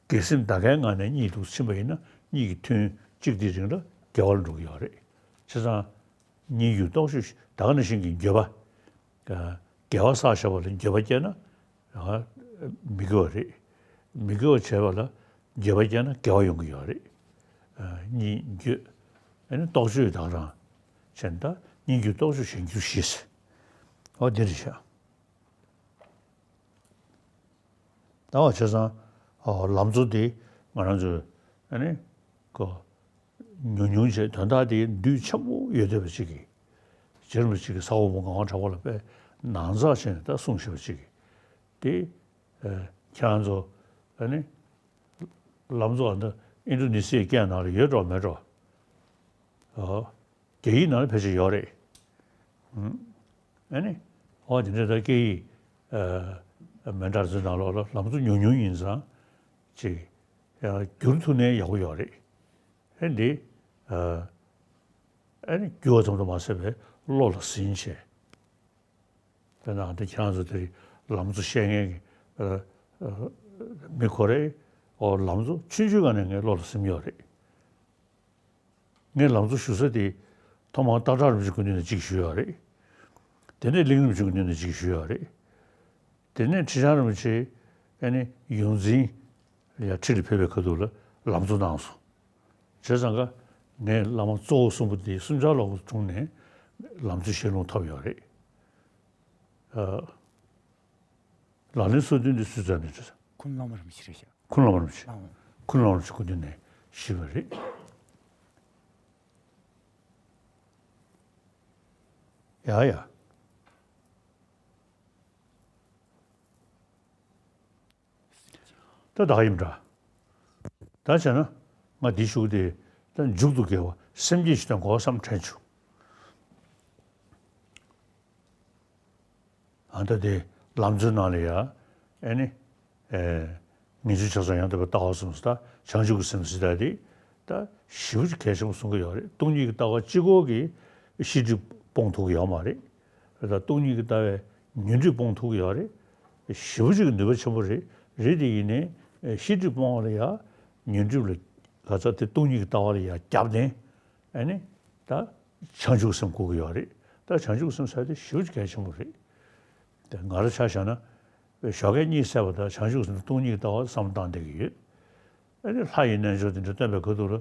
དགེ་སེམས་ད་གའི་ངང་ནས་གཉིད་དུ་ཕྱིན་པ་ཡིན་ན་གཉིད་ཀྱི་ཐུན་གཅིག་དེའི་རིང་ལ་དགེ་བ་ལ་འགྲོ་གི་ཡོད་རེད། བྱས་ཙང་། གཉིད་འགྱུར་རྟོག་དཔྱོད་ད་ག་ནང་བཞིན་གྱི་འགྱོད་པ། དགེ་བ་བསགས་བཞག་པ་ལ་འགྱོད་པ་སྐྱེས་ན། མི་དགེ་བ་རེད། མི་དགེ་བ་བྱས་པ་ལ་འགྱོད་པ་སྐྱེས་ན་དགེ་བ་ཡོང་གི་ཡོད་རེད། གཉིད་འགྱོད། ཨ་ནི་རྟོག་དཔྱོད་ད་ག་རང་། བྱས་ན་ད་གཉིད་འགྱུར་རྟོག་དཔྱོད་གཞན་འགྱུར་བཞི། འོ་འདི་རེད་ཤག་ད་བ་བྱས་ཙང་། ཨོ། ལམ་གཙོ་དེ་ང་རང་ཚོས་ཨ་ནི་ཀོ་ཉུང་ཉུང་བྱས། དོན་དག་དེ་འདུས་ཆེན་པོ་ཡོད་བསྡད་པ་ཅིག་གིས། རྗེ་རིན་པོ་ཆེ་གིས་ས་འོག་མ་ངག་དབང་གྲགས་པ་ལ་དཔེ་ནང་ཚགས་བྱས་ནས་ད་གསུངས་བཞག་པ་ཅིག་གིས། དེ་ཨ་ཁྱེད་རང་ཚོ་ཨ་ནི་ལམ་གཙོ་ཨ་ནི་ཨིན་ཌོ་ནེ་ཤི་ཡའི་སྐད་ནང་ལ་ཡོད་འགྲོ་མེད་འགྲོ། ཨོ། རྒྱ་ཡིག་ནང་ལ་ཕལ་ཆེར་ཡོད་རེད། ཨུམ། ཨ་ནི། འོ་དེ་འདྲ་ད་སྐད་ཡིག་ཨ་མི་འདྲ་ཚོའི་ནང་ལོགས་ལ་ལམ་གཙོ་ཉུང་ཉུང་ཡིན་ཙང་། ཅིག་ཡང་བསྒྱུར་ཐུབ་ནའི་ཡག་པོ་ཡོད་རེད། ཨ་འདི། ཨ་ཨ་ནི་བསྒྱུར་བ་ཙམ་དུ་མ་ཟད་པའི་བློ་ལ་ཟིན་བྱས། དཔེར་ན་འདི་ཁྱེད་རང་ཚོ་དེ་རིང་ལམ་གཙོ་བཤད་མཁན་གྱི་ཨ་ཨ་མི་ཁོ་རེ། འོ་ལམ་གཙོ་ཆུང་ཆུང་སྒང་ནས་ངའི་བློ་ལ་ཟིན་ཡོད་རེད། ངས་ལམ་གཙོ་ཞུ་ས་དེ་ཐོག་མར་སྟག་བྲག་རིན་པོ་ཆེ་སྐུ་མདུན་ནས་གཅིག་ཞུས་ཡོད་རེད། དེ་ནས་གླིང་རིན་པོ་ཆེ་སྐུ་མདུན་ནས་གཅིག་ཞུས་ཡོད་རེད། དེ་ནས་ཁྲི་བྱང་རིན་པོ་ཆེ་ཨ་ནི་ཡོངས་འཛིན་ལ་ཁྲི་ལ་ཕེབས་པའི་ཁ་ཐུག་ལ་ལམ་གཙོ་གནང་སོང་། བྱས་ཙང་ཀ་ངས་བླ་མ་གཙོ་བོ་གསུམ་པོ་དེ་གསུམ་ཆར་ལོག་གི་དྲུང་ནས་ལམ་གཙོའི་བཤད་ལུང་ཐོབ་ཡོད་རེད། ཨ། ལག་ལེན་སོ་བདུན་འདི་སུས་མཛད་ནས་བྲིས། ཁུངས་བླ་མ་རིན་པོ་ཆེ་རེད་ཤག་ཁུངས་བླ་མ་རིན་པོ་ཆེ། ཨང་། ཁུངས་བླ་མ་རིན་པོ་ཆེ་སྐུ་མདུན་ནས་ཞུས་པ་རེད། ཡ་ཡ། ད་ད་ཡིན་འདྲ། ད་བྱས་ན་ང་འདི་ཞུ་གི་དེ་ད་མཇུག་ཏུ་དགེ་བ་སེམས་བསྐྱེད་ཅིག་གཏོང་དགོས་བསམ་དྲན་བྱུང་། ཨ་ད་དེ་ལམ་གཙོའི་ནང་ལ་ཡ་ཨེ་ནི་ཨེ་ངེས་འབྱུང་ཆགས་བསམ་ཡང་དག་པའི་ལྟ་བ་གསུམ་ཟེར། ད་བྱང་ཆུབ་ཀྱི་སེམས་ཟེར་ད་དེ་ད་ཞེ་པོ་ཅིག་གལ་ཆེན་པོ་གསུང་གི་ཡོད་རེད། སྟོང་ཉིད་ཀྱི་ལྟ་བ་གཅིག་པོ་གིས་ཤེས་སྒྲིབ་སྤོང་ཐུབ་ཀྱི་ཡོད་མ་རེད། ད་སྟོང་ཉིད་ཀྱི་ལྟ་བས་ཉོན་སྒྲིབ་སྤོང་ཐུབ་ཀྱི་ཡོད་རེད། ཞེ་པོ་ཅིག་གི་ནུས་པ་ཆེན་པོ་རེད། རེད་དེ་ཡིན་ནའི་ཤེས་སྒྲིབ་སྤོང་བ་ལ་ཡ་ཉོན་སྒྲིབ་ལ་ག་ཚ་དེ་སྟོང་ཉིད་ཀྱི་ལྟ་བ་ལ་ཡ་རྒྱབ་ནས་ ཨ་ནི་ད་བྱང་ཆུབ་སེམས་དགོས་ཀྱི་ཡོད་རེད། ད་བྱང་ཆུབ་སེམས་ཟེར་དེ་ཞེ་པོ་ཅིག་གལ་ཆེན་པོ་རེད། དེ་ང་རང་ཆ་བཞག་ན་ཞོགས་ཀས་གཉིད་སད་པ་དང་བྱང་ཆུབ་སེམས་སྟོང་ཉིད་ལྟ་བ་བསམ་བློ་བཏང་བསྡད་ཀྱི་ཡོད། ཨ་ནི་ལྷ་ཡི་རྣལ་འབྱོར་དེ་འདྲ་སྟོན་པའི་ཁ་ཐུག་ལ་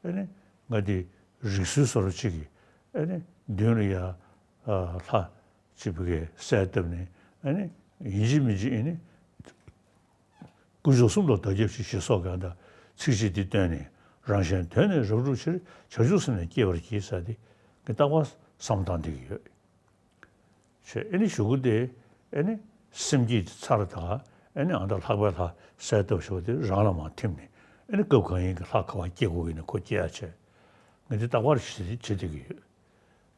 ཨ་ནི་ང་དེ་རིགས་སུའི་བཟོ་འདྲ་ཅིག་གིས་ཨ་ནི་མདུན་ལ་ཡ་ལྷ་གཅིག་པུ་གིས་གསལ་བཏབ་ནས་ཨ་ནི་ཡིན་གཅིག་མིན་གཅིག་ཨ་ནི། དཀོན་མཆོག་གསུམ་ལ་བདག་སྐྱབས་མཆི་ཞེས་སོགས་ཀྱང་དང་ཚིགས་བཅད་འདི་བཏོན་ནས་རང་གཞན་དོན་ནི་རབ་བསྒྲུབ་ཕྱིར་བྱང་ཆུབ་སེམས་ནི་བསྐྱེད་པར་བགྱི་ཟེར་ཏེ་ཀྱི་རྟག་པར་བསམ་བཏང་བསྡད་ཀྱི་ཡོད། ཞེས་ཨེ་ནི་གཞུག་གུ་དེ་ཨེ་ནི་སེམས་བསྐྱེད་ཚར་དང་ཨེ་ནི་ཨ་མདའ་ལྷག་པའི་ལྷ་གསལ་བཏབ་ཞེས་པ་དེ་རང་ལ་མར་ཐིམ་ནས་ཨེ་ནི་སྐབས་གང་ཡིན་གྱི་ལྷ་ག་བ་སྐྱེ་དགོས་ཀྱི་ནི་ཁོ་སྐྱེ་ཡ་བྱས། ངས་འདི་རྟག་པར་བྱེད་བྱེད་བསྡད་ཀྱི་ཡོད།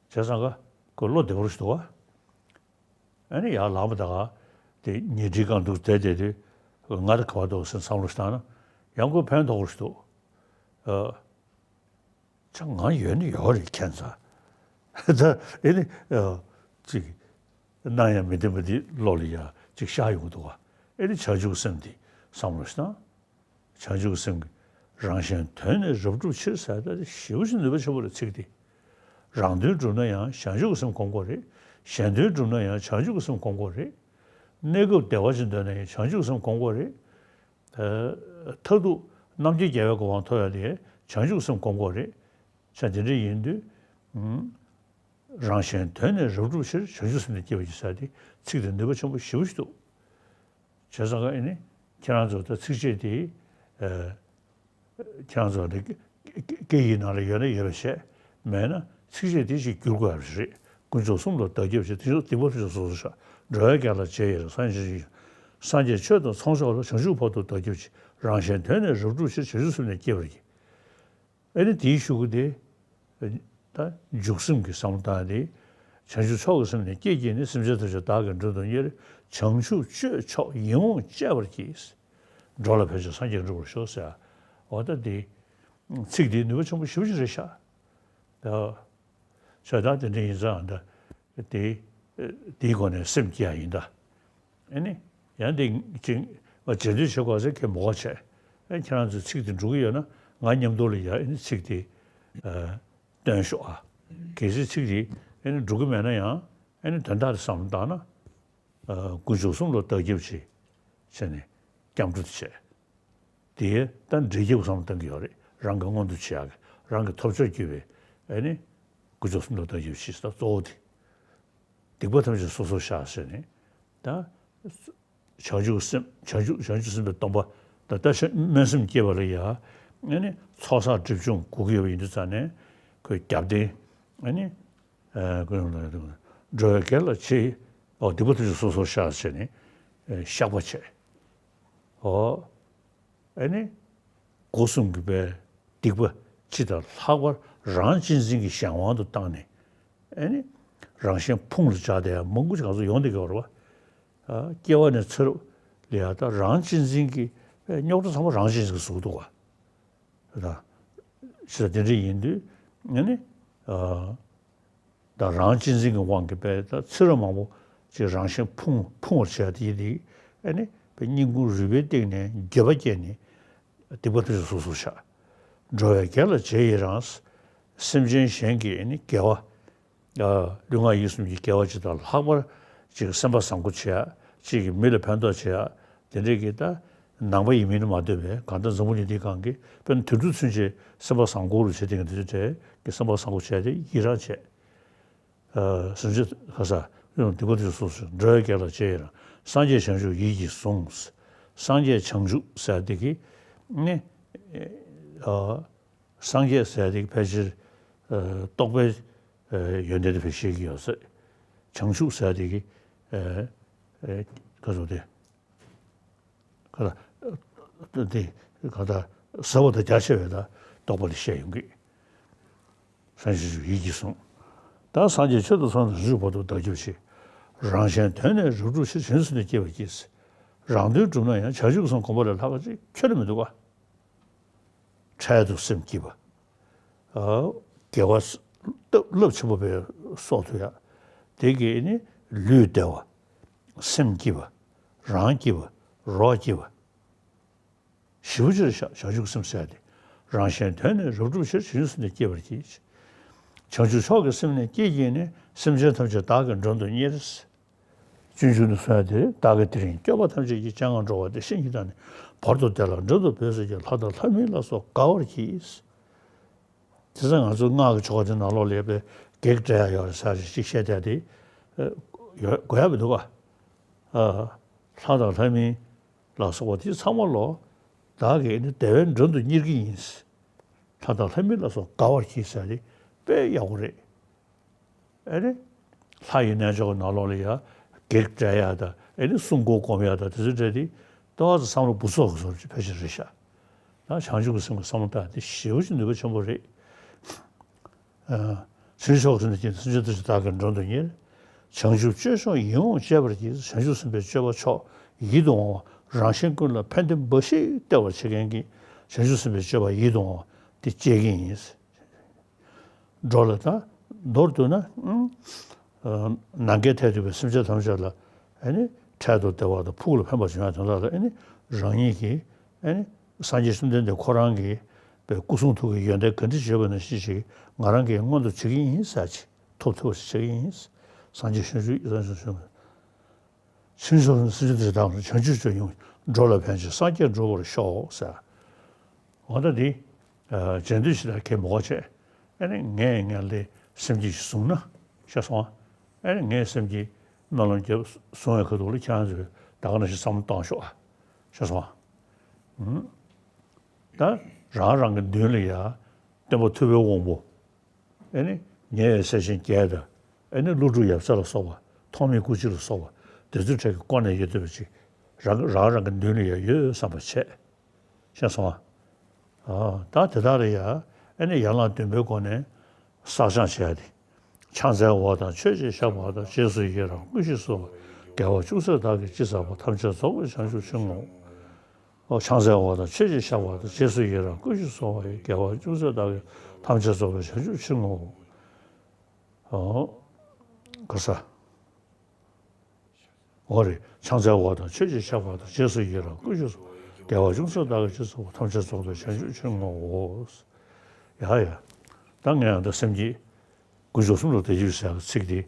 བྱས་ཙང་ཀ་ཁོ་བློ་བདེ་པོ་ཞིག་འདུག་བ། ཨ་ནི་ཡར་ལངས་པ་ད་ག་དེ་ཉལ་ཁྲིའི་སྒང་དུ་བསྡད་བསྡད་དུས་ང་ད་ག་བ་འདུག་ཟེར་བསམ་བློ་ཞིག་བཏང་ན་ཡང་ཁོས་ཕན་ཐོགས་པ་ཞིག་འདུག་ཨ། ཅང་ང་ཡོད་ནི་ཡོད་རེད་ཁྱད་མཚར། ད་ཨེ་ནི་ཨ་ཅིག་སྣང་ཡང་མི་བདེན་པ་འདི་བློ་ལ་ཡ་ཅིག་ཤར་ཡོང་གི་འདུག་བ། ཨེ་ནི་བྱང་ཆུབ་སེམས་འདི་བསམ་བློ་ཞིག་བཏང་། བྱང་ཆུབ་སེམས་ཀྱི་རང་གཞན་དོན་ནི་རབ་བསྒྲུབ་ཕྱིར་ཟེར་ད་དེ་ཞེ་པོ་ཅིག་ནུས་པ་ཆེན་པོ་རེད་ཚིག་འདི། རང་དོན་བསྒྲུབ་ན་ཡང་བྱང་ཆུབ་སེམས་སྒོམ་དགོས་རེད། གཞན་དོན་བསྒྲུབ་ན་ཡང་བྱང་ཆུབ་སེམས་སྒོམ་དགོས་རེད། གནས་སྐབས་བདེ་བ་ཅིག་འདོད་ན་ཡང་བྱང་ཆུབ་སེམས་སྒོམ་དགོས་རེད། མཐར་ཐུག་རྣམ་མཁྱེན་རྒྱལ་བའི་གོ་འཕང་ཐོབ་ཡ་དེ་བྱང་ཆུབ་སེམས་སྒོམ་དགོས་རེད། ཆ་དེ་འདྲ་ཡིན་དུས། རང་གཞན་དོན་ནི་རབ་བསྒྲུབ་ཕྱིར་བྱང་ཆུབ་སེམས་ནི་བསྐྱེད་པར་བགྱི་ཟེར་ཏེ་ཚིག་དེ་ནུས་པ་ཆེན་པོ་ཞེ་པོ་ཞིག་འདུག་བྱས་ཙང་ཀ་ཨེ་ནི་ཁྱེད་རང་ཚོ་ད་ཚིགས་བཅད་དེ་ཨ་ཁྱེད་རང་ཚོ་ནི་སྐད་ཡིག་ནང་ལ་ཡོད་ན་ཡོད་པ་བྱས། མེད་ན་ཚིགས་བཅད་དེ་ཞིག་བསྒྱུར་དགོས་ཡ་རེད། དཀོན་མཆོག་གསུམ་ལ་བདག་སྐྱབས་མཆི། དེ་ཕྱོགས་སྡིག་པ་ཐམས་ཅད་སོ་སོར་བཤགས། འགྲོ་བའི་དགེ་ལ་རྗེས་ཡི་རང་། སངས་རྒྱས་ཆོས་དང་ཚོགས་མཆོག་ལ། བྱང་ཆུབ་བར་དུ་བདག་སྐྱབས་མཆི། རང་གཞན་དོན་ནི་རབ་བསྒྲུབ་ཕྱིར། བྱང་ཆུབ་སེམས་ནི་བསྐྱེད་པར་བགྱི། ཨེ་ནི་དེའི་གཞུག་གུ་དེ། ད་འཇུག་སེམས་ཀྱི་བསམ་བློ་བཏང་སྟེ། བྱང་ཆུབ་མཆོག་གི་སེམས་ནི་བསྐྱེད་བགྱིས་ནས། སེམས་ཅན་ཐམས་ཅད་བདག་གིས་མགྲོན་དུ་གཉེར། བྱང་ཆུབ་སྤྱོད་མཆོག་ཡིད་འོང་སྤྱད་པར་བགྱི། འགྲོ་ལ་ཕན་ཕྱིར་སངས་རྒྱས་འགྲུབ་པར་ཤོག་ཟེར། འོ་ད་དེ། ཚིག་དེ་ནུས་པ་ཆེན་པོ་ཞེ་པོ་ཅིག་རེད་ཤག་ད། བྱས་ཙང་དེ་འདྲ་ཡིན་ཙང་ད། དེ། དེའི་སྒོ་ནས་སེམས་བསྐྱེད་ཡ་ཡིན་ད། ཨེ་ནི། ཡང་དེ་ཅིག་ང་རྗེས་ཟློས་བྱེད་དགོས་ཟེར་མཁན་མི་དགོས་བྱས། ཨེ་ཁྱེད་རང་ཚོས་ཚིག་དེ་འགྲུབ་ཀྱི་ཡོད་ན་ང་མཉམ་དུ་ལ་ཡ་ཨེ་ནི་ཚིག་དེ་ཨ་སྟོན་ཤོག་ཨ། གལ་སྲིད་ཚིག་དེ་ཨེ་ནི་འགྲུབ་ཀྱི་མེད་ན་ཡང་ཨེ་ནི་དོན་དག་དེ་བསམ་བློ་བཏང་ན། ཨ་དཀོན་མཆོག་གསུམ་ལ་བདག་སྐྱབས་མཆི། བྱས་ནས་སྐྱབས་འགྲོ་དེ་བྱས། དེ་ད་འབྲས་སྐྱབས་བསམ་བློ་བཏང་གི་ཡོད་རེད། རང་གི་མངོན་དུ་བྱེད་ཡག་གི་རང་གི་ཐོབ་ཆོག་གྱུར་པའི་ཨེ་ནི་དཀོན་མཆོག་གསུམ་ལ་བདག་སྐྱབས་མཆི་ཟེར་གཙོ་བོ་དེ། སྡིག་པ་ཐམས་ཅད་སོ་སོར་བཤགས་ཟེར་ནས། ད་བྱང་ཆུབ་སེམས་བྱང་ཆུབ་བྱང་ཆུབ་སེམས་དཔའི་སྡོམ་པ་ད་ལྟ་ཤ་སྨོན་སེམས་བསྐྱེད་པ་ལ་ཡ། ཨེ་ནི་ཚོགས་བསགས་སྒྲིབ་སྦྱོང་དགོས་ཀྱི་ཡོད་པ་ཡིན་དུས་ཙང་ནས་ཁོས་རྒྱབ་རྟེན་ཨེ་ནི། ཨེ་ཀུན་སློང་ལ་འགྲོ་བའི་དགེ་ལ་རྗེས། ཨོ་སྡིག་པ་ཐམས་ཅད་སོ་སོར་བཤགས་བྱས་ནས་ཨེ་བཤགས་པ་བྱས། ཨོ་ཨེ་ནི་སྒོ་གསུམ་གྱི་པའི་སྡིག་པ་སྤྱི་དང་ལྷག་པར་རང་གཅེས་འཛིན་གྱི་གཞན་དབང་དུ་བཏང་ནས་ཨེ་ནི་རང་གཞན་ཕུང་ལ་བྱ་དེ་མང་པོ་ཅིག་ང་ཚོ་ཡོང་བསྡད་ཀྱི་ཡོད་རེད་བ། ཨ་སྐྱེ་བ་ནས་ཚེ་རབས་ལ་ཡ་ད་རང་གཅེས་འཛིན་གྱི་པའི་རྙོག་དྲ་ཚང་མ་རང་གཅེས་འཛིན་གྱིས་བཟོས་འདུག་བ། ད་ཅི་ལྟར་དེ་འདྲ་ཡིན་དུས་ཨ་ནི་ཨ་ད་རང་གཅེས་འཛིན་གྱི་དབང་གིས་པས་ད་ཚེ་རབས་མང་པོ་ཅིག་རང་གཞན་ཕུང་ཕུང་བར་བྱས་ཏེ་ཡིན་དེ་ཨ་ནི་པའི་སྙིང་ཁུང་རུས་པའི་གཏིང་ནས་འགྱོད་པ་སྐྱེས་ནས་སྡིག་པ་ཐམས་ཅད་སོ་སོར་བཤགས། འགྲོ་བའི་དགེ་ལ་རྗེས་ཡི་རང་། སེམས་ཅན་གཞན་གྱི་ཨ་ནི་དགེ་བ། ལུས་ངག་ཡིད་གསུམ་གྱི་དགེ་བ་ཅིག་དང་ལྷག་པར་ཅིག་སེམས་པ་བཟང་པོ་བྱེད་ཡ། ཅིག་གིས་མི་ལ་ཕན་ཐོགས་བྱེད་ཡ། དེ་འདྲའི་གི་ད་ནང་པ་ཡིན་མིན་མ་ལྟོས་པའི་གང་ལྟར་འཛམ་བུ་གླིང་འདིའི་སྒང་གི་དཔེར་ན་དུད་འགྲོ་ཚུན་ཆད་སེམས་པ་བཟང་པོ་རུ་བྱེད་དེ་འདི་འདྲའི་གི་སེམས་པ་བཟང་པོ་བྱས་ཏེ་ཡི་རང་བྱས། སེམས་ཅན་ག་ས་ཡོང་སྡིག་པ་དེ་སོ་སོ་འགྲོ་བའི་དགེ་ལ་རྗེས་ཡི་རང་། སངས་རྒྱས་བྱང་ཆུབ་ཡིད་ཀྱིས་བཟུང་། སངས་རྒྱས་བྱང་ཆུབ་ཟེར་དེ་གི་ནི་སངས་རྒྱས་ཟེར་དེ་གི་ཕལ་ཆེར་རྟོགས་པའི་ཡོན་ཏན་དེ་བས་ཤེས་ཀྱི་ཡོད་ཟེར། བྱང་ཆུབ་ཟེར་དེ་གི་ག་ཚོད་དེ་ག་ལ་དེ་ག་ད་ཟབ་པ་དང་རྒྱ་ཆེ་བའི་ད་རྟོགས་པ་དེ་བཤད་ཡོང་གི། སངས་རྒྱས་ཆོས་ཡིད་ཀྱིས་བཟུང་། ད་སངས་རྒྱས་ཆོས་དང་ཚོགས་དང་བྱང་ཆུབ་བར་དུ་བདག་སྐྱབས་མཆི། རང་གཞན་དོན་ནི་རབ་བསྒྲུབ་ཕྱིར། བྱང་ཆུབ་སེམས་ནི་བསྐྱེད་པར་བགྱི། རང་དོན་བསྒྲུབ་ན་ཡང་བྱང་ཆུབ་སེམས་སྒོམ་པ་ལས་ལྷག་པ་ཅིག་ཁྱོན་ནས་མི་འདུག་ག་འཕྲལ་དུ་སེམས་སྐྱིད་པ། དགེ་བ་རླབས་ཆེན་པོ་བས་གསོག་ཐུབ་ཡ། དེ་གིས་ནི་ལུས་བདེ་བ། སེམས་སྐྱིད་པ། རང་སྐྱིད་པ། རོགས་སྐྱིད་པ། ཞེ་པོ་ཅིག་རེད་ཤག་བྱང་ཆུབ་སེམས་ཟེར་ཏེ། རང་གཞན་དོན་ནི་རབ་བསྒྲུབ་ཕྱིར། བྱང་ཆུབ་སེམས་ནི་བསྐྱེད་པར་བགྱི། བྱང་ཆུབ་མཆོག་གི་སེམས་ནི་བསྐྱེད་བགྱིས་ནས། སེམས་ཅན་ཐམས་ཅད་བདག་གིས་མགྲོན་དུ་གཉེར། སྤྱོད་འཇུག་ནི་གསུང་ཡ་དེ། བདག་གིས་དེ་རིང་སྐྱོབ་པ་ཐམས་ཅད་ཀྱི། སྤྱན་སྔར་འགྲོ་བ་འདི་ཤེས་ཀྱིས་བདག་ནི། བར་དུ་བདེ་ལ་མགྲོན་དུ་བོས་ཟེར་གྱིས། ལྷ་དང་ལྷ་མིན་ལ་སོགས་དགའ་བར་གྱིས། དེ་ཚེ་ང་ཚོ་སྔགས་ཀྱི་ཆོ་ག་དེ་ནང་ལོགས་ལ་ཡ་དཔེ་བགེགས་བསྐྲད་ཡ་ཡོད་རེད་ཟེར་ཞིག་བཤད་བསྡད་དེ། ཨ། ཡོད་དགོས་ཡ་མི་འདུག་ག་ཨ། ལྷ་དང་ལྷ་མིན་ལ་སོགས་པ་དེ་ཚང་མ་ལོ། བདག་གིས་ནི་བདེ་བའི་མགྲོན་དུ་གཉེར་གྱི་ཡིན། ལྷ་དང་ལྷ་མིན་ལ་སོགས་དགའ་བར་གྱིས་ཟེར་ཏེ་དཔེ་ཡག་པོ་རེད། ཨེ་རེད། ལྷ་ཡི་རྣལ་འབྱོར་གྱི་ནང་ལོགས་ལ་ཡ་བགེགས་བསྐྲད་ཡ་དང་། ཨེ་རེད། སྲུང་འཁོར་སྒོམ་ཡ་དང་། དེ་ཚོ་འདྲ་དེ་ཏོག་ཙམ་བསམ་བློ་འབུ་ཚོགས་ཀྱི་བཟོ་འདྲ་ཅིག་ཕལ་ཆེར་རེད་ཤག་ད་བྱང་ཆུབ་ཀྱི་སེམས་ཀྱི་བསམ་བློ་བཏང་དེ་ཞེ་པོ་ཅིག་ནུས་པ་ཆེན་པོ་རེད། ཨ། ཕྱིར་ཕྱོགས་སུ་ནི་སེམས་ཅན་ཐམས་ཅད་བདག་གིས་མགྲོན་དུ་གཉེར། བྱང་ཆུབ་སྤྱོད་མཆོག་ཡིད་འོང་སྤྱད་པར་བགྱི། བྱང་ཆུབ་སེམས་དཔའི་སྤྱོད་པ་མཆོག་ཡིད་དུ་འོང་བ། རང་གཞན་ཀུན་ལ་ཕན་བདེ་འབའ་ཞིག་སྟེར་བར་བྱེད་མཁན་གྱི་བྱང་ཆུབ་སེམས་དཔའི་སྤྱོད་པ་ཡིད་དུ་འོང་བ་དེ་སྤྱད་ཀྱི་ཡིན། འགྲོ་ལ་ད་མདོར་བསྡུ་ན། ཨ། ནམ་མཁའི་མཐས་གཏུགས་པའི་སེམས་ཅན་ཐམས་ཅད་ལ། ཨེ་ནི་འཕྲལ་དུ་བདེ་བ་དང་ཕུགས་ལ་ཕན་པ་བྱུང་ཡ་དོན་དག་ལ། ཨེ་ནི་རང་ཉིད་ཀྱིས། ཨེ་ནི་སངས་རྒྱས་བཅོམ་ལྡན་འདས་ཁོ་རང་གི་པའི་སྐུ་གསུང་ཐུགས་ཀྱི་ཡོན་ཏན་ག་འདྲ་ཡོད་པ་ནང་བཞིན་ཞིག་ང་རང་གིས་མངོན་དུ་བྱེད་ཀྱི་ཡིན་ཟེར་ཅིག་ཐོབ་ཐུབ་པ་ཞིག་བྱེད་ཀྱི་ཡིན། སངས་རྒྱས་བྱང་ཆུབ། སངས་རྒྱས་བྱང་ཆུབ། ཕྱིར་ཕྱོགས་སུ་ནི་སེམས་ཅན་ཐམས་ཅད་བདག་གིས་མགྲོན། བྱང་ཆུབ་སྤྱོད་ཡིད་འོང་། འགྲོ་ལ་ཕན་ཕྱིར་སངས་རྒྱས་འགྲུབ་པར་ཤོག་ཟེར། འོ་ད་འདི། ཨ། རྗེས་ཟློས་ཞིག་ལ་གས་མི་དགོས་བྱས། ཨེ་ནི་ངས་ངས་ལས་སེམས་བསྐྱེད་ཞིག་བཟུང་ན། ཤེས་སོང་ཨ། ཨེ་ནི་ངས་སེམས་བསྐྱེད་སྨོན་ལམ་རྒྱབ་བཟུང་བའི་ཁ་ཐུག་ལ་ཁྱེད་རང་ཚོས་ད་ག་ནང་བཞིན་བསམ་བློ་བཏང་ཤོག་ཨ། ཤེས་སོང་ཨ། ཨུམ། ད་རང་རང་གི་མདུན་ལ་ཡ་སྟོན་པ་ཐུབ་པའི་དབང་པོ། ཨེ་ནི་ཉེ་བའི་སྲས་ཆེན་བརྒྱད་དང་། ཨེ་ནི་ཀླུ་སྒྲུབ་ཡབ་སྲས་ལ་སོགས་པ། ཐོགས་མེད་སྐུ་མཆེད་ལ་སོགས་པ། དེ་ཚོའི་གྲས་ཀྱི་བཀའ་ནས་ཡོད་བསྡད་པ་ཅིག་རང་རང་རང་གི་མདུན་ལ་ཡ་ཡོད་བསམ་པ་བྱས། ཤེས་སོང་ཨ། ཨ། ད་དེ་དག་ལ་ཡ། ཨེ་ནི་ཡན་ལག་བདུན་པའི་སྒོ་ནས་བསགས་སྦྱང་བྱས་ཏེ། ཕྱག་འཚལ་བ་དང་མཆོད་ཅིང་བཤགས་པ་དང་། རྗེས་སུ་ཡི་རང་བསྐུལ་ཞིང་གསོལ་བ། དགེ་བ་ཅུང་ཟད་བདག་གིས་ཅི་བསགས་པ། ཐམས་ཅད་རྫོགས་པའི་བྱང་ཆུབ་ཕྱིར་བསྔོའོ། ཨོ། ཕྱག་འཚལ་བ་དང་མཆོད་ཅིང་བཤགས་པ་དང་། རྗེས་སུ་ཡི་རང་བསྐུལ་ཞིང་གསོལ་བ་ཡི། དགེ་བ་ཅུང་ཟད་བདག་གིས། ཐམས་ཅད་རྫོགས་པའི་བྱང་ཆུབ་ཕྱིར་བསྔོའོ། ཨོ། ག་ས། འོ་རེད། ཕྱག་འཚལ་བ་དང་མཆོད་ཅིང་བཤགས་པ་དང་། རྗེས་སུ་ཡི་རང་བསྐུལ་ཞིང་གསོལ། དགེ་བ་ཅུང་ཟད་བདག་གིས་ཅི་བསགས་པ། ཐམས་ཅད་རྫོགས་པའི་བྱང་ཆུབ་ཕྱིར་བསྔོའོ། ཡ་ཡ། ད་ངས་ཡང་ད་སེམས་བསྐྱེད། དཀོན་མཆོག་གསུམ་ལ་བདག་སྐྱབས་ཟེར་ཡག་གི་ཚིག་དེ་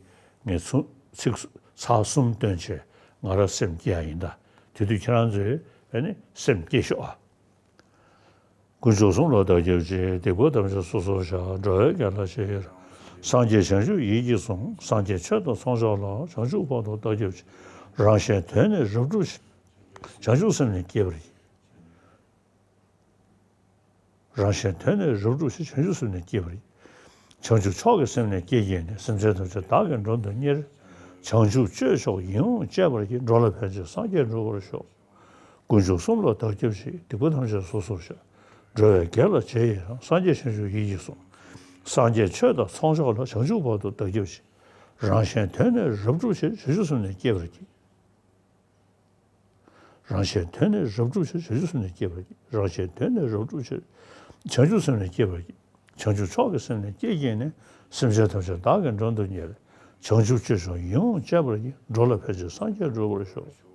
ངས་ཚུ་ཚིག་ཚར་གསུམ་བཏོན་བྱས་ང་རང་སེམས་བསྐྱེད་ཡ་ཡིན་ད། དེ་དུས་ཁྱེད་རང་ཚོས་ཨེ་ནི་སེམས་བསྐྱེད་ཤོག་ཨ། དཀོན་མཆོག་གསུམ་ལ་བདག་སྐྱབས་མཆི། སྡིག་པ་ཐམས་ཅད་སོ་སོར་བཤགས། འགྲོ་བའི་དགེ་ལ་རྗེས་ཡི་རང་། སངས་རྒྱས་བྱང་ཆུབ་ཡིད་ཀྱིས་བཟུང་། སངས་རྒྱས་ཆོས་དང་ཚོགས་མཆོག་ལ། བྱང་ཆུབ་བར་དུ་བདག་སྐྱབས་མཆི། རང་གཞན་དོན་ནི་རབ་བསྒྲུབས་ཤིང་། བྱང་ཆུབ་སེམས་ནི་བསྐྱེད་པར་བགྱི། རང་གཞན་དོན་ནི་རབ་བསྒྲུབས་ཤིང་། བྱང་ཆུབ་སེམས་ནི་བསྐྱེད་པར་བགྱི། བྱང་ཆུབ་མཆོག་གི་སེམས་ནི་བསྐྱེད་བགྱིས་ནས། སེམས་ཅན་ཐམས་ཅད་བདག་གིས་མགྲོན་དུ་གཉེར། བྱང་ཆུབ་སྤྱོད་མཆོག་ཡིད་འོང་སྤྱད་པར་བགྱི། འགྲོ་ལ་ཕན་ཕྱིར་སངས་རྒྱས་འགྲུབ་པར་ཤོག། དཀོན་མཆོག་གསུམ་ལ་བདག་སྐྱབས་མཆི། སྡིག་པ་ཐམས་ཅད་སོ་སོར་བཤགས། འགྲོ་བའི་དགེ་ལ་རྗེས་ཡི་རང་། སངས་རྒྱས་བྱང་ཆུབ་ཡིད་ཀྱིས་བཟུང་། སངས་རྒྱས་ཆོས་དང་ཚོགས་མཆོག་ལ། བྱང་ཆུབ་བར་དུ་བདག་སྐྱབས་མཆི། རང་གཞན་དོན་ནི་རབ་བསྒྲུབས་ཕྱིར། བྱང་ཆུབ་སེམས་ནི་བསྐྱེད་པར་བགྱི། རང་གཞན་དོན་ནི་རབ་བསྒྲུབས་ཕྱིར། བྱང་ཆུབ་སེམས་ནི་བསྐྱེད་པར་བགྱི། རང་གཞན་དོན་ནི་རབ་བསྒྲུབས་ཕྱིར། བྱང་ཆུབ་སེམས་ནི་བསྐྱེད་པར་བགྱི། བྱང་ཆུབ་མཆོག་གི་སེམས་ནི་བསྐྱེད་བགྱིས་ནས། སེམས་ཅན་ཐམས་ཅད་བདག་གིས་མགྲོན་དུ་གཉེར། བྱང་ཆུབ་སྤྱོད་མཆོག་ཡིད་འོང་སྤྱད་པར་བགྱི། འགྲོ་ལ་ཕན་ཕྱིར་སངས་རྒྱས་འགྲུབ་པར་ཤོག།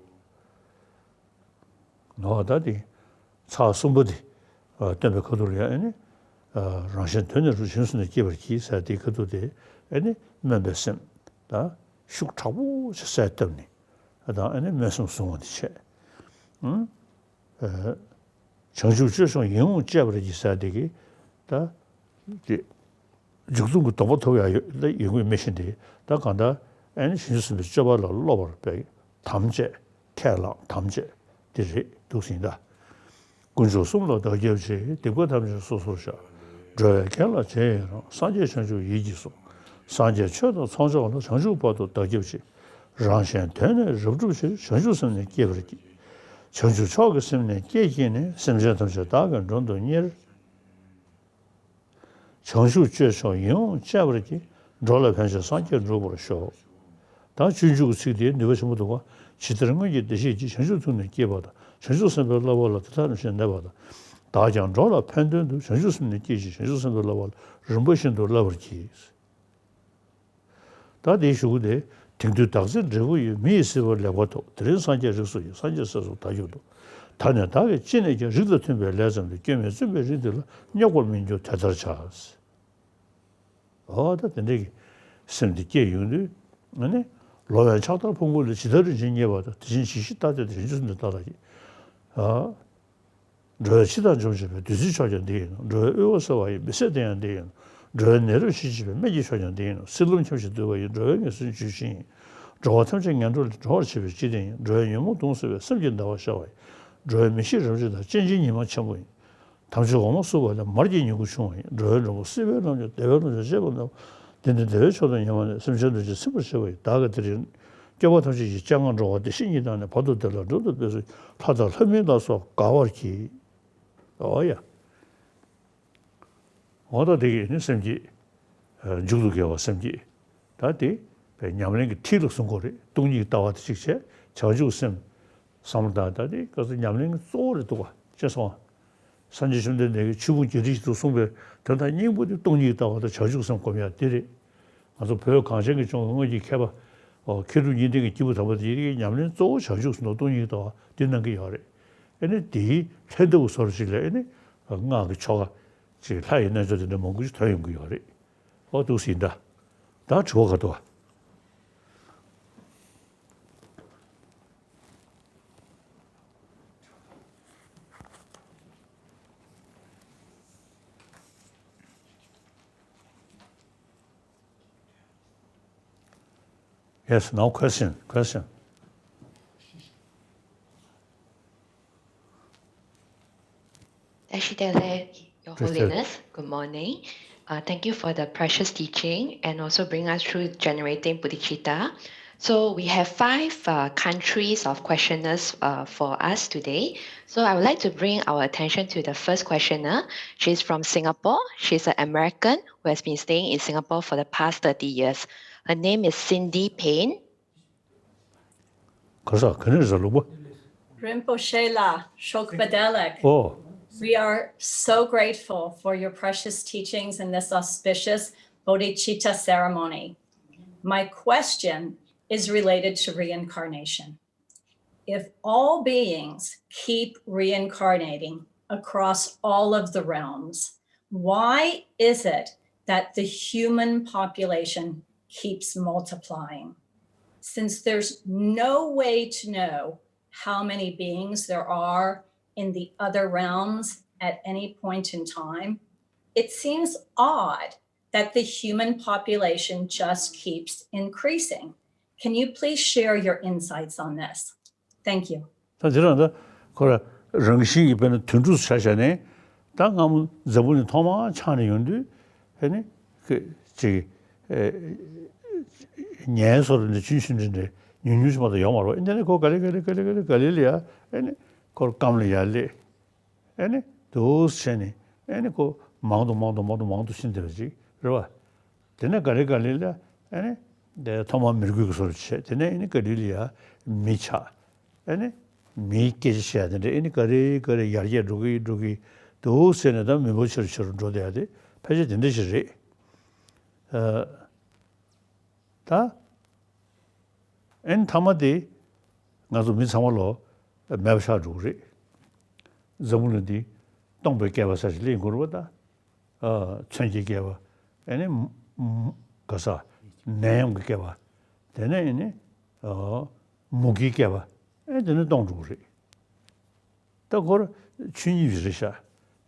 ནོ། ད་དེ་ཚར་གསུམ་པ་དེ་སྟོན་པའི་ཁ་ཐུག་ལ་ཡང་ཨེ་ནི། རང་གཞན་དོན་ནི་རབ་བྱང་ཆུབ་སེམས་ནི་བསྐྱེད་པར་བགྱི་ཟེར་དེའི་ཁ་ཐུག་དེ་ཨེ་ནི་སྨོན་པའི་སེམས་དང་ཤུགས་དྲག་པོ་ཞིག་གསལ་བཏབ་ནས། ད་ཨ་ནི་སྨོན་སེམས་བཟུང་བ་འདི་བྱས། ཨང་། ཨ། བྱང་ཆུབ་སྤྱོད་མཆོག་ཡིད་འོང་སྤྱད་པར་བགྱི་ཟེར་དེ་གི། ད་དེ་མཇུག་སྡོམ་གྱི་སྡོམ་པ་ཐོབ་ཡ་ཡོད་ལ་ཡོང་གི་མི་ཤེས་འདི། ད་གང་ལྟར་ཨ་ནི་བྱང་ཆུབ་སེམས་དཔའི་སྤྱོད་པ་ལ་སློབ་པར་དཔེ་དམ་བཅས་ཁས་བླངས་དམ་བཅས་དེ་རེད་འདུག་ཟིན་ད། དཀོན་མཆོག་གསུམ་ལ་བདག་སྐྱབས་མཆི། སྡིག་པ་ཐམས་ཅད་སོ་སོར་བཤགས། འགྲོ་བའི་དགེ་ལ་རྗེས་ཡི་རང་། སངས་རྒྱས་བྱང་ཆུབ་ཡིད་ཀྱིས་བཟུང་། སངས་རྒྱས་ཆོས་དང་ཚོགས་མཆོག་ལ། བྱང་ཆུབ་བར་དུ་བདག་སྐྱབས་མཆི། རང་གཞན་དོན་ནི་རབ་བསྒྲུབས་ཕྱིར། བྱང་ཆུབ་སེམས་ནི་བསྐྱེད་པར་བགྱི། བྱང་ཆུབ་མཆོག་གི་སེམས་ནི་བསྐྱེད་བགྱིས་ནས། སེམས་ཅན་ཐམས་ཅད་བདག་གིས་མགྲོན་དུ་གཉེར། བྱང་ཆུབ་སྤྱོད་མཆོག་ཡིད་འོང་སྤྱད་པར་བགྱི། འགྲོ་ལ་ཕན་ཕྱིར་སངས་རྒྱས་འགྲུབ་པར་ཤོག། ད་སྤྱོད་འཇུག་གི་ཚིག་དེའི་ནུས་པ་ཆེན་པོ་འདུག་ག་ཇི་ལྟར་སྔོན་གྱི་བདེ་གཤེགས་ཀྱིས། བྱང་ཆུབ་ཐུགས་ནི་བསྐྱེད་པ་དང་། བྱང་ཆུབ་སེམས་དཔའི་བསླབ་པ་ལ། དེ་ལྟར་རིམ་བཞིན་གནས་པ་དང་། བདག་ཀྱང་འགྲོ་ལ་ཕན་དོན་དུ། བྱང་ཆུབ་སེམས་ནི་བསྐྱེད་ཅིང་། བྱང་ཆུབ་སེམས་དཔའི་བསླབ་པ་ལ། རིམ་པ་བཞིན་དུ་བསླབ་པར་བགྱི། ད་དེའི་གཞུག་གུ་དེ། དེང་དུས་བདག་འཛིན་འབྲས་བུ་ཡི། མི་ཡི་སྲིད་པ་ལེགས་པར་ཐོབ། དེ་རིང་སངས་རྒྱས་རིགས་སུ་ཡིས། སངས་རྒྱས་སྲས་སུ་བདག་སྐྱབས་འགྲོ། ད་ནི་བདག་གིས་ཅི་ནས་ཀྱང་། རིགས་དང་མཐུན་པའི་ལས་བརྩམས་ཏེ། སྐྱོན་མེད་བཙུན་པའི་རིགས་འདི་ལ། རྙོག་པར་མི་འགྱུར་དེ་ལྟར་བྱ། འོ་ད་དེ་འདྲའི་གི་སེམས་དེ་སྐྱེས་ཡོང་དུས། ཨ་ནི་ལོ་ཡང་ཕྱག་དར་ཕུང་པོ་ལས། ཇི་ལྟར་རིན་ཆེན་རྙེད་པ་དང་། དེ་བཞིན་ཇི་ཞིག་བལྟ་སྟེ། དེ་རིན་ཆེན་གསུམ་དུ་བལྟ་ལགས་ཀྱིས། ཨ། འགྲོ་བའི་འཆི་བདག་འཇོམས་བྱེད་པའི། བདུད་རྩིའི་མཆོག་ཀྱང་འདི་ཡིན་ནོ། འགྲོ་བའི་དབུལ་བ་སེལ་བ་ཡི། མི་ཟད་གདེང་ཡང་འདི་ཡིན་ནོ། འགྲོ་བའི་ནད་རབ་ཞི་བྱེད་པའི། སྨན་གྱི་མཆོག་ཀྱང་འདི་ཡིན་ནོ། བསིལ་རླུང་འཁྱམས་ཤིང་འདུལ་བ་ཡི། འགྲོ་བའི་ངལ་གསོའི་འཇུ་ཞིང་ཡིན། འགྲོ་བ་ཐམས་ཅད་ངན་འགྲོ་ལས། སྒྲོལ་བར་བྱེད་པའི་སྤྱི་དོན་ཡིན། འགྲོ་བའི་ཉོན་མོངས་གདུང་སེལ་བའི། སེམས་ཀྱི་ཟླ་བ་ཤར་བ་ཡིན། འགྲོ་བའི་མི་ཤེས་རབ་འབྱམས་དང་། སྤྱན་ཆེན་ཉི་མ་ཆེན་པོ་ཡིན། དམ་ཆོས་འོ་མ་བསྲུབས་པ་ལས། མར་གྱི་ཉིང་ཁུ་ཕྱུང་བ་ཡིན། འགྲོ་བའི་མགྲོན་པོ་སྲིད་པའི་རླུང་འཇོམས། བདེ་བའི་རླུང་འཇོམས་བྱེད་པ་རྣམས། དེང་འདིར་བདེ་བའི་མཆོག་ཏུ་ཉེ་བར་གནས། སེམས་ཅན་ཐམས་ཅད་ཚིམ་པར་བྱེད་པ་ཡིན། བདག་གིས་དེ་རིང་སྐྱོབ་པ་ཐམས་ཅད་ཀྱི། སྤྱན་སྔར་འགྲོ་བ་བདེ་གཤེགས་ཉིད་དང་ནི། བར་དུ་བདེ་ལ་འགྲོ་དང་འབད་སོ་ཅིག། ལྷ་དང་ལྷ་མིན་ལ་སོགས་དགའ་བར་གྱིས། འོ་ཡ། འོ་ད་དེ་གིས་ནི་སེམས་བསྐྱེད། ཨ། མཇུག་ཏུ་དགེ་བ་སེམས་བསྐྱེད། ད་དེ་བས་ཉམས་ལེན་གྱི་ཁྲིད་ལ་གསུང་གི་ཡོད་རེད། སྟོང་ཉིད་ཀྱི་ལྟ་བ་དེ་གཅིག་བྱས། བྱང་ཆུབ་སེམས་བསམ་བློ་བཏང་། ད་དེ་ག་ཚོད་ཉམས་ལེན་གྱི་གཙོ་བོ་རེད་འདུག་ག། ཅེས་སོང་། སངས་རྒྱས་བཅོམ་ལྡན་འདས་ཀྱིས་ཆོས་ཕུང་བརྒྱད་ཁྲི་བཞི་སྟོང་གསུངས་པའི་དོན་དག་སྙིང་པོ་དེ་སྟོང་ཉིད་ཀྱི་ལྟ་བ་དང་བྱང་ཆུབ་སེམས་སྒོམ་ཡ་དེ་རེད། ང་ཚོ་བོད་གངས་ཅན་གྱི་ལྗོངས་ཀྱི་སྔོན་གྱི་མཁས་པ། ཨོ། མཁས་གྲུབ་གཉིས་ལྡན་གྱི་སྐྱེས་བུ་དམ་པ་དེ་ཡི་ཉམས་ལེན་གཙོ་བོ་བྱང་ཆུབ་སེམས་དང་སྟོང་ཉིད་ཀྱི་ལྟ་བ་འདི་གནང་གི་ཡོད་རེད། ཨ་ནི་དེའི་ལྷན་ཐབས་བཟོ་འདྲ་ཅིག་ལ། ཨ་ནི་སྔགས་ཀྱི་ཆོ་ག་ཅིག། ལྷ་ཡི་རྣལ་འབྱོར་དེ་འདྲ་མང་པོ་ཞིག་ཐོན་ཡོང་གི་ཡོད་རེད། ཨོ་འདུག་སེ་ཡིན་ད། ད་དྲི་བ་ག་འདུག་བ། Yes, no question, question. Tashi Delek, Your Holiness, good morning. Uh, thank you for the precious teaching and also bring us through generating bodhicitta. So we have five uh, countries of questioners uh, for us today. So I would like to bring our attention to the first questioner. She's from Singapore. She's an American who has been staying in Singapore for the past thirty years. Her name is Cindy Payne. ག་ས་ག་ནས་རེད་ལུག་པ། རིན་པོ་ཆེ་ལགས། མཆོག་བདེ་ལེགས། ཨོ། We are so grateful for your precious teachings in this auspicious Bodhicitta ceremony. My question is related to reincarnation. If all beings keep reincarnating across all of the realms, why is it that the human population keeps multiplying? Since there's no way to know how many beings there are in the other realms at any point in time, it seems odd that the human population just keeps increasing. Can you please share your insights on this? Thank you. ད་དེ་རང་ད་ཁོ་ར་རང་བཞིན་གྱིས་དཔེར་ན་དུད་འགྲོ་ཆ་བཞག་ནས། ད་སྔ་མོ་འཛམ་བུ་གླིང་ཐོག་མར་ཆགས་ནས་ཡོང་དུས། ཨ་ནི་ཁོ་ཅིག་ཨེ་ངལ་གསོ་རུ་འདི་ཆུང་ཆུང་འདྲ་འདྲ་ཉུང་ཉུང་ཞིག་མ་གཏོགས་ཡོད་མ་རེད་པ། ཨེ་འདི་ནས་ཁོ་ག་ལེ་ག་ལེ་ག་ལེ་ག་ལེ་ག་ལེ་ལ་ཡ། ཨ་ནི་ཁོ་སྐམ་ལ་ཡར་སླེབས། ཨ་ནི་འདུག་སེ་བྱས་ནས། ཨ་ནི་ཁོ་མང་དུ་མང་དུ་མང་དུ་མང་དུ་ཕྱིན་བསྡད་པ་ཅིག་རེད་པ། དེ་ནས་ག་ལེ་ག་ལེ་ལ། ཨ་ནི་དེ་ཐོག་མར་མི་རྒོད་ཀྱི་བཟོ་འདྲ་བྱས། དེ་ནས་ཨ་ནི་ག་ལེ་ལ་ཡ་མི་ཆགས། ཨ་ནི་མིའི་སྐད་ཆ་བཤད་ཡ་དེ་འདྲ། ཨ་ནི་ག་རེ་ག་རེ་ཡར་རྒྱས་འགྲོ་གི་འགྲོ་གི་འདུག་ཟེར་ནས། ད་མི་འབོར་ཆེ་རུ་ཆེ་རུ་འགྲོ་བསྡད་ཡ་དེ་ཕལ་ཆེར་དེ་འདྲ་ཞིག་རེད། ཨ། ད་ཨ་ནི་མཐའ་མ་དེ་ང་ཚོ་མི་ཚང་མ་ལོ་མེད་པ་ཆགས་འགྲོ་གི་རེད། འཛམ་བུ་གླིང་འདི་སྟོང་པའི་བསྐལ་པ་ཙམ་ཞིག་སླེབས་ཡོང་གི་རེད་པ། ད། ཨ། མཚོན་གྱི་བསྐལ་པ། ཨ་ནི་མ་མ་ག་ས་ནད་ཡམས་ཀྱི་བསྐལ་པ། དེ་ནས་ཨ་ནི་ཨ་མུ་གེའི་བསྐལ་པ། ཨ་ནི་དེ་ནས་སྟོང་འགྲོ་གི་རེད། ད་ཁོ་ར་ཆོས་ཉིད་རེད་ཤག།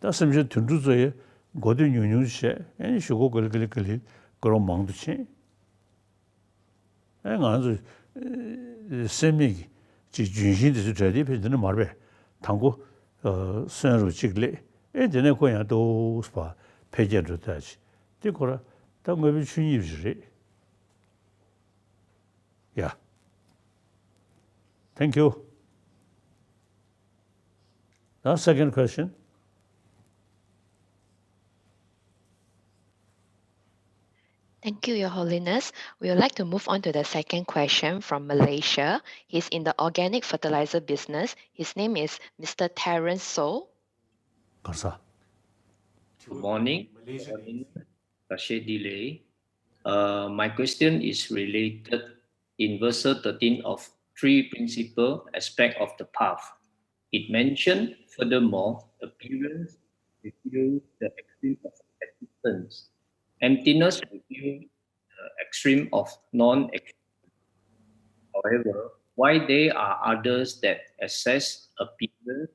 ད་སེམས་ཅན་དུད་འགྲོ་ཚོ་ཡི་འགོ་སྟོད་ཉུང་ཉུང་བྱས། ཨ་ནི་གཞུག་གུ་ག་ལེ་ག་ལེ་ག་ལེ་དགའ་རབ་མང་དུ་ཕྱིན། ཨེ་ང་ཚོ་ཨེ་སེམས་མེད་ཀྱི་ཅིག་ལྗོན་ཤིང་དེ་ཚོའི་གྲས་དེ་ཕལ་དེ་ནི་མ་རེད་པས། དང་པོ་ཨ་སོན་རུ་གཅིག་སླེབས། ཨེ་དེ་ནས་ཁོ་ཡང་ཏོག་ཙམ་འཕེལ་རྒྱས་འགྲོ་ཐལ་ཅིག། དེ་ཁོ་ར་ད་དངོས་པོའི་ཆོས་ཉིད་ཅིག་རེད། ཡ། Thank you. Now, second question. Thank you, Your Holiness. We would like to move on to the second question from Malaysia. He's in the organic fertilizer business. His name is Mister Terence So. Good morning, Malaysia. Your Holiness. Tashi Delek. Uh, my question is related in verse thirteen of three principal aspect of the path. It mentioned, furthermore, appearance reveals the extreme of existence. Emptiness reveals the extreme of non-existence. However, why there are others that access appear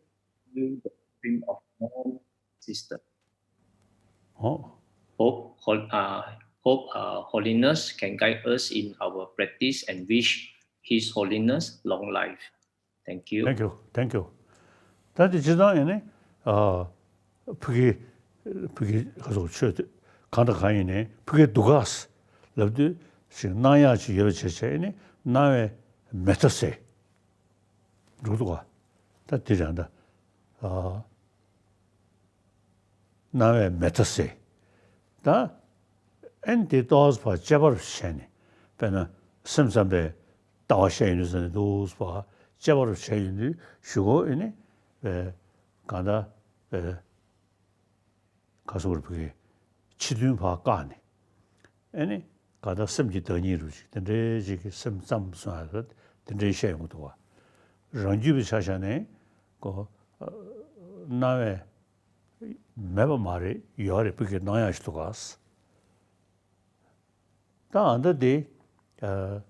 through the stream of non-existence. Oh. Hope, hol- uh, hope uh, holiness can guide us in our practice and wish His Holiness long life. Thank you. Thank you. Thank you. ད་དེ་སྤྱིར་བཏང་ཡིན་ནི། ཨ། ཕ་གི། ཕ་གི་ཁ་སོགས་ཆོས་དེ་གང་དང་གང་ཡིན་ནི་ཕ་གི་འདུག་ག་ལབ་དུས་ཤིག་སྣང་ཡག་ཅིག་ཡོད་པ་བྱས་བྱས་ནི་སྣང་བའི་མེ་མཐའ་སེལ། འགྲོ་འདུག་ག་ད་དེ་རང་ད། ཨ། སྣང་བའི་མེ་མཐའ་སེལ། ད་ཨན་དེ་ཏོག་ཙམ་ཕར་དཔྱད་པར་བྱས་ནས། དཔེར་ན་སེམས་ཙམ་པའི་ལྟ་བ་བཤད་ཡོང་དུས་ཙམ་ནས་ཏོག་ཙམ་ཕར་དཔྱད་པར་བྱས་ཡོང་དུས་གཞུག་གུ་ཨེ་ནི། ཨེ། གང་ལྟར། ཨེ། ག་སོགས་རིག་པའི་ཕྱི་དོན་ཕར་བཀག་ནས། ཨེ་ནི། གང་ལྟར་སེམས་ཀྱི་བདག་ཉིད་རུ་ཅིག་དེ་འདྲའི་ཅིག་གི་སེམས་ཙམ་སོང་ཡ་དེ་འདྲའི་བཤད་ཡོང་གི་འདུག་བ། རང་རྒྱུད་པའི་ཆ་བཞག་ནས་ཀོ། སྣང་བས་མེད་པ་མ་རེད། ཡོད་རེད། ཕ་གི་སྣང་ཡག་ཞིག་འདུག་ག་ད་ཨ་ད་དེ། ཨ།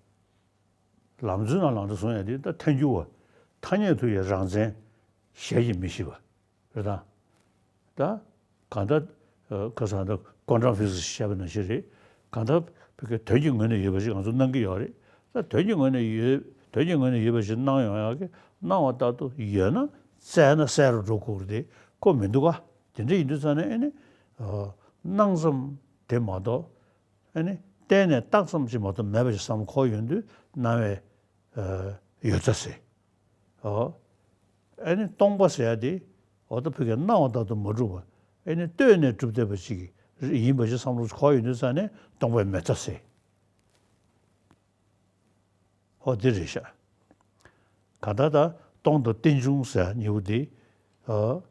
ལམ་རྩོད་ནང་ལམ་འགྲོ་གསུང་ཡ་དེ་ད་ཐལ་འགྱུར་བ། ཐ་སྙད་དུ་ཡང་རང་མཚན་ཞལ་གྱིས་མི་བཞེས་པ་རེད་ད། ད་གང་ལྟར། ཨ། ཁ་སང་ད་ཀོན་ཊམ་ཕི་ཟིག་སི་བཤད་པ་ནང་བཞིན་རེད། གང་ལྟར་ཕ་གི་དོན་གྱི་ངོས་ནས་ཡོད་པ་ཞིག་ང་ཚོ་སྣང་གི་ཡོད་རེད། ད་དོན་གྱི་ངོས་ནས་ཡོད། དོན་གྱི་ངོས་ནས་ཡོད་པ་ཞིག་སྣང་ཡོང་ཡག་གི་སྣང་བ་ལྟར་དུ་ཡོད་ན་བཙལ་ན་གསལ་རུ་འགྲོ་དགོས་རེད་དེ་ཁོ་མི་འདུག་ག་དེ་འདྲ་ཡིན་དུས་ཙང་ནས་ཨེ་ནི། ཨ། སྣང་ཙམ་དེ་མ་གཏོགས། ཨ་ནི་གཏན་ནས་བཏགས་ཙམ་ཞིག་མ་གཏོགས་མེད་པ་ཞིག་བསམ་བློ་འཁོར་ཡོང་དུས་སྣང་བའི། ཨ། ཡོད་ཚད་ཟེར། ཨོ། ཨ་ནི་སྟོང་པ་ཟེར་ཡ་དེ་འོ་ད་ཕ་གིའི་སྣང་བ་ལྟར་དུ་མ་གྲུབ་པ། ཨ་ནི་ལྟོས་ནས་གྲུབ་བསྡད་པ་ཅིག་ཡིན་པ་ཞིག་བསམ་བློ་འཁོར་ཡོང་དུས་ཙང་ནས་སྟོང་པའི་མེད་ཐབས་ཟེར། ཨོ་དེ་རེད་ཤག་གང་ལྟར་ད་སྟོང་དང་རྟེན་འབྱུང་ཟེར་ཡ་གཉིས་པོ་དེ། ཨོ།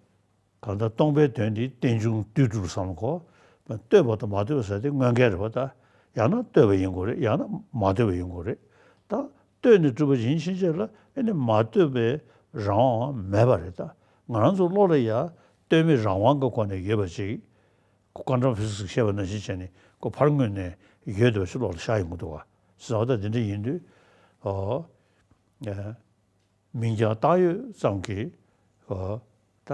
གང་ལྟར་སྟོང་པའི་དོན་དེ་རྟེན་འབྱུང་ལྟོས་གྲུབ་བསམ་བློ་འཁོར། ལྟོས་པ་དང་མ་ལྟོས་པ་ཟེར་དེ་དངོས་འགལ་རེད་པ། ད་ཡང་ན་ལྟོས་པ་ཡིན་དགོས་རེད། ཡང་ན་མ་ལྟོས་པ་ཡིན་དགོས་རེད། ད་ལྟོས་ནས་གྲུབ་པ་ཡིན་ཕྱིན་ཆད་ལ་ཨེ་ནི་མ་ལྟོས་པའི་རང་དབང་མེད་པ་རེད། ད་ང་རང་ཚོ་བློ་ལ་ཡ་ལྟོས་མེད་རང་དབང་གི་སྒོ་ནས་ཡོད་པ་ཅིག་ཀོན་ཊམ་ཕི་ཟིག་སི་བཤད་པ་ནང་བཞིན་བྱས་ནས་ཁོ་ཕར་དངོས་ནས་ཡོད་བསྡད་པ་ཞིག་བློ་ལ་ཤར་ཡོང་གི་འདུག་བ། བཟོ་ལྟ་དེ་འདྲ་ཡིན་དུས། ཨོ། མིང་རྐྱང་བཏགས་ཡོད་ཙམ་གྱིས། ཨོ། ད་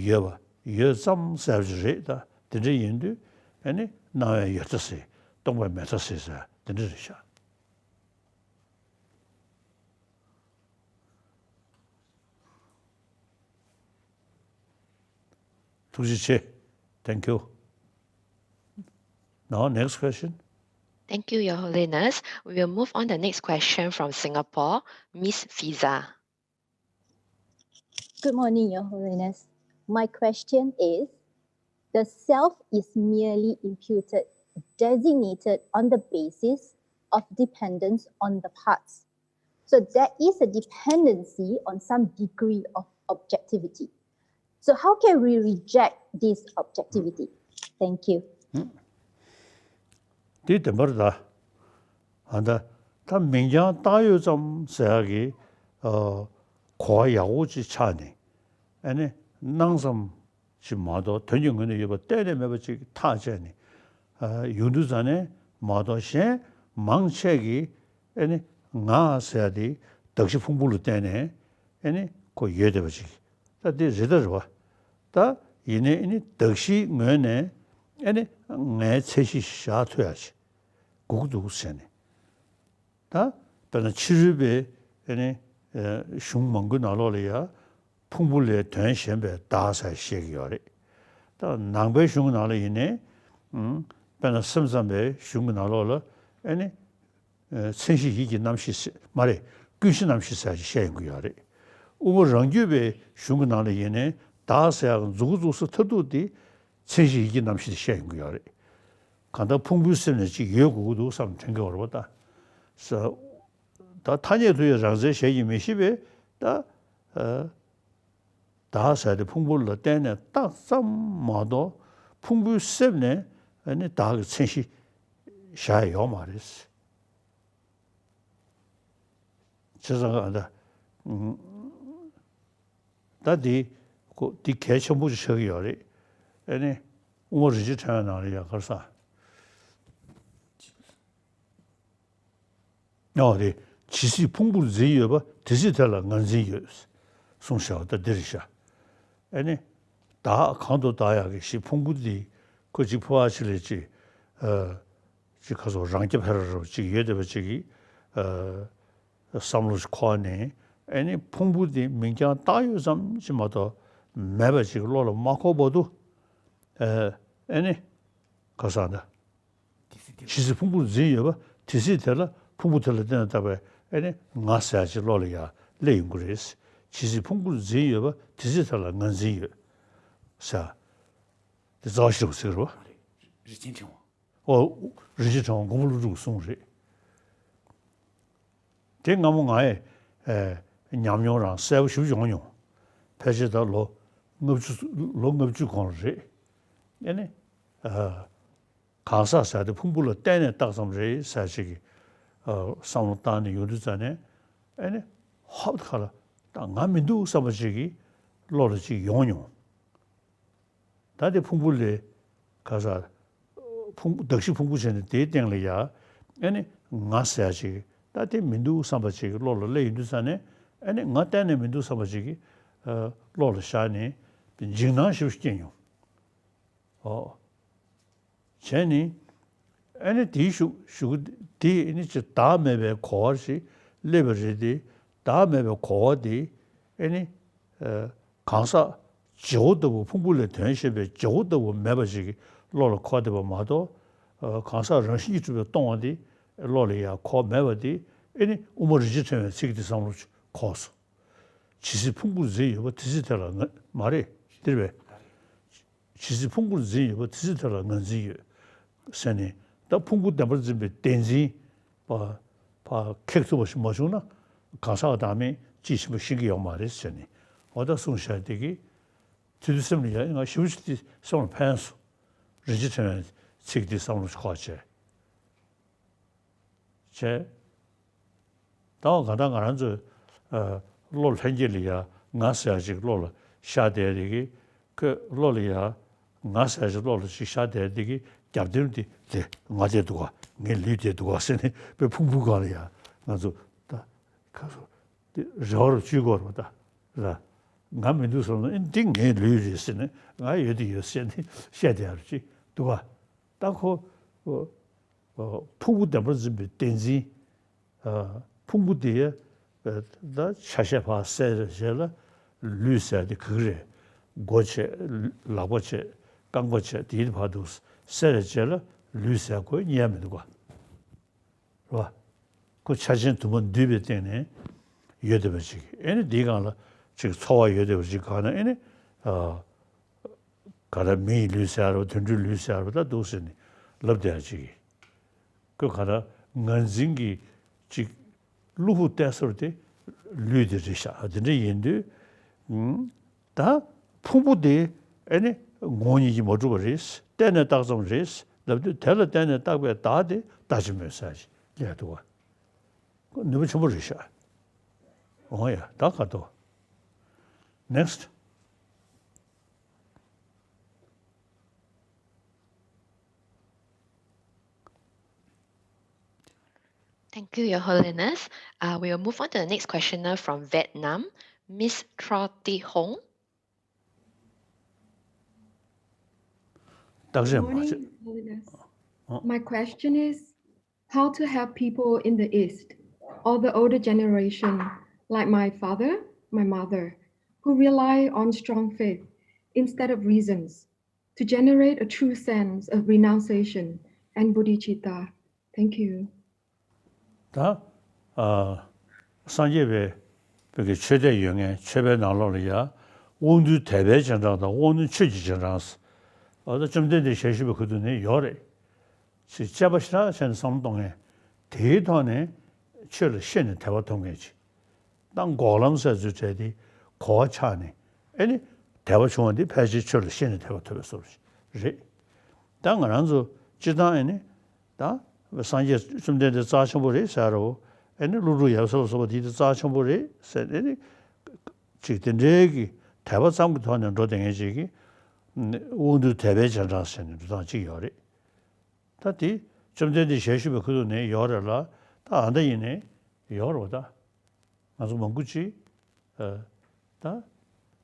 ཡོད་པ་ཡོད་ཙམ་ཟེར་བ་ཅིག་རེད། ད་དེ་འདྲ་ཡིན་དུས་ཨ་ནི་སྣང་བའི་ཡོད་ཚད་ཟེར། སྟོང་པའི་མེད་ཚད་ཟེར་ཟེར་དེ་འདྲ་རེད་ཤག་ཐུགས་རྗེ་ཆེ། Thank you. Now, next question. Thank you, Your Holiness. We will move on the next question from Singapore, Miss Fiza. Good morning, Your Holiness. My question is, the self is merely imputed, designated on the basis of dependence on the parts. So there is a dependency on some degree of objectivity. So how can we reject this objectivity? Thank you. འདི་བདེན་པར་གདའ། ཨ་ད་ད་མིང་རྐྱང་བཏགས་ཡོད་ཙམ་ཟེར་ཡག་གི་ཨ་གོ་བ་ཡག་པོ་ཅིག་ཆགས་ནས། ཨ་ནི་སྣང་ཙམ་ཞིག་མ་གཏོགས་དོན་གྱི་ངོས་ནས་ཡོད་པ་གཏན་ནས་མེད་པ་ཅིག་ཐག་བཅད་ནས། ཨ་ཡོང་དུས་ཙང་ནས་མ་གཏོགས་གཞན་མང་ཆེ་གིས་ཨ་ནི་ང་ཟེར་ཡ་དེ་གདགས་གཞི་ཕུང་པོ་ལ་བརྟེན་ནས་ཨ་ནི་ཁོ་ཡོད་བསྡད་པ་ཅིག་ད་དེ་རེད་ད་རེད་བ། ད་ཡིན་ནའི་ཨ་ནི་གདགས་གཞིའི་ངོས་ནས་ཨ་ནི་ངའི་མཚན་གཞི་བཞག་ཐུབ་ཡ་ཅིག་དགོས་ཀྱི་འདུག་ཟེར་ནས། ད་དཔེར་ན་ཕྱི་རོལ་པའི་ཨ་ནི་ཨ་གཞུང་མང་པོའི་ནང་ལོགས་ལ་ཡ་ཕུང་པོ་ལས་དོན་གཞན་པའི་བདག་ཟེར་བཤད་ཀྱི་ཡོད་རེད། ད་ནང་པའི་གཞུང་གི་ནང་ལ་ཡིན་ནའི་ཨ་དཔེར་ན་སེམས་ཙམ་པའི་གཞུང་གི་ནང་ལོགས་ལ་ཨ་ནི། ཨ་མཚན་གཞི་ཡིད་ཀྱི་རྣམ་ཤེས་ཟེར་མ་རེད། ཀུན་གཞི་རྣམ་ཤེས་ཟེར་ཞིག་བཤད་ཡོང་གི་ཡོད་རེད། དབུ་མ་རང་རྒྱུད་པའི་གཞུང་གི་ནང་ལ་ཡིན་ནའི་བདག་ཟེར་ཡག་མཛུབ་གུ་བཙུགས་ས་མཐར་ཐུག་དེ་མཚན་གཞི་ཡིད་ཀྱི་རྣམ་ཤེས་དེ་བཤད་ཡོང་གི་ཡོད་རེད། གང་ལྟར་ཕུང་པོའི་གསེབ་ནས་ཅིག་ཡོད་དགོས་ཀྱི་འདུག་བསམ་དྲན་གྱི་ཡོད་རེད་པ། ད་ས་ད་ཐ་སྙད་དུ་ཡང་རང་མཚན་ཞལ་གྱིས་མི་བཞེས་པས་ད་ཨ། བདག་ཟེར་དེ་ཕུང་པོ་ལ་བརྟེན་ནས་བཏགས་ཙམ་མ་གཏོགས་ཕུང་པོའི་གསེབ་ནས་ཨ་ནི་བདག་གི་མཚན་གཞི་བཞག་ཡ་ཡོད་མ་རེད། བྱས་ཙང་ཨ་ད་ད་འདི་ཁོ་འདི་གལ་ཆེན་པོ་ཅིག་ཆགས་ཀྱི་ཡོད་རེད། ཨ་ནི་དབུ་མ་རིན་ཆེན་ཕྲེང་བའི་ནང་ལ་ཡང་ག་རེ་ཟེར། ཨོ་རེད། ཇི་སྲིད་ཕུང་པོར་འཛིན་ཡོད་པ་དེ་སྲིད་དེ་ལ་ངར་འཛིན་ཡོད། གསུངས་བཞག་པ་ད་འདི་རེད་ཤག་ཨེ་ནི། བདག་གང་དུ་བདག་ཡག་གི་ཞེས་ཕུང་པོ་འདི་ཁོ་གཅིག་ཕོ་བ་ཅིག་ལས་ཅིག་ཨ། ཅིག་ཁ་སོགས་རང་རྐྱ་འཕེར་རོ་ཅིག་ཡོད་བསྡད་པ་ཅིག་གིས་ཨ། བསམ་བློ་ཞིག་འཁོར་ནས་ཨེ་ནི་ཕུང་པོ་འདི་མིང་རྐྱང་བཏགས་ཡོད་ཙམ་ཅིག་མ་གཏོགས་མེད་པ་ཅིག་བློ་ལ་མ་འཁོར་བར་དུ་ཨ། ཨེ་ནི། ག་ས་ད། ཇི་སྲིད་ཕུང་པོར་འཛིན་ཡོད་པ་དེ་སྲིད་དེ་ལ་ཕུང་པོ་དེ་ལ་བརྟེན་ནས་བཏགས་པའི་ཨེ་ནི་ང་ཟེར་ཡག་ཅིག་བློ་ལ་ཡར་སླེབས་ཡོང་གི་རེད། ཇི་སྲིད་ཕུང་པོར་འཛིན་ཡོད་པ་དེ་སྲིད་དེ་ལ་ངར་འཛིན་ཡོད་ཟེར། དེ་རྩ་བ་ཤེས་རབ་ཟེར་རོ། རིན་ཆེན་ཕྲེང་བ། ཨོ། རིན་ཆེན་ཕྲེང་བ་མགོན་པོ་ཀླུ་སྒྲུབ་གསུངས་རེད། དེ་སྔ་མོ་ང་ཡི་ཨེ། ཉམས་མྱོང་རང་གསལ་པོ་ཞེ་པོ་ཅིག་ཡོང་མྱོང་། ཕལ་ཆེར་ད་ལོ་ལྔ་བཅུ་ལོ་ལྔ་བཅུ་གོང་ལ་རེད། ཨེ་ནི། ཨ། གང་ཟག་ཟེར་དེ་ཕུང་པོ་ལ་བརྟེན་ནས་བཏགས་ཙམ་རེད་ཟེར་ཞིག་གི་ཨ། བསམ་བློ་བཏང་ནས་ཡོང་དུས་ཙ་ནས་ཨེ་ནི་ཧོབ་ཁ་ལ་ད་ང་མི་འདུག་བསམ་པ་ཅིག་གི་བློ་ལ་ཅིག་ཡོང་མྱོང་། ད་དེ་ཕུང་པོ་ལས་ག་ས་ཕུང་གདགས་གཞི་ཕུང་པོ་བྱས་ནས་དེའི་སྟེང་ལ་ཡ་ཨེ་ནི་ང་ཟེར་ཅིག་ད་དེ་མི་འདུག་བསམ་པ་ཅིག་གི་བློ་ལ་སླེབས་ཡོང་དུས་ཙ་ནས་ཨེ་ནི་ང་གཏན་ནས་མི་འདུག་བསམ་པ་ཅིག་གི་ཨ། བློ་ལ་ཤར་ནས་འཇིགས་སྣང་ཞེ་པོ་ཞིག་སྐྱེས་མྱོང་། ཨོ། བྱས་ནི། ཨེ་ནི་དེའི་གཞུག་གཞུག་གུ་དེ་ཨེ་ནི་ཅིག་བདག་མེད་པའི་གོ་བ་ཞིག་སླེབས་པ་རེད་དེ། བདག་མེད་པའི་གོ་བ་དེ་ཨེ་ནི། ཨ། གང་ཟག་བརྗེ་བོ་ལྟ་བུ་ཕུང་པོ་ལས་དོན་གཞན་པའི་བརྗེ་བོ་ལྟ་བུ་མེད་པ་ཞིག་གི་བློ་ལ་འཁོར་བསྡད་པ་མ་གཏོགས། ཨ། གང་ཟག་རང་བཞིན་གྱིས་གྲུབ་པའི་སྟོང་པ་དེ་བློ་ལ་ཡར་འཁོར་མེད་པ་དེ་ཨེ་ནི་དབུ་མ་རིན་ཆེན་ཕྲེང་བའི་ཚིག་དེ་བསམ་བློ་འཁོར་སོང་། ཇི་སྲིད་ཕུང་པོར་འཛིན་ཡོད་པ་དེ་སྲིད་དེ་ལ་ང་མ་རེད་འདིར་བས། ཇི་སྲིད་ཕུང་པོར་འཛིན་ཡོད་པ་དེ་སྲིད་དེ་ལ་ངར་འཛིན་ཡོད་ཟེར་ནས། ད་ཕུང་པོ་བདེན་པར་འཛིན་པའི་བདེན་འཛིན་པ་ཕར་ཁེགས་ཐུབ་པ་ཞིག་མ་བྱུང་ན་གང་ཟག་བདག་མེད་ཅིག་ཤེས་པ་ཤེས་ཀྱི་ཡོད་མ་རེད་ཟེར་ནས། འོ་ད་གསུངས་བཞག་དེ་གིས་དེ་དུས་སེམས་ལ་ཡ་ང་ཞེ་པོ་ཅིག་དེ་སེམས་ལ་ཕན་སོང་། རིན་ཆེན་ཕྲེང་བའི་ཚིག་དེ་བསམ་བློ་ཞིག་འཁོར་བྱས། བྱས། ད་ག་ད་ང་རང་ཚོའི་ཨ། བློ་ལྷན་སྐྱེས་ལ་ཡ་ང་ཟེར་ཡ་ཅིག་བློ་ལ་ཤར་བསྡད་དེ་གི། ཁོས་བློ་ལ་ཡ་ང་ཟེར་ཡ་ཅིག་བློ་ལ་ཅིག་ཤར་བསྡད་དེ་གི་རྒྱབ་རྟེན་དེ་དེ་ང་བསྡད་འདུག་ག་ངའི་ལུས་བསྡད་འདུག་ག་ཟེར་ནས་དཔེ་ཕུང་པོའི་སྒང་ལ་ཡ་ང་ཚོ་ད་ཁ་སོ་དེ་རེ་བ་རུ་བཅུག་དགོས་རེད་པ་ད། ར། ང་མི་འདུག་བསམ་ན་ཨེ་འདི་ངའི་ལུས་རེད་ཟེར་ནས་ང་ཡོད་དེ་ཡོད་ཟེར་ནས་བཤད་བསྡད་ཡ་རུ་ཅིག་འདུག་ག་ད་ཁོ། ཨ། ཕུང་པོ་བདེན་པར་འཛིན་པའི་བདེན་འཛིན། ཨ། ཕུང་པོ་དེ་ཡ། ཨ། ད་ཆ་ཤས་ཕར་བསལ་བྱས་ལ་ལུས་ཟེར་དེ་ག་གི་རེད། མགོ་བྱས། ལག་པ་བྱས། རྐང་པ་བྱས། དེའི་བར་དུ་བསལ་བྱས་ལ་ལུས་ཟེར་ཁོ་རྙེད་ཡ་མི་འདུག་ག་རེད་པ། ཁོ་ཆ་ཅན་དུ་མ་འདུས་པའི་སྟེང་ནས་ཡོད་བསྡད་པ་ཅིག་ཨེ་ནི་འདིའི་སྒང་ལ་ཅིག་ཚོར་བ་ཡོད་བསྡད་པ་ཅིག་གང་ན་ཨེ་ནི། ཨ། ག་རེ་མི་ཡི་ལུས་ཟེར་བ། དུད་འགྲོའི་ལུས་ཟེར་བ་ད་འདུག་ཟེར་ནས་ལབ་བསྡད་ཡ་ཅིག་ཁོས་ག་རེ་ངར་འཛིན་གྱི་ཅིག་བློ་ཕུགས་གཏད་སར་དེ་ལུས་དེ་རེད་ཤག་དེ་འདྲ་ཡིན་དུས། ཨུམ། ད་ཕུང་པོ་དེ་ཨེ་ནི་ངོ་བོ་ཉིད་ཀྱིས་མ་གྲུབ་པ་རེད། བརྟེན་ནས་བཏགས་ཙམ་རེད་ལབ་དུས། དེ་ལ་བརྟེན་ནས་བཏགས་པའི་བདག་དེ་བདག་ཅན་མོ་ཟེར་ཡ་ཅིག་སླེབས་འདུག་ག་ནུས་པ་ཆེན་པོ་རེད་ཤག་འོང་ཡ། ད་ག་དོ། Next. Thank you, Your Holiness. Uh, we will move on to the next questioner from Vietnam, Miss Troti Hong. Good morning, Holiness. My question is, how to help people in the East or the older generation, like my father, my mother, who rely on strong faith instead of reasons to generate a true sense of renunciation and bodhicitta? Thank you. ད། ཨ། སངས་རྒྱས་པའི་བོད་ཀྱི་ཆོས་དད་ཡོད་མཁན་ཆོས་པའི་ནང་ལོགས་ལ་ཡ། དབང་རྟུལ་དད་པའི་རྗེས་འབྲང་དང་དབང་རྣོན་ཆོས་ཀྱི་རྗེས་འབྲང་ཟེར། ཨ། ད་བཅོམ་ལྡན་འདས་ཞལ་བཞུགས་པའི་ཁ་ཐུག་ནས་ཡོད་རེད། ཅེས་དཔྱད་པ་ཞེ་དྲག་བྱས་ནས་བསམ་བློ་གཏོང་མཁན། དེའི་ཐོག་ནས་ཆོས་ལ་ཤེས་ནས་དད་པ་ཐོབ་མཁན་ཅིག་ད་འགོག་ལམ་ཟེར་ཚུལ་བྲལ་ཏེ་གོ་བ་ཆགས་ནས་ཨེ་ནི་དད་པ་བྱུང་བ་འདི་ཕལ་ཆེར་ཆོས་ལ་ཤེས་ནས་དད་པ་ཐོབ་པའི་བཟོ་འདྲ་རེད། ད་ང་རང་ཚོ་སྤྱིར་བཏང་ཨེ་ནི་ད་སངས་རྒྱས་བཅོམ་ལྡན་འདས་རྩ་ཆེན་པོ་རེད་ཟེར་རོ། ཨེ་ནི་ཀླུ་སྒྲུབ་ཡབ་སྲས་ལ་སོགས་པ་དེ་དེ་རྩ་ཆེན་པོ་རེད་ཟེར། ཨེ་ནི་ཅིག་དེ་འདྲའི་གི་དད་པ་ཙམ་གྱི་ཐོག་ནས་འགྲོ་བསྡད་མཁན་ཅིག་གིས་དབང་རྟུལ་དད་པའི་རྗེས་འབྲང་ཟེར་ནས་འགྲོ་སྟངས་ཅིག་ཡོད་རེད། ད་དེ་བཅོམ་ལྡན་འདས་ཞལ་བཞུགས་པའི་ཁ་ཐུག་ནས་ཡོད་རེད་ལ། ད་ ཨ་ད་ཡིན་ནའི་ཡོད་རེད་པ་ད། ང་ཚོ་མང་པོ་ཅིག་ཨ་ད་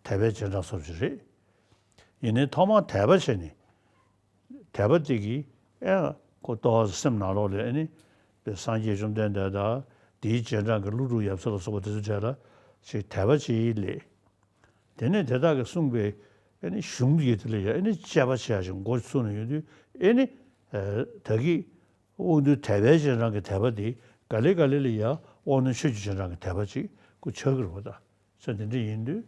དད་པའི་རྗེས་འབྲང་སོར་ཅིག་རེད། ཡིན་ནའི་ཐོག་མར་དད་པ་བྱས་ནས། དད་པ་དེ་གིས་ཨེ་ཁོ་ཏོག་ཙམ་སེམས་ནང་ལོགས་ལ་ཨེ་ནི་དེ་སངས་རྒྱས་བཅོམ་ལྡན་འདས་དང་དེའི་རྗེས་འབྲང་གི་ཀླུ་སྒྲུབ་ཡབ་སྲས་ལ་སོགས་པ་དེ་ཚོའི་གྲས་ལ་ཅིག་དད་པ་ཅིག་སླེབས། དེ་ནས་དེ་དག་གིས་གསུངས་པའི་ཨེ་ནི་གཞུང་གི་དེ་ལ་ཡང་ཨེ་ནི་དཔྱད་པ་བྱེད་ཡག་ཅིག་མགོ་ཚུགས་ནས་ཡོང་དུས་ཨེ་ནི་ད་གིན་དབང་རྟུལ་དད་པའི་རྗེས་འབྲང་གི་དད་པ་དེ་ག་ལེ་ག་ལེ་ལ་ཡང་དབང་རྣོན་ཆོས་ཀྱི་རྗེས་འབྲང་གི་དད་པ་ཅིག་ཁོ་ཆགས་ཀྱི་རེད་པ་ད། ས་འདི་འདྲ་ཡིན་དུས།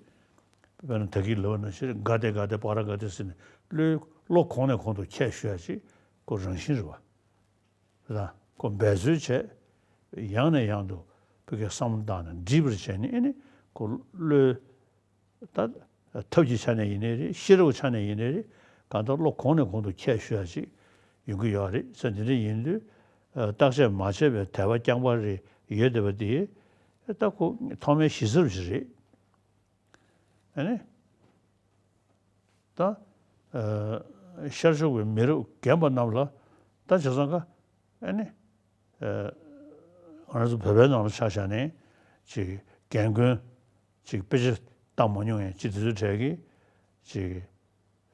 དཔེར་ན་ད་གིན་ལབ་པ་ནང་བཞིན་ག་དེ་ག་དེ་པ་ར་ག་དེ་ཟེར་ནས་བློའི་བློ་གོང་ནས་གོང་དུ་འཁྱེར་ཞུ་ཡག་ཅིག་ཁོ་རང་བཞིན་རེད་པ། རེད་ད། ཁོ་འབད་རྩོལ་བྱས། ཡང་ནས་ཡང་དུ་ཕ་གིར་བསམ་བློ་བཏང་ནས་འདྲིས་པར་བྱས་ནས་ཨེ་ནི་ཁོ་བློའི་ད་ཐབས་ཀྱི་ཆ་ནས་ཡིན་ནའི་རེད། ཤེས་རབ་ཆ་ནས་ཡིན་ནའི་རེད། གང་ལྟར་བློ་གོང་ནས་གོང་དུ་འཁྱེར་ཞུ་ཡག་ཅིག་ཡོང་གི་ཡོད་རེད། ས་འདི་འདྲ་ཡིན་དུས་བརྟག་དཔྱད་མ་བྱས་པའི་དད་པ་རྐྱང་པ་རེ་ཡོད་བསྡད་པ་དེ་ད་ཁོ་ཐོག་མའི་གཞི་རྩ་ཅིག་རེད། ཨ་ནི། ད། ཨ། ཤར་ཕྱོགས་པའི་མི་རབས་རྒན་པ་རྣམས་ལ་ད་བྱས་ཙང་ཀ། ཨ་ནི། ཨ། ང་རང་ཚོ་བོད་པའི་ནང་ལ་ཆ་བཞག་ནས་ཅིག་རྒན་རྒོན་ཅིག་དཔེ་ཆ་བལྟ་མ་མྱོང་མཁན་ཅིག་དེ་ཚོའི་གྲས་ཀྱིས་ཅིག་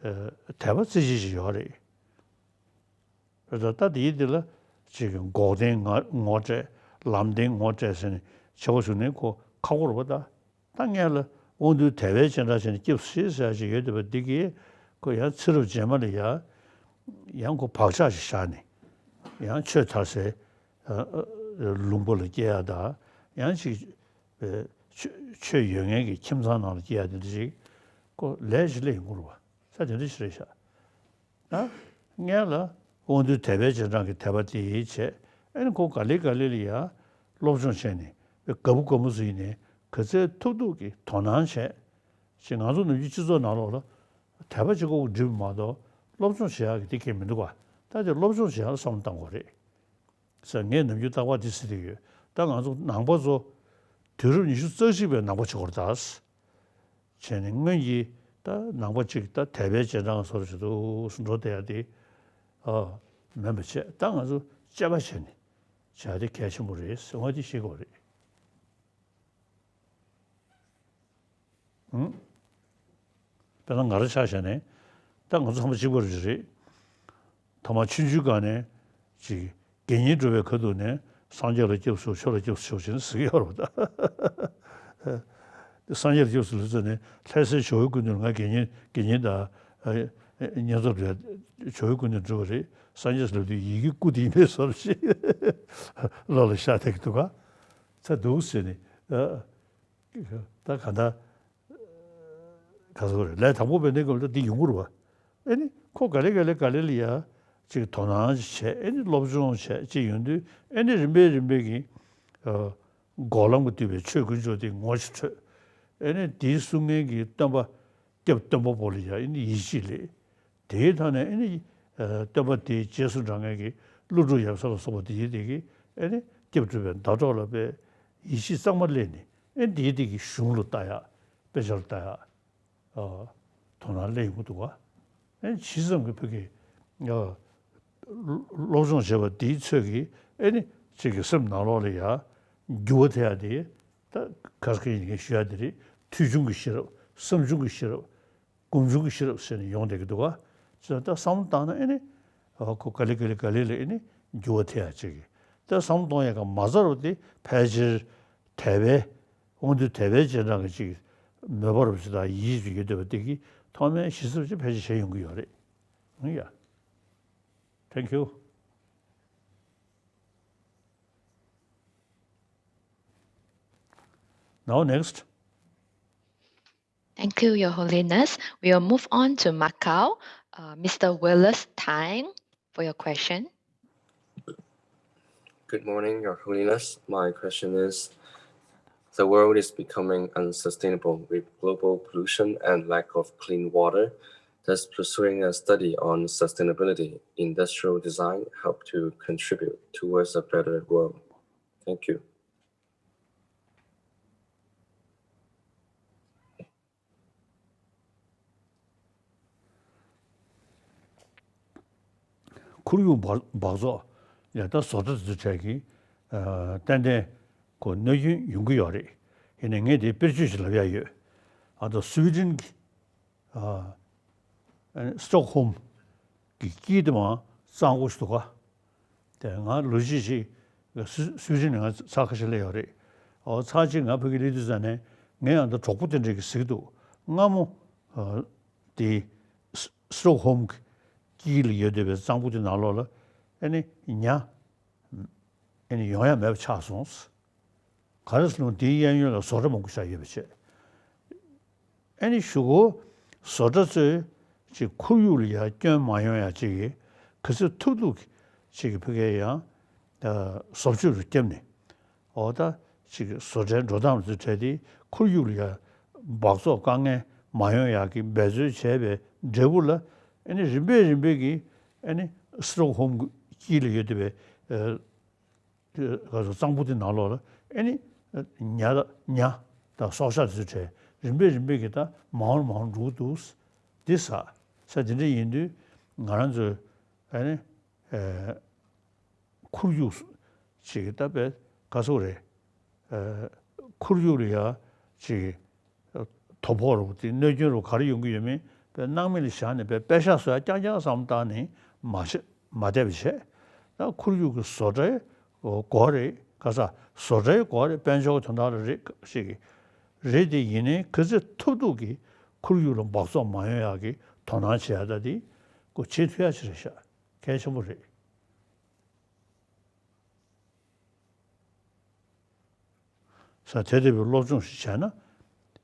ཨ། དད་པ་རྩེ་གཅིག་ཅིག་ཡོད་རེད། རེད་ད། ད་དེའི་དེ་ལ་ཅིག་འགོག་བདེན་ངོ་ངོ་སྤྲད། ལམ་བདེན་ངོ་སྤྲད་ཟེར་ནས་བྱེད་པ་བྱུང་ནས་ཁོ་ཁག་པོ་རེད་པ་ད། ད་སྔོན་ལ་དབང་རྟུལ་དད་པའི་རྗེས་འབྲང་བྱས་ནས་སྐྱབས་སུ་མཆི་ཟེར་ཡག་ཅིག་ཡོད་བསྡད་པ་འདི་གིས་ཁོ་ཡང་ཚེ་རབས་རྗེས་མ་ལ་ཡང་ཡང་ཁོ་བག་ཆགས་ཤིག་བཞག་ནས་ཡང་ཆོས་དར་སའི་ཨ། ཨ། ལུང་པ་ལ་སྐྱེལ་ཡག་དང་ཡང་ཅིག་ཨ། ཆོས་ཆོས་ཡོད་མཁན་གྱི་ཁྱིམ་ཚང་ནང་ལ་སྐྱེལ་ཡག་དེ་འདྲ་ཅིག་ཁོ་ལས་ཅིག་སླེབས་ཡོང་གི་རེད་པ། ས་དེ་འདྲ་ཞིག་རེད་ཤག་ད་སྔོན་ལ་དབང་རྟུལ་དད་པའི་རྗེས་འབྲང་གི་དད་པ་དེ་བྱས། ཨ་ནི་ཁོ་ག་ལེ་ག་ལེ་ལ་ཡ་སློབ་སྦྱོང་བྱས་ནས་དགའ་པོ་དགའ་མོ་ཚོ་ཡིན་ནའི་ག་ཚད་ཐུབ་ཐུབ་ཀྱིས་དོ་སྣང་བྱས། ཅིག་ང་ཚོ་ནམ་རྒྱུན་སྤྱི་ཚོགས་ནང་ལོགས་ལ་དད་པ་གཅིག་པོ་འགྲིག་པ་མ་གཏོགས་སློབ་སྦྱོང་བྱེད་ཡག་གི་དེ་གས་མི་འདུག་ག་ད་དེ་སློབ་སྦྱོང་བྱེད་ཡག་ལ་བསམ་བློ་བཏང་དགོས་རེད། ཟེར་ངས་ནམ་རྒྱུན་རྟག་པར་འདི་ཟེར་གྱི་ཡོད། ད་ང་ཚོ་ནང་པ་ཚོ་དུས་རབས་ཉི་ཤུ་རྩ་གཅིག་པའི་ནང་པ་བྱེད་དགོས་རེད་ད། བྱས་ནས་སྔོན་གྱི་ད་ནང་པ་གཅིག་ད་དད་པའི་རྗེས་འབྲང་བཟོ་འདྲ་ཞིག་འདུག་སེ་འགྲོ་བསྡད་ཡ་དེ་ཨ་མིན་པ་བྱས། ད་ང་ཚོ་དཔྱད་པ་བྱས་ནས་བྱ་ཡ་དེ་གལ་ཆེན་པོ་རེད་ཟེར་བ་དེ་ཤེས་དགོས་རེད། ཨང་། དཔེར་ན་ང་རང་ཆ་བཞག་ནས་ད་ང་ཚོ་ཚང་མ་གཅིག་པ་རེད་རེད། ཐ་མ་ཆུང་ཆུང་སྒང་ནས་ཅིག་དགེ་བསྙེན་སྒྲུབ་པའི་ཁ་ཐུག་ནས་སངས་རྒྱས་ལ་སྐྱབས་སུ་མཆིའོ། ཆོས་ལ་སྐྱབས་སུ་མཆིའོ་བྱས་ནས་ཟེར་གྱི་ཡོད་རེད་པ་ད། སངས་རྒྱས་ལ་སྐྱབས་སུ་མཆིའོ་ཟེར་ནས་ལྷ་སའི་ཇོ་བོའི་སྐུ་མདུན་ལ་ང་དགེ་བསྙེན་དགེ་བསྙེན་དང་ཨ་བསྙེན་རྫོགས་འགྲོ་ཡ་ཇོ་བོའི་སྐུ་མདུན་འགྲོ་བ་རེད། སངས་རྒྱས་སུ་ལབ་དུས་ཡི་གེ་སྐུ་དེ་ཡིན་པའི་བཟོ་འདྲ་ཞིག་བློ་ལ་ཤར་བསྡད་ཀྱི་འདུག་ག་ཚ་འདུག་ཟེར་ནས་ཨ། ད་ག་ད། ག་ཟེར་དགོས་རེད། ལས་དང་པོ་བས་འདི་སྐབས་ལ་འདི་ཡོང་གི་རེད་པ། ཨེ་ནི་ཁོ་ག་ལེ་ག་ལེ་ག་ལེ་ལ་ཡ་ཅིག་དོ་སྣང་ཅིག་བྱས། ཨེ་ནི་སློབ་སྦྱོང་བྱས་ཅིག་ཡོང་དུས་ཨེ་ནི་རིམ་པས་རིམ་པས་ཀྱི་ཨ་འགོག་ལམ་གྱིས་བསྡུས་པའི་ཆོས་དཀོན་མཆོག་དེ་ངོ་ཅིག་འཕྲོད། ཨེ་ནི་དེའི་གསུང་མཁན་གྱི་སྟོན་པ་སྐྱབས་སྟོན་པ་པོ་ལ་ཡ་ཨེ་ནི་ཡིད་ཆེས་སླེབས། དེའི་ཐོག་ནས་ཨེ་ནི་ཨ་སྟོན་པ་དེའི་རྗེས་སུ་འབྲང་མཁན་གྱི་ཀླུ་སྒྲུབ་ཡབ་སྲས་ལ་སོགས་པ་དེ་ཡིན་དེ་གིས་ཨེ་ནི་སྐྱབས་སྒྲུབ་པའི་ཟླ་གྲོགས་ལ་དཔེ་ཡིད་ཆེས་གཙང་མ་སླེབས་ནས་ཨེ་ནི་དེའི་དེ་གི་གཞུང་ལ་ལྟ་ཡག་དཔེ་ཆ་ལ་ལྟ་ཡག་ཨ་དོ་སྣང་སླེབས་ཡོང་གི་འདུག་ག་ཨེ་ཇི་ཙམ་གྱིས་བོད་ཀྱི་ཨ་སློབ་སྦྱོང་བྱས་པ་དེའི་ཚོད་ཀྱིས་ཨེ་ནི་གཅིག་གི་སེམས་ནང་ལོགས་ལ་ཡ་འགྱུར་བ་ཐེབས་ཡ་དེ་ད་ག་རེ་ཡིན་མཁན་ཞུ་ཡ་དེ་རེད། ཐོས་བྱུང་གི་ཤེས་རབ། བསམ་བྱུང་གི་ཤེས་རབ། སྒོམ་བྱུང་གི་ཤེས་རབ་ཟེར་ནས་ཡོང་བསྡད་ཀྱི་འདུག་ག་ཅེས་ད་བསམ་བློ་བཏང་ན་ཨེ་ནི་ཨ་ཁོ་ག་ལེ་ག་ལེ་ག་ལེ་ལ་ཨེ་ནི་འགྱུར་བ་ཐེབས་ཡ་ཅིག་གི་ད་བསམ་བློ་གཏོང་ཡ་ག་མ་རྩ་རུ་དེ་ཕལ་ཆེར་དད་པའི་དབང་རྟུལ་དད་པའི་རྗེས་འབྲང་གི་ཅིག་མོས་པ་རུ་ཅིག་དང་ཡིད་ཆེས་ཅིག་ཡོད་བསྡད་པ་དེ་གིས་ཐོག་མའི་གཞི་རྩ་ཅིག་ཕལ་ཆེར་བྱས་ཡོང་གི་ཡོད་རེད། ཨང་ཡ། Thank you. Now next. Thank you, Your Holiness. We'll move on to Macau. Uh, Mister Willis Tang, for your question. Good morning, Your Holiness. My question is, the world is becoming unsustainable with global pollution and lack of clean water. Does pursuing a study on sustainability industrial design help to contribute towards a better world? Thank you. ཁོར་ཡུག་འབག་འབག་བཙོག་ཡ་ད་བཟོ་གྲྭ་དེ་ཚོའི་གྲས་ཀྱིས་ ཨ། ཏན་ཏན་ཁོ་གནོད་སྐྱོན་ཡོང་གི་ཡོད་རེད། ཡིན་ནའི་ངས་དེའི་དཔེར་བརྗོད་ཅིག་ལབ་ཡ་ཡོད། ཨ་ད་སུའི་ཌེན་གྱི། ཨ། ཨ་ནི་སི་ཊོག་ཧོམ་གྱི་དཀྱིལ་དེ་མར་གཙང་པོ་ཞིག་འདུག་ག་དེ་ང་ལོ་གཅིག་ཅིག་སུའི་སུའི་ཌེན་ནས་ང་ཚར་ཁ་ཤས་སླེབས་ཡོད་རེད། ཨོ་ཚར་གཅིག་ང་ཕ་གི་སླེབས་དུས་ཙ་ནས་ངས་ཡང་ད་གྲོགས་པོ་དེ་འདྲས་ཀྱིས་གཟིགས་འདུག་སྔ་མོ། ཨ། དེ་སི་ཊོག་ཧོམ་གྱི་དཀྱིལ་ལ་ཡོད་བསྡད་པའི་གཙང་པོ་དེ་ནང་ལོགས་ལ་ཨ་ནི་ཉ་ཨ་ནི་ཡོང་ཡ་མེད་པ་ཆགས་སོང་། ག་རེ་ཟེར་ན་དེའི་གཡས་གཡོན་ལ་བཟོ་གྲྭ་མང་པོ་ཞིག་ཡོད་པ་བྱས། ཨ་ནི་གཞུག་གུ་བཟོ་གྲྭ་ཚོས་ཅིག་ཁོར་ཡུག་ལ་ཡ་སྐྱོན་མ་ཡོང་ཡ་ཅིག་གི་ག་ཚོད་ཐུབ་ཐུབ་ཀྱི་ཅིག་གི་ཕ་གིར་ཡང་བཟོ་བཅོས་རུ་བརྒྱབ་ནས། འོ་ད་ཅིག་བཟོ་གྲྭའི་འགྲོ་སྟངས་ཚོ་གྲས་དེ་ཁོར་ཡུག་ལ་ཡ་འབག་བཙོག་དཀའ་ངལ་མ་ཡོང་ཡག་གི་འབད་རྩོལ་བྱས་པའི་འབྲས་བུ་ལ་ཨ་ནི་རིམ་པས་རིམ་པས་ཀྱིས་ཨ་ནི་སི་ཊོག་ཧོམ་དཀྱིལ་ལ་ཡོད་བསྡད་པའི་ག་ཚོད་གཙང་པོ་དེ་ནང་ལོགས་ལ་ཨ་ནི་ཉ་དང་ཉ་དང་སྲོག་ཆགས་དེ་ཚོ་གྲས་རིམ་པས་རིམ་པས་ཀྱིས་ད་མང་རུ་མང་རུ་འགྲོ་གི་འདུག་འདི་ས་ས་དེ་འདྲ་ཡིན་དུས་ང་རང་ཚོས་ཨ་ནི་ཨ། ཁོར་ཡུག་ཅིག་ད་པའི་ག་ཚོད་རེད། ཨ། ཁོར་ཡུག་ལ་ཡ་ཅིག་དོ་ཕོག་རུ་དེ་གནོད་སྐྱོན་རུ་ག་རེ་ཡོང་གི་ཡོད་མེད་པའི་སྣང་མེད་ལ་བཞག་ནས་པའི་པད་ཤག་བཟོ་ཡ་རྐྱང་རྐྱང་བསམ་བཏང་ནས་མ་བྱེད་མ་བསྡད་པ་བྱས། ད་ཁོར་ཡུག་གི་བཟོ་གྲྭའི་སྒོ་རེད། ག་ས་བཟོ་གྲྭའི་སྒོ་རེད། དཔལ་འབྱོར་དོན་དག་ལ་རེད་ཞིག་རེད། དེ་ཡིན་ནའི་ག་ཚོད་ཐུབ་ཐུབ་ཀྱིས་ཁོར་ཡུག་ལ་འབག་བཙོག་མ་ཡོང་ཡག་གི་དོ་སྣང་བྱེད་ཡ་ད་དེ་ཁོ་བྱེད་ཐུབ་ཡ་ཅིག་རེད་ཤག་གལ་ཆེན་པོ་རེད། ས་དེ་འདྲ་བའི་སློབ་སྦྱོང་ཞིག་བྱས་ན་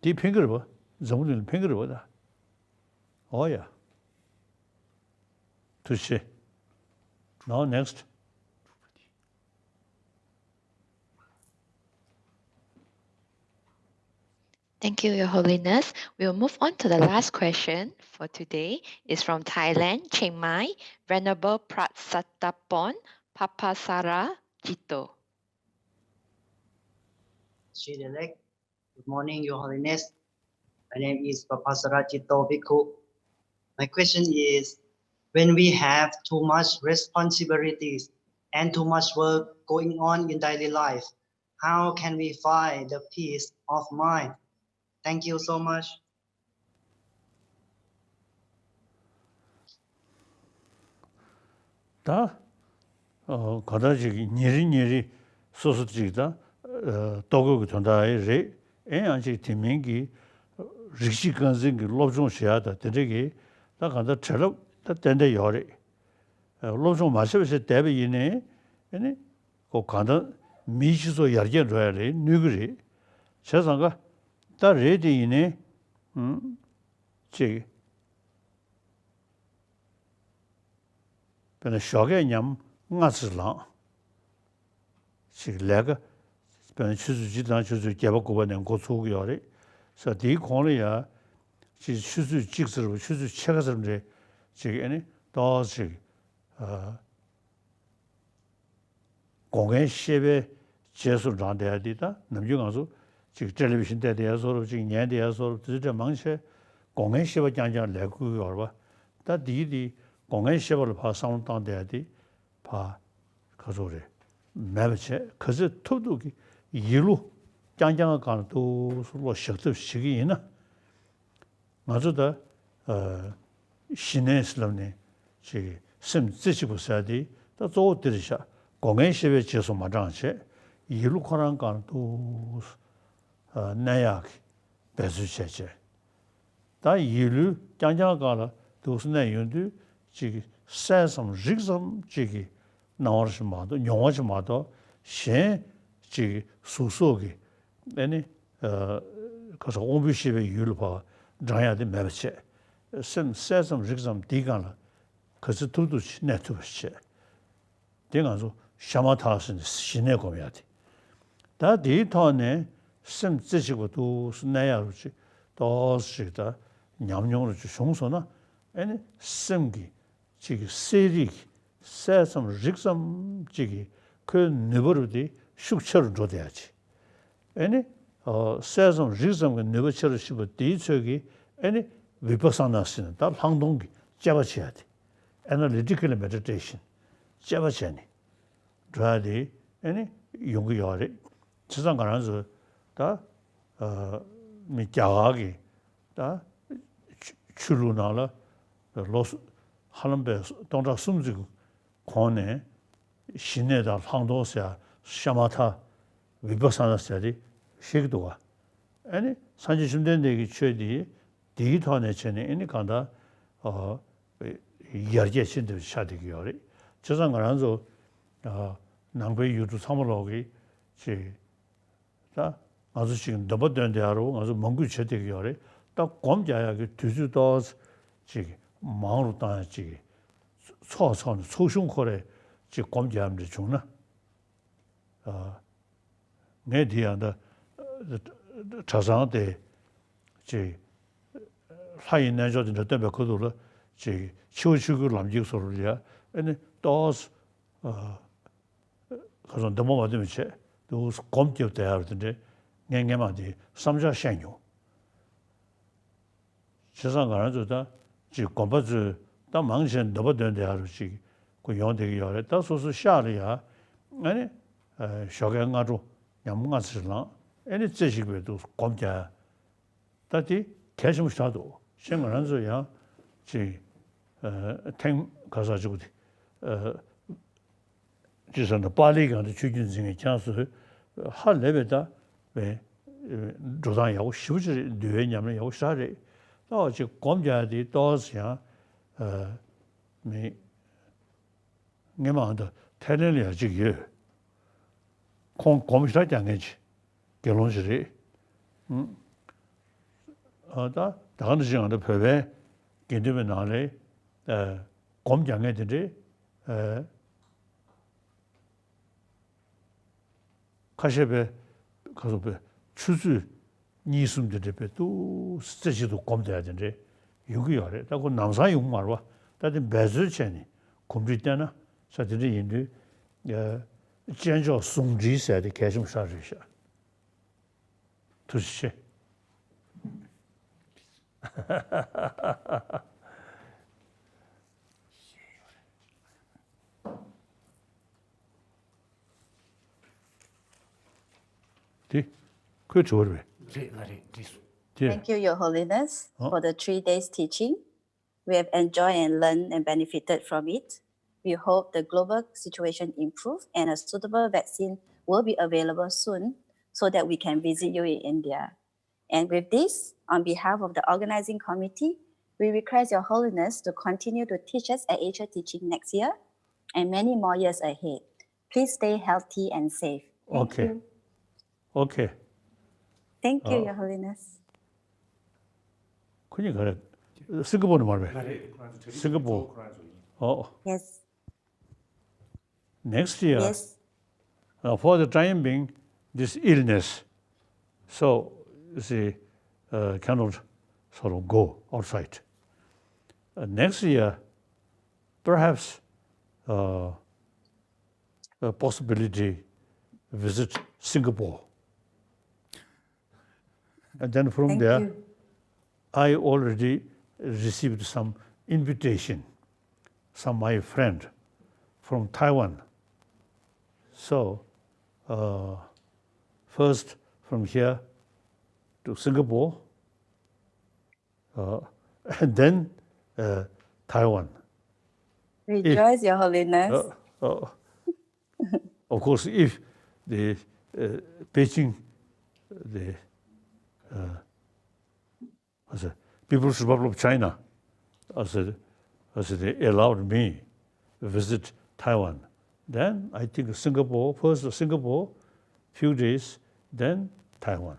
འདི་ཕན་གྱི་རེད་པ། འཛམ་བུ་གླིང་ལ་ཕན་གྱི་རེད་པ་ད། ཨོ་ཡ། ཐུགས་རྗེ་ཆེ། Now next. Thank you, Your Holiness. We'll move on to the last question for today. It's from Thailand, Chiang Mai, Venerable Prasatapon Papasara Jito. Shri Lalek, good morning, Your Holiness. My name is Papasara Jito Bhikkhu. My question is, when we have too much responsibilities and too much work going on in daily life, how can we find the peace of mind? Thank you so much. ད་གང་ལྟར་ཅིག་ཉིན་རེ་ཉིན་རེ་སོ་སོ་ཅིག་ད་ལྟོ་གོས་ཀྱི་དོན་དག་ཡིན་རེད། ཨེ་ཡང་ཅིག་དེ་མིན་གྱི་རིགས་གཅིག་རྐང་འཛིན་གྱི་སློབ་སྦྱོང་བྱེད་ཡ་ད་དེ་འདྲ་གི་ད་གང་ལྟར་བྲེལ་རབས་ད་ཏན་ཏན་ཡོད་རེད། སློབ་སྦྱོང་མ་བྱས་པ་བྱས་བསྡད་པ་ཡིན་ནའི་ཨེ་ནི། ཁོ་གང་ལྟར་མིའི་སྤྱི་ཚོགས་ཡར་རྒྱས་འགྲོ་ཡ་ལ་གནོད་ཀྱི་རེད། བྱས་ཙང་ཀ་ད་རེད་དེ་ཡིན་ནའི་ཨུམ། ཅིག་དཔེར་ན་ཞོགས་ཀས་ཉམས་ལྔ་ཙམ་ལངས། ཅིག་ལས་ཀ་དཔེར་ན་ཆུ་ཚོད་བཞི་དང་ཆུ་ཚོད་བརྒྱད་པ་དགུ་པ་ནས་འགོ་ཚུགས་ཀྱི་ཡོད་རེད། ས་དེའི་གོང་ལ་ཡ་ཅིག་ཆུ་ཚོད་གཅིག་ཙམ་ཆུ་ཚོད་ཕྱེད་ཀ་ཙམ་རེ་ཅིག་ཨེ་ནི་ཏོག་ཙམ་ཅིག་ཨ། སྒོ་ངའི་ཤེས་པའི་རྗེས་སུ་འབྲངས་བསྡད་ཡ་འདི་ད་ནམ་རྒྱུན་ང་ཚོ་ཅིག་ཊེ་ལི་བི་ཤིན་བལྟས་བསྡད་ཡ་བཟོ་འདྲ་ཅིག་ཉན་བསྡད་ཡ་བཟོ་འདྲ་དེ་ཚོ་གྲས་མང་ཆེ་སྒོ་ངའི་ཤེས་པ་རྐྱང་རྐྱང་ལས་ཁུར་གྱི་ཡོད་རེད་པ། ད་འདིའི་འདི་སྒོ་ངའི་ཤེས་པ་ལ་ཕར་བསམ་བློ་བཏང་བསྡད་ཡ་འདི་ཕར་ག་ཚོད་རེད་མེད་པ་བྱས། ག་ཚོད་ཐུབ་ཐུབ་ཀྱི་ཡིད་བློ་རྐྱང་རྐྱང་སྒང་ལ་ཏོག་ཙམ་བློ་བཞག་ཐབས་བྱེད་ཀྱི་ཡིན་ན། ང་ཚོ་ད་ཨ་ཞི་གནས་ཟེར་ལབ་ནས་ཅིག་སེམས་རྩེ་གཅིག་པ་ཟེར་ཡ་དེ་ད་གཙོ་བོ་འདི་རེད་ཤག་སྒོ་ངའི་ཤེས་པའི་རྗེས་སུ་མ་འབྲངས་བྱས་ཡིད་བློ་ཁོ་རང་སྒང་ལ་ཏོག་ཙམ་ཨ་གནས་ཡག་གི་འབད་རྩོལ་བྱས་བྱས། ད་ཡིད་བློ་རྐྱང་རྐྱང་སྒང་ལ་ཏོག་ཙམ་གནས་ཡོང་དུས་ཅིག་གསལ་ཙམ་རིག་ཙམ་ཅིག་གི་སྣང་བ་ཞིག་མ་གཏོགས་མྱོང་བ་ཞིག་མ་གཏོགས་གཞན་ཅིག་གཟུགས་སོགས་ཀྱི་ཨེ་ནི། ཨ་ག་ས་དབང་པོའི་ཤེས་པའི་ཡུལ་ལ་ཕར་འབྲང་ཡག་དེ་མེད་པ་བྱས། སེམས་གསལ་ཙམ་རིག་ཙམ་དེའི་སྒང་ལ་ག་ཚོད་ཐུབ་ཐུབ་ཅིག་གནས་ཐུབ་པ་བྱས། དེ་ང་ཚོ་ཤ་མ་ཐག་ཟེར་ནས་ཞི་གནས་སྒོམ་ཡག་དེ། ད་དེའི་ཐོག་ནས་སེམས་རྩེ་གཅིག་པ་ཏོག་ཙམ་གནས་ཡག་རུ་ཅིག་ཏོག་ཙམ་ཅིག་ད་ཉམས་མྱོང་རུ་ཅིག་བྱུང་སོང་ན་ཨེ་ནི་སེམས་ཀྱི་ཅིག་གི་གསལ་རིག་གསལ་ཙམ་རིག་ཙམ་ཅིག་གི་ཁོའི་ནུས་པ་རུ་དེ་ཤུགས་ཆེ་རུ་འགྲོ་བསྡད་ཡ་ཅིག་ཨེ་ནི། ཨོ་གསལ་ཙམ་རིག་ཙམ་གྱི་ནུས་པ་ཆེ་རུ་ཕྱིན་པ་དེའི་ཚོད་ཀྱིས་ཨེ་ནི་བི་པ་སང་ན་ཟེར་ནས་ད་ལྷག་མཐོང་གི་དཔྱད་པ་བྱེད་ཡ་དེ། Analytical Meditation། དཔྱད་པ་བྱས་ནས་འགྲོ་ཡ་དེ་ཨེ་ནི་ ཡོང་གི་ཡོད་རེད། བྱས་ཙང་ང་རང་ཚོ་ད་ཨ་མི་རྒྱ་གར་གྱི་ད་ཆོས་ཆོས་ལུགས་ནང་ལ་ལོ་ཧ་ལམ་པའི་སྟོང་ཕྲག་གསུམ་ཙམ་གོང་ནས་ཞི་གནས་དང་ལྷག་མཐོང་ཟེར་ཤ་མ་ཐ་བི་པ་ས་ན་ཟེར་དེ་བཤད་ཀྱི་འདུག་ག་ཨ་ནི་སངས་རྒྱས་བཅོམ་ལྡན་འདས་ཀྱི་ཆོས་འདི་འདིའི་ཐོག་ནས་བྱས་ནས་ཨ་ནི་གང་ལྟར་ཨ་ཡར་རྒྱས་ཕྱིན་ཐུབ་ཆགས་བསྡད་ཀྱི་ཡོད་རེད། བྱས་ཙང་ང་རང་ཚོ་ཨ་ནང་པའི་ཡུལ་གྲུ་ཚང་མ་ལོག་གི་ཅིག་ད་ང་ཚོ་ཅིག་འདོན་པ་འདོན་བསྡད་ཡ་རུ་ང་ཚོ་མང་པོས་བྱེད་བསྡད་ཀྱི་ཡོད་རེད། ད་སྒོམ་རྒྱག་ཡག་གི་དུས་ཚོད་ཏོག་ཙམ་ཅིག་མང་རུ་བཏང་ཡ་ཅིག་ཚོགས་ཚོགས་ནས་ཚོགས་ཆུང་ཁོ་རེ་ཅིག་སྒོམ་རྒྱག་ཡ་འདྲ་བྱུང་ན། ཨ། ངས་འདི་ཡང་ད་གྲྭ་ཚང་དེ་ཅིག་ལྷ་ཡི་རྣལ་འབྱོར་དེ་འདྲ་སྟོན་པའི་ཁ་ཐུག་ལ་ཅིག་འཆི་བ་ཆོས་སྐུའི་ལམ་གྱི་བཟོ་འདྲ་ཡ་ཨ་ནི་ཏོག་ཙམ་ཨ་ཁ་སང་འདི་མོ་མ་འདི་མོ་བྱས་འདུག་སྒོམ་རྒྱབ་བསྡད་ཡ་རུ་དེ་འདྲའི་ངས་སྔན་མ་འདི་བསམ་འཆར་བཤད་མྱོང་། བྱས་ཙང་ང་རང་ཚོ་ད་ཅིག་དགོན་པ་ཚོས་ད་མང་ཆེ་འདོན་པ་འདོན་བསྡད་ཡ་རུ་ཅིག་ཁོ་ཡོང་བསྡད་ཀྱི་ཡོད་རེད། ད་སོ་སོ་ཤག་ལ་ཡ་ཨ་ནི་ཨ་ཞོགས་ཀའི་སྔ་དྲོ་ཉམས་སྔ་ཙམ་ལངས་ཨ་ནི་རྩེ་གཅིག་པའི་འདུག་སྒོམ་རྒྱག་ཡ། ད་དེ་གལ་ཆེན་པོ་ཞིག་ཆགས་འདུག་ཞེས་ང་རང་ཚོ་ཡང་ཅིག་ཨ་ཐེངས་ག་ས་ཅིག་དེ་ཨ་ཅི་ཟེར་ན་པཱ་ལིའི་སྒང་དུ་ཆོས་བརྒྱུད་འཛིན་མཁན་ཁྱེད་ཚོས་ཧ་ལས་པའི་ད་བའི་འགྲོ་སྟངས་ཡག་པོ་ཞེ་པོ་ཅིག་རེད། འདུལ་བའི་ཉམས་ལེན་ཡག་པོ་ཞེ་དྲག་རེད། ད་ཅིག་སྒོམ་རྒྱག་ཡ་དེ་ཏོག་ཙམ་ཡང་ཨ་མི་སྔན་མ་ཨ་ད་ཐའི་ལེན་ལ་ཡང་གཅིག་ཡོད། ཁོང་སྒོམ་ཞེ་དྲག་རྒྱག་མཁན་ཅིག་དགེ་སློང་ཅིག་རེད། ཨང་། ཨ་ད་ད་ག་ནང་བཞིན་ཨ་ད་བོད་པའི་དགེ་འདུན་པའི་ནང་ལ་ཨ་སྒོམ་རྒྱག་མཁན་དེ་འདྲའི་ཨ་ཁ་ཤས་པའི་ཁ་སོ་པའི་ཆུ་ཚོད་གཉིས་གསུམ་དེ་འདྲའི་པའི་ཏུ་རྩེ་གཅིག་ཏུ་སྒོམ་བསྡད་ཡ་དེ་འདྲའི་ཡོང་གི་ཡོད་རེད། ད་ཁོ་ལམ་སང་ཡོང་གི་མ་རེད་པ། ད་དེ་འབད་རྩོལ་བྱས་ནས་གོམས་འདྲིས་བསྟེན་ན་ས་དེ་འདྲ་ཡིན་དུས་ཨ་དཔྱད་འཇོག་ཟུང་འབྲེལ་ཟེར་ཡ་དེ་གལ་ཆེན་པོ་ཞེ་དྲག་རེད་ཤག་ཐུགས་རྗེ་ཆེ། དེ་ཁོའི་དྲི་བ་རེད་པས། རེད་ལ་རེད་འགྲིག་སོང་། དེ། Thank you, Your Holiness, ཨ། for the three days teaching. We have enjoyed and learned and benefited from it. We hope the global situation improves and a suitable vaccine will be available soon so that we can visit you in India. And with this, on behalf of the organizing committee, we request Your Holiness to continue to teach us at Asia Teaching next year and many more years ahead. Please stay healthy and safe. Thank Okay. you. Okay. Thank you, ཨ། Your Holiness. ཁོ་གཉིས་ག་རེ། སིང་ག་པོར་ནས་མ་རེད་པས། ལ་རེད། ཁོ་རང་ཚོ་Singapore. ཁོ་རང་ཚོ་ཡིན། ཨོ། Yes. Next year, Yes. uh, for the time being, this illness, so, you see, uh, cannot sort of go outside. Uh, next year, perhaps, uh, a possibility visit Singapore. And then from Thank there, you. I already received some invitation from my friend from Taiwan. So, uh, first from here to Singapore, uh, and then, uh, Taiwan. If Rejoice, Your Holiness. Uh, uh, of course, if the, uh, Beijing, the, uh, as a People's Republic of China, as a, as they allowed me visit Taiwan, then I think Singapore, first Singapore, few days, then Taiwan.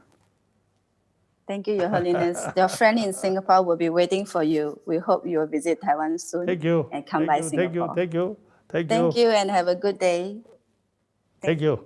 Thank you, Your Holiness. Your friend in Singapore will be waiting for you. We hope you will visit Taiwan soon Thank you. and come Thank by you. Thank you. Singapore. Thank you. Thank you. Thank you and have a good day. Thank you.